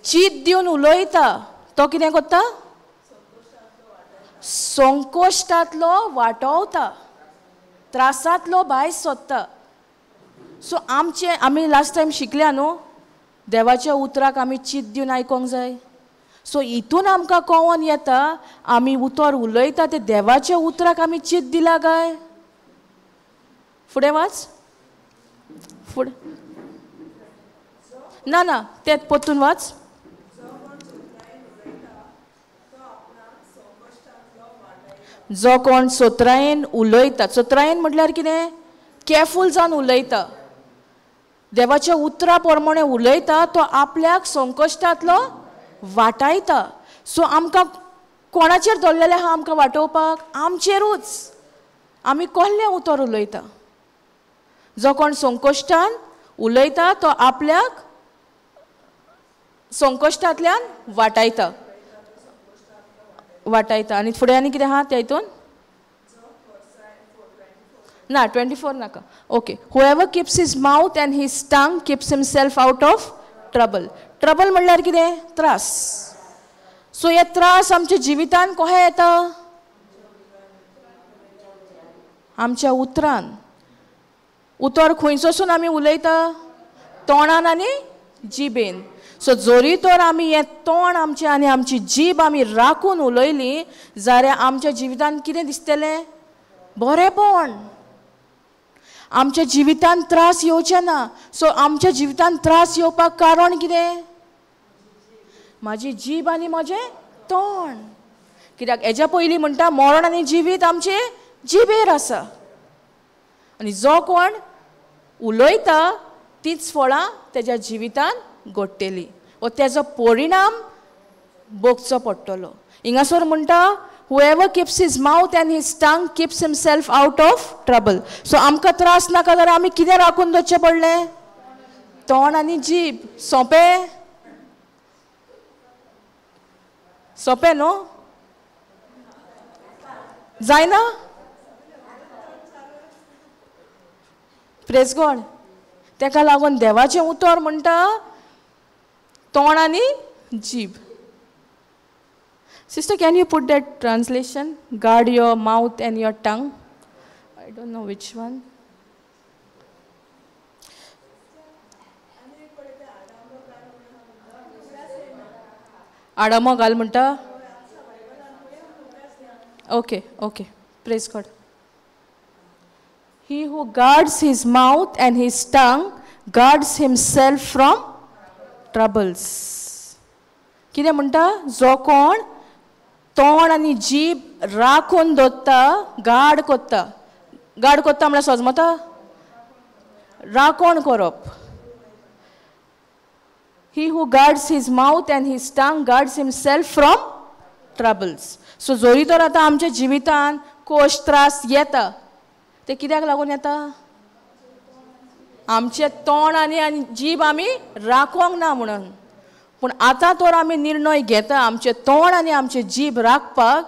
चीत दिवन उलयता तो कितें करता? संकोश्टांतलो वाटोवता, त्रासांतलो भायर सोदता. सो आमचे आमी लास्ट टायम शिकल्या न्हू, देवाच्या उतराक आमी चीत दिवन आयकोंक जाय. सो हितून आमकां कळोन येता आमी उतर उलयता ते देवाच्या उतराक आमी चीत दिला काय? फुडें वाच, फुडें ना ना तें परतून वाच. जो कोण सोत्रायेन उलयता, सोत्रायेन म्हटल्यार कितें? केअरफूल जावन उलयता, देवाच्या उतरा प्रमाणे उलयता तो आपल्याक संकश्टांतलो वाटायता. सो आमकां कोणाचेर दवरलेलें आहा आमकां वाटोवपाक? आमचेरूच. आमी कसलें उतर उलयता? जो कोण संकश्टान उलयता तो आपल्याक संकश्टांतल्यान वाटायता, वाटायता. आनी फुडें आनी कितें आहा त्या हितून? ना 24 नाका. Okay. Whoever keeps his mouth and his tongue keeps himself out of trouble. Trouble म्हणल्यार कितें? त्रास. सो हे त्रास आमच्या जिवितान कशे येता? आमच्या उतरान. उतर खंयचोसून आमी उलयता? तोंडान आनी जिबेन. सो जरी तर आमी हें तोंड आमचें आनी आमची जीब आमी राखून उलयली जाल्यार आमच्या जिवितान कितें दिसतलें? बरेंपण. आमच्या जिवितान त्रास येवचे ना. सो आमच्या जिवितान त्रास येवपाक कारण कितें? म्हाजी जीब आनी म्हजें तोंड. कित्याक हेज्या पयलीं म्हणटा मरण आनी जिवीत आमचे जिबेर आसा, आनी जो कोण उलयता तीच फळां तेज्या जिवितान घडटली वो तेजो परिणाम भोगचो पडटलो. हिंगासर म्हणटा whoever keeps his mouth and his tongue keeps himself out of trouble. So आमकां त्रास नाका जाल्यार आमी कितें राखून दवरचें पडलें? तोंड आनी जीब. सोंपें? सोंपें न्हू? जायना? प्रेज गॉड. तेका लागून देवाचें उतर म्हणटा तोंड आनी जीब. Sister, can you put that translation? Guard your mouth and your tongue. I don't know which one. आडामो घाल म्हणटा? Okay, okay. Praise God. He who guards his mouth and his tongue guards himself from troubles. कितें म्हणटा? जो कोण तोंड आनी जीब राखून दवरता, गार्ड कोत्ता. गार्ड कोत्ता म्हळ्यार सजमता? राखण करप. He who guards his mouth and his tongue guards himself from troubles. So जरी तर आतां आमच्या जिवितान कोश त्रास येता ते कित्याक लागून येता? आमचें तोंड आनी जीब आमी राखोंक ना म्हणून. पूण आतां तर आमी निर्णय घेता आमचें तोंड आनी आमचें जीब राखपाक,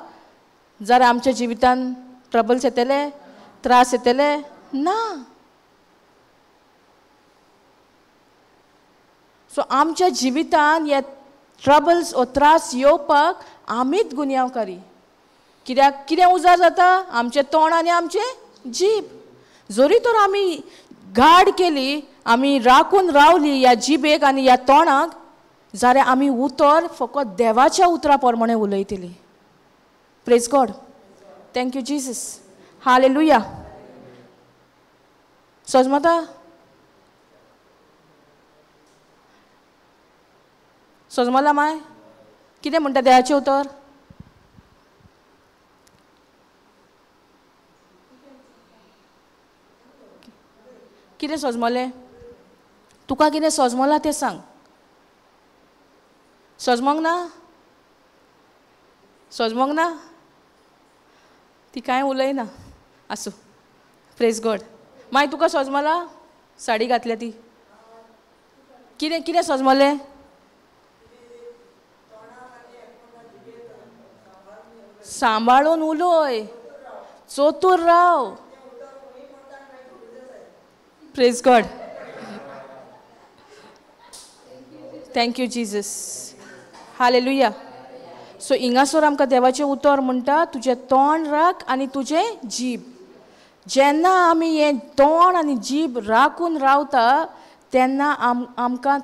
जाल्यार आमच्या जिवितान ट्रबल्स येतले, त्रास येतले ना. सो आमच्या जिवितान हे ट्रबल्स ओ त्रास येवपाक आमीच गुन्यांवकारी. कित्याक कितें उजार जाता? आमचें तोंड आनी आमचें जीब. जरी तर आमी गार्ड केली, आमी राखून रावली ह्या जिबेक आनी ह्या तोंडाक, जाल्यार आमी उतर फकत देवाच्या उतरा प्रमाणे उलयतली. Praise God. Thank you Jesus. Hallelujah. सजमता? सजमला my? कितें म्हणटा देवाचें उतर? कितें सजमलें तुका? कितें सजमलां तें सांग. सजमोंक ना? सजमोंक ना? ती कांय उलयना. आसूं. Praise God. मागीर तुका सजमला? साडी घातल्या ती. कितें कितें सजमलें? सांबाळून उलय, चतूर राव. Praise God. Thank you Jesus, hallelujah. So हिंगासर आमकां देवाचें उतर म्हणटा तुजें तोंड राख आनी तुजें जीब. जेन्ना आमी हें तोंड आनी जीब राखून रावता तेन्ना आमकां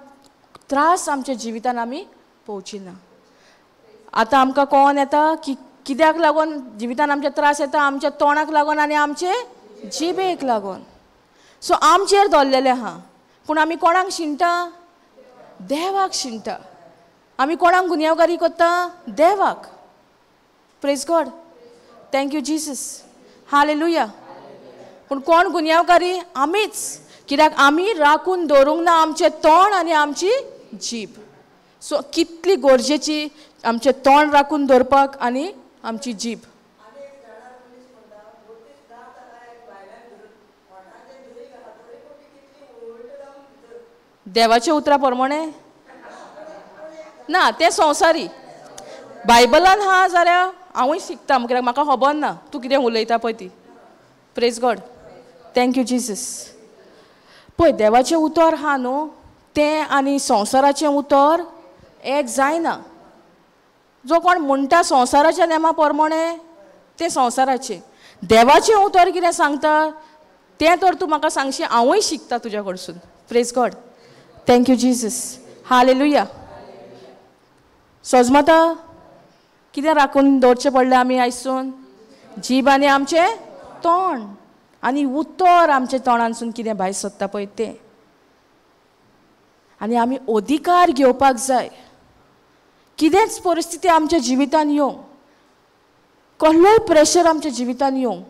त्रास आमच्या जिवितान आमी पळोवची ना. आतां आमकां कळोन येता की कित्याक लागून जिवितान आमचे त्रास येता, आमच्या तोंडाक लागून आनी आमचे जिबेक लागून. सो आमचेर दवरलेलें आहा, पूण आमी कोणाक शिणटा? देवाक शिणटा. आमी कोणाक गुन्यांवकारी करता? देवाक. Praise God, thank you Jesus, hallelujah. पूण कोण गुन्यांवकारी? आमीच. कित्याक आमी राखून दवरूंक ना आमचें तोंड आनी आमची जीब. सो कितली गरजेची आमचें तोंड राखून दवरपाक आनी आमची जीब. देवाच्या उतरा प्रमाणे ना, तें संवसारी. बायबलान आहा जाल्यार हांवूय शिकता, कित्याक म्हाका खबर ना तूं कितें उलयता पळय ती. Praise God, thank you Jesus. पळय देवाचें उतर आहा न्हू तें आनी संवसाराचें उतर एक जायना. जो कोण म्हणटा संवसाराच्या नेमा प्रमाणे तें संवसाराचें, देवाचें उतर कितें सांगता तें तर तूं म्हाका सांगशी, हांवूय शिकता तुज्या कडसून. Praise God, thank you Jesus, hallelujah. सजमता कितें राखून दवरचें पडलें आमी आयसून? जीब आनी आमचें तोंड आनी उतर आमच्या तोंडानसून कितें भायर सोदता पळय तें. आनी आमी अधिकार घेवपाक जाय. कितेंच परिस्थिती आमच्या जिवितान येवं, कसलोय प्रेशर आमच्या जिवितान येवं,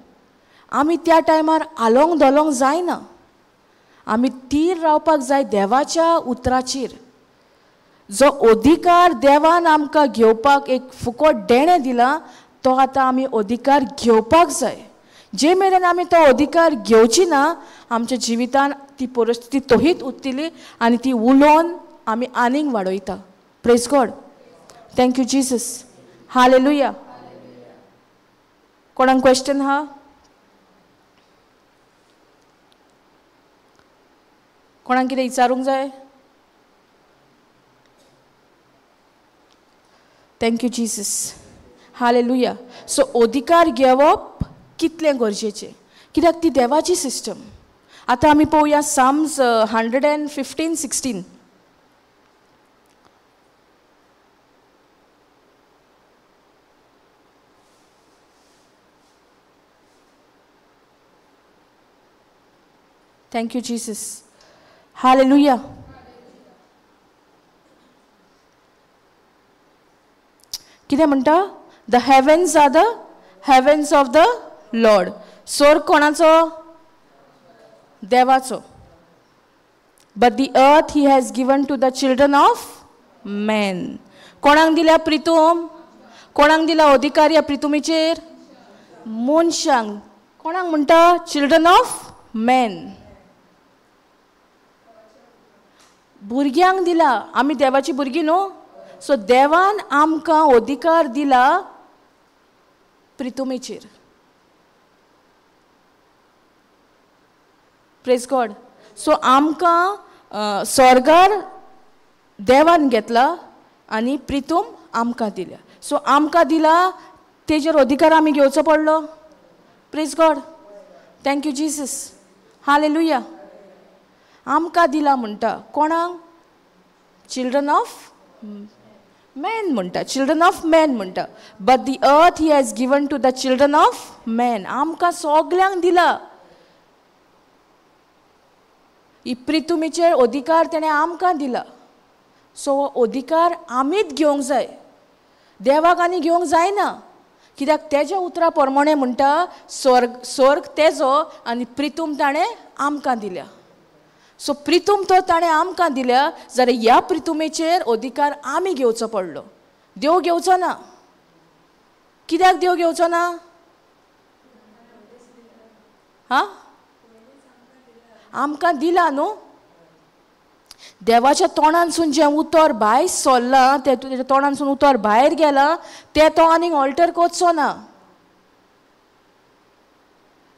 आमी त्या टायमार आलोंग दोलोंग जायना. आमी थीर रावपाक जाय देवाच्या उतराचेर. जो अधिकार देवान आमकां घेवपाक एक फुकट देणें दिलां तो आतां आमी अधिकार घेवपाक जाय. जे मेरेन आमी तो अधिकार घेवची ना आमच्या जिवितान ती परिस्थिती तोहीच उरतली आनी ती उलोवन आमी आनीक वाडयता. Praise God, thank you Jesus, hallelujah. कोणाक क्वेश्चन आहा? कोणाक कितें विचारूंक जाय? Thank you Jesus, hallelujah. So अधिकार घेवप कितलें गरजेचें, कित्याक ती देवाची सिस्टम. आतां आमी पळोवया Psalms 115:16. Thank you Jesus, hallelujah. कितें म्हणटा? The heavens are the heavens of the Lord. स्वर्ग कोणाचो? देवाचो. But the earth he has given to the children of man. कोणाक दिल्या प्रितूम? कोणाक दिला अधिकार ह्या प्रितुमीचेर? मनशांक. कोणाक म्हणटा? Children of man. भुरग्यांक दिला. आमी देवाची भुरगीं न्हू, सो देवान आमकां अधिकार दिला प्रितुमेचेर. Praise God. सो आमकां स्वर्गार देवान घेतला आनी प्रितूम आमकां दिल्या. सो आमकां दिला तेजेर अधिकार आमी घेवचो पडलो. Praise God, thank you Jesus, hallelujah. आमकां दिला म्हणटा कोणाक? चिल्ड्रन ऑफ मॅन म्हणटा, चिल्ड्रन ऑफ मॅन म्हणटा. But the earth he has given to the children of man. आमकां सगल्यांक दिला. ही प्रितुमीचेर अधिकार तेणें आमकां दिला. सो हो अधिकार आमीच घेवंक जाय, देवाक आनी घेवंक जायना. कित्याक तेज्या उतरा प्रमाणे म्हणटा स्वर्ग स्वर्ग तेजो आनी प्रितूम ताणें आमकां दिल्या. सो प्रितूम तर ताणें आमकां दिल्या जाल्यार ह्या प्रितुमेचेर अधिकार आमी घेवचो पडलो, देव घेवचो ना. कित्याक देव घेवचो ना? हां, आमकां दिला न्हू. देवाच्या तोंडानसून जें उतर भायर सरलां, तें तेज्या तोंडानसून उतर भायर गेलां तें तो आनीक ऑल्टर करचो ना.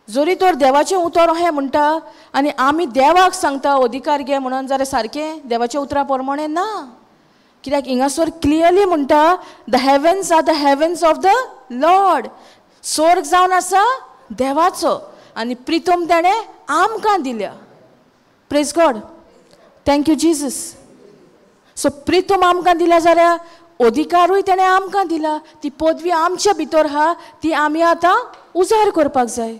जरी तर देवाचें उतर अशें म्हणटा आनी आमी देवाक सांगता अधिकार घे म्हणून, जाल्यार सारकें देवाच्या उतरा प्रमाणे ना. कित्याक हिंगासर क्लियरली म्हणटा the heavens are the heavens of the Lord. स्वर्ग जावन आसा देवाचो आनी प्रितम ताणें आमकां दिल्या. Praise God, thank you Jesus. So Pritam आमकां दिल्या जाल्यार अधिकारूय ताणें आमकां दिला. ती पदवी आमच्या भितर आहा, ती आमी आतां उजार करपाक जाय.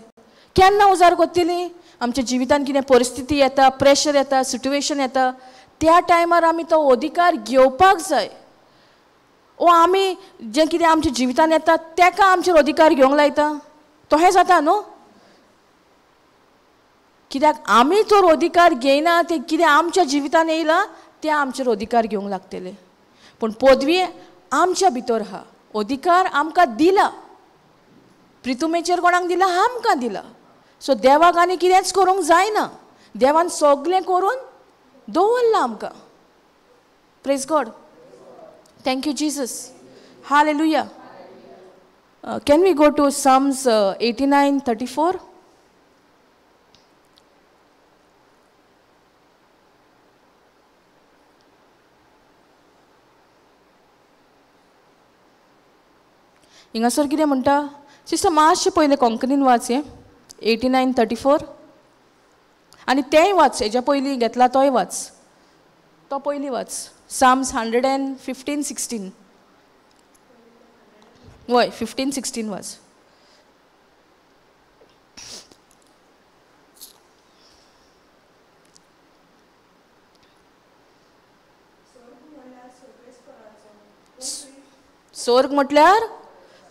केन्ना उजार करतली? आमच्या जिवितान कितें परिस्थिती येता, प्रेशर येता, सिट्युएशन येता, त्या टायमार आमी तो अधिकार घेवपाक जाय. ओ आमी जें कितें आमच्या जिवितान येता तेका आमचेर अधिकार घेवंक लायता, तशें जाता न्हू. कित्याक आमी तर अधिकार घेयना, तें कितें आमच्या जिवितान येयलां तें आमचेर अधिकार घेवंक लागतलें. पूण पदवी आमच्या भितर आहा, अधिकार आमकां दिला. प्रितुमेचेर कोणाक दिला? आमकां दिला. सो देवाक आनी कितेंच करूंक जायना, देवान सगळें करून दवरलां आमकां. Praise God, thank you Jesus, hallelujah. Can we go to Psalms 89:34? हिंगासर कितें म्हणटा सिस्टर? मातशें पयलें कोंकणीन वाच हें 89:34 आनी तेंय वाच, हेज्या पयलीं घेतला तोय वाच, तो पयलीं वाच. Psalms 115:16. वय 15:16 वाच. स्वर्ग म्हटल्यार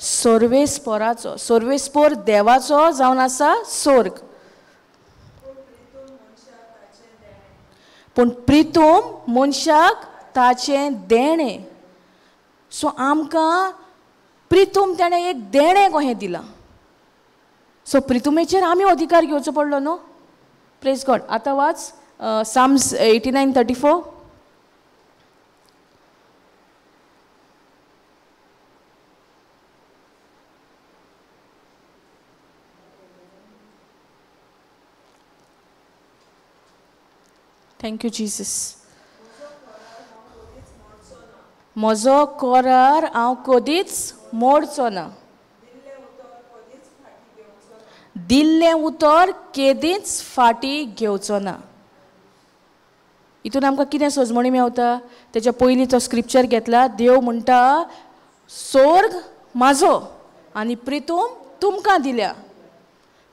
सर्वेस्पराचो, सर्वेस्पर देवाचो जावन आसा स्वर्ग. पूण प्रितम मनशाक ताचें देणें. सो आमकां प्रितम ताणें एक देणें कशें दिलां. सो प्रितुमेचेर आमी अधिकार घेवचो पडलो न्हू. प्रेज गॉड. आतां वाच Psalms 89:34. Thank you Jesus. म्हजो करार हांव कदीच मोडचो ना, दिल्लें उतर केदीच फाटीं घेवचो ना. हितून आमकां कितें सजमणी मेवता? तेच्या पयलीं तो स्क्रिप्चर घेतला, देव म्हणटा स्वर्ग म्हाजो आनी प्रितूम तुमकां दिल्या.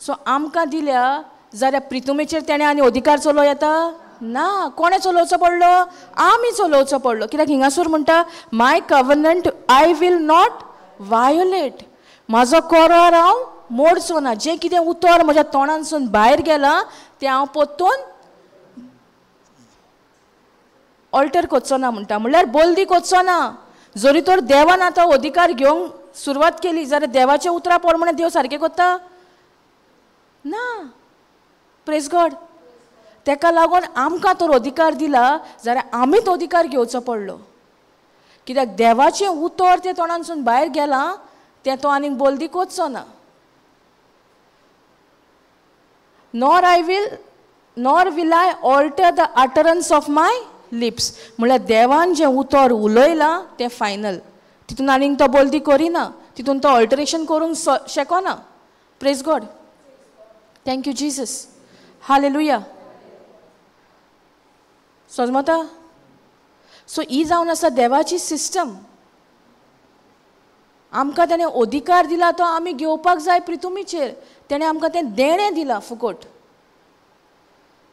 सो आमकां दिल्या जाल्यार प्रितुमेचेर तेणें आनी अधिकार चलो येता ना. कोणें चलोवचो पडलो? आमी चलोवचो पडलो. कित्याक हिंगासर म्हणटा my covenant I will not violate. म्हाजो करार हांव मोडचो ना. जें कितें उतर म्हज्या तोंडांतसून भायर गेलां तें हांव परतून ऑल्टर करचो ना म्हणटा, म्हणल्यार बल्दी करचो ना. जरी तर देवान आतां अधिकार घेवंक सुरवात केली जाल्यार देवाच्या उतरा प्रमाणे देव सारकें करता ना. प्रेज गॉड. तेका लागून आमकां तर अधिकार दिला जाल्यार आमी तो अधिकार घेवचो पडलो. कित्याक देवाचें उतर तें तोंडांतसून भायर गेलां तें तो आनीक बल्दी करचो ना. Nor I will nor will I alter the utterance of my lips. म्हणल्यार देवान जें उतर उलयलां तें फायनल, तितून आनीक तो बल्दी करिना, तितून तो ऑल्टरेशन करूंक शकना. Praise God, thank you Jesus, hallelujah. समजता? सो ही जावन आसा देवाची सिस्टम. आमकां तेणें अधिकार दिला तो आमी घेवपाक जाय प्रितुमीचेर. तेणें आमकां तें देणें दिलां फुकट.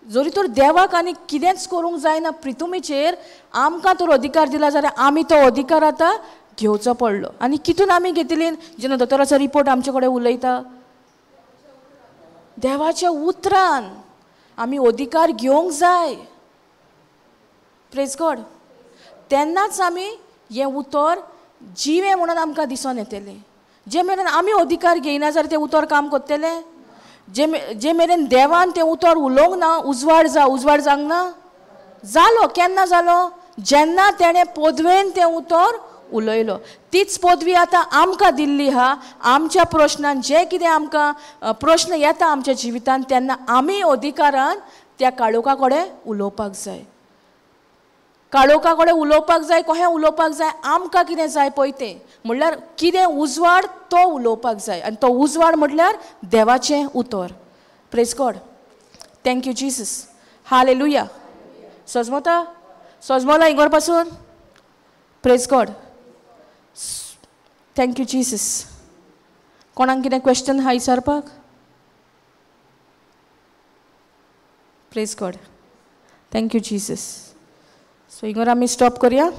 जरी तर देवाक आनी कितेंच करूंक जायना प्रितुमीचेर, आमकां तर अधिकार दिला जाल्यार आमी तो अधिकार आतां घेवचो पडलो. आनी कितून आमी घेतली? जेन्ना दोतोराचो रिपोर्ट आमचे कडेन उलयता, देवाच्या उतरान आमी अधिकार घेवंक जाय. प्रेज गॉड. तेन्नाच आमी हें उतर जिवें म्हणून आमकां दिसून येतलें. जे मेरेन आमी अधिकार घेयना जाल्यार तें उतर काम करतलें. जे मेरेन देवान तें उतर उलोवंक ना, उजवाड जा, उजवाड जावंक ना जालो. केन्ना जालो? जेन्ना तेणें पदवेन तें उतर उलयलो. तीच पदवी आतां आमकां दिल्ली आहा. आमच्या प्रश्नान जे कितें आमकां प्रश्न येता आमच्या जिवितान तेन्ना आमी अधिकारान त्या काळोखा कडेन उलोवपाक जाय. काळोखा कडेन उलोवपाक जाय, कशें उलोवपाक जाय, आमकां कितें जाय पळय तें, म्हणल्यार कितें उजवाड तो उलोवपाक जाय, आनी तो उजवाड म्हटल्यार देवाचें उतर. Praise God. Thank you Jesus. Hallelujah. सजमता सजमला इंगोर पासून. Praise God. Thank you Jesus. कोणाक कितें क्वेश्चन आहा विचारपाक? Praise God. Thank you Jesus. So इंगोर आमी स्टॉप करया.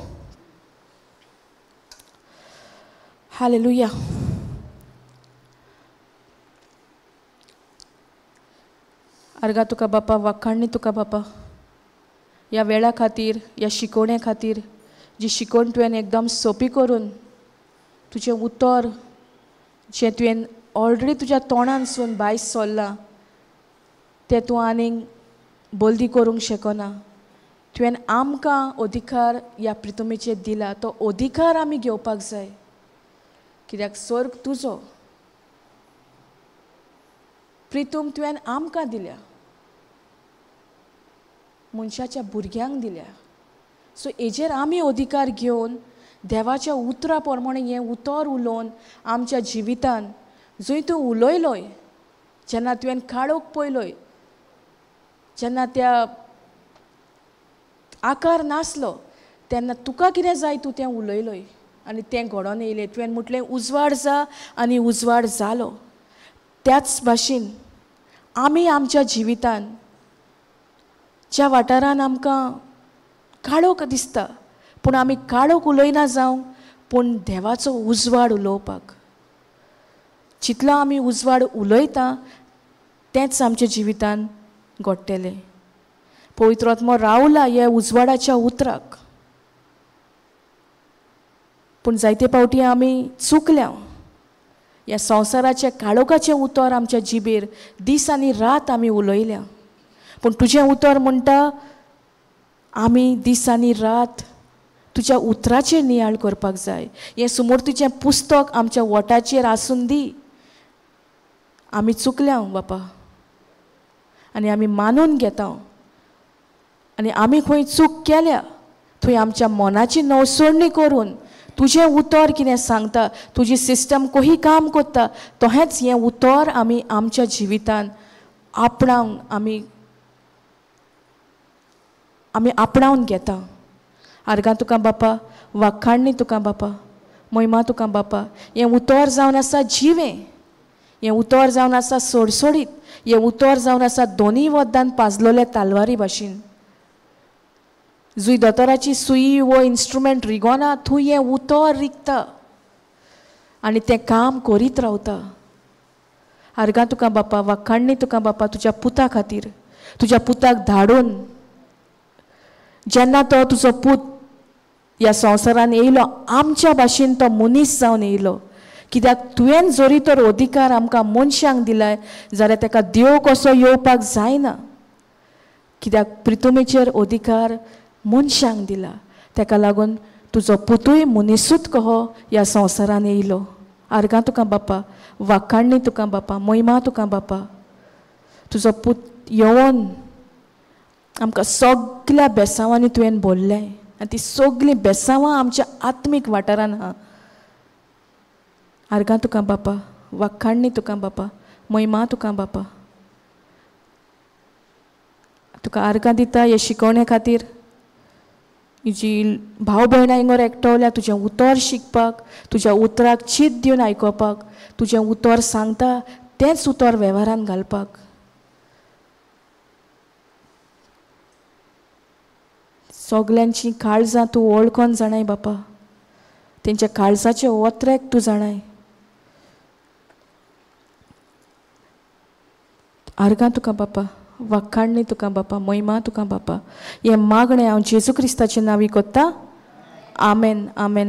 हालेलुया. आर्गा तुका बापा, वाखाणणी तुका बापा, ह्या वेळा खातीर, ह्या शिकोवणे खातीर, जी शिकोवण तुवें एकदम सोंपी करून तुजें उतर जें तुवें ऑलरेडी तुज्या तोंडानसून भायर सरलां तें तूं आनीक बल्दी करूंक शकना. तुवें आमकां अधिकार ह्या प्रितुमेचेर दिला, तो अधिकार आमी घेवपाक जाय, कित्याक स्वर्ग तुजो, प्रितूम तुवें आमकां दिल्या, मनशाच्या भुरग्यांक दिल्या. सो हेजेर आमी अधिकार घेवन देवाच्या उतरा प्रमाणे हें उतर उलोवन आमच्या जिवितान जंय तूं उलयलोय, जेन्ना तुवें काळोख पळयलोय, जेन्ना त्या आकार नासलो तेन्ना तुका कितें जाय तूं तें उलयलोय आनी तें घडोवन येयलें. तुवें म्हटलें उजवाड जा आनी उजवाड जालो. त्याच भाशेन आमी आमच्या जिवितान ज्या वाठारान आमकां काळोख दिसता, पूण आमी काळोख उलयना जावं, पूण देवाचो उजवाड उलोवपाक जितलो आमी उजवाड उलयता तेंच आमच्या जिवितान घडटलें. पवित्र आत्मो रावला ह्या उजवाडाच्या उतराक, पूण जायते फावटी आमी चुकल्या. ह्या संवसाराच्या काळोखाचें उतर आमच्या जिबेर दीस आनी रात आमी उलयल्या, पूण तुजें उतर म्हणटा आमी दीस आनी रात तुज्या उतराचेर नियाळ करपाक जाय. हें सुमूर्तीचें पुस्तक आमच्या वोटाचेर आसून दी. आमी चुकल्या बापा आनी आमी मानून घेता, आनी आमी खंय चूक केल्या थंय आमच्या मनाची नवसोडणी करून तुजें उतर कितें सांगता, तुजी सिस्टम कशी काम करता, तहेंच हें उतर आमी आमच्या जिवितान आपणावन आमी आमी आपणावन घेता. आर्गां तुका बापा, वाखाणणी तुका बापा, महिमा तुका बापा. हें उतर जावन आसा जिवें, हें उतर जावन आसा सोडसोडीत, हें उतर जावन आसा दोनूय वद्दान पाजलोले तालवारी भाशेन. जुंय दोतोराची सुई वो इन्स्ट्रुमेंट रिगोना थंय हें उतर रिगता आनी तें काम करीत रावता. आर्गां तुका बापा, वाखाणणी तुका बापा, तुज्या पुता खातीर, तुज्या पुताक धाडून जेन्ना तो तुजो पूत ह्या संवसारान येयलो आमच्या भाशेन तो मनीस जावन येयलो, कित्याक तुवें जरी तर अधिकार आमकां मनशांक दिलाय जाल्यार ताका देव कसो येवपाक जायना, कित्याक प्रितुमेचेर अधिकार मनशांक दिला. ताका लागून तुजो पुतूय मनीसूच कहो ह्या संवसारान येयलो. आर्गां तुका बापा, वाखाणणी तुका बापा, महिमा तुका बापा. तुजो पूत येवन आमकां सगल्या बेसांवांनी तुवें बोल्लें आनी ती सगलीं बेसांवां आमच्या आत्मीक वाठारान आहा. आर्गां तुका बापा, वाखाणणी तुका बापा, महिमा तुका बापा. तुका आर्गां दिता हे शिकोवणे खातीर, जी भाव भयणां इंगोर एकटवल्या तुजें उतर शिकपाक, तुज्या उतराक चीत दिवन आयकोपाक, तुजें उतर सांगता तेंच उतर वेव्हारान घालपाक. सगल्यांची काळजां तूं वळखोन जाणाय बापा, तेंच्या काळजाचे ओत्रेक तूं जाणाय. आर्गां तुका बापा, वाखाणणी तुका बापा, महिमा तुका बापा. हें मागणें हांव जेजू क्रिस्ताचे नांवी कोत्ता. आमेन, आमेन.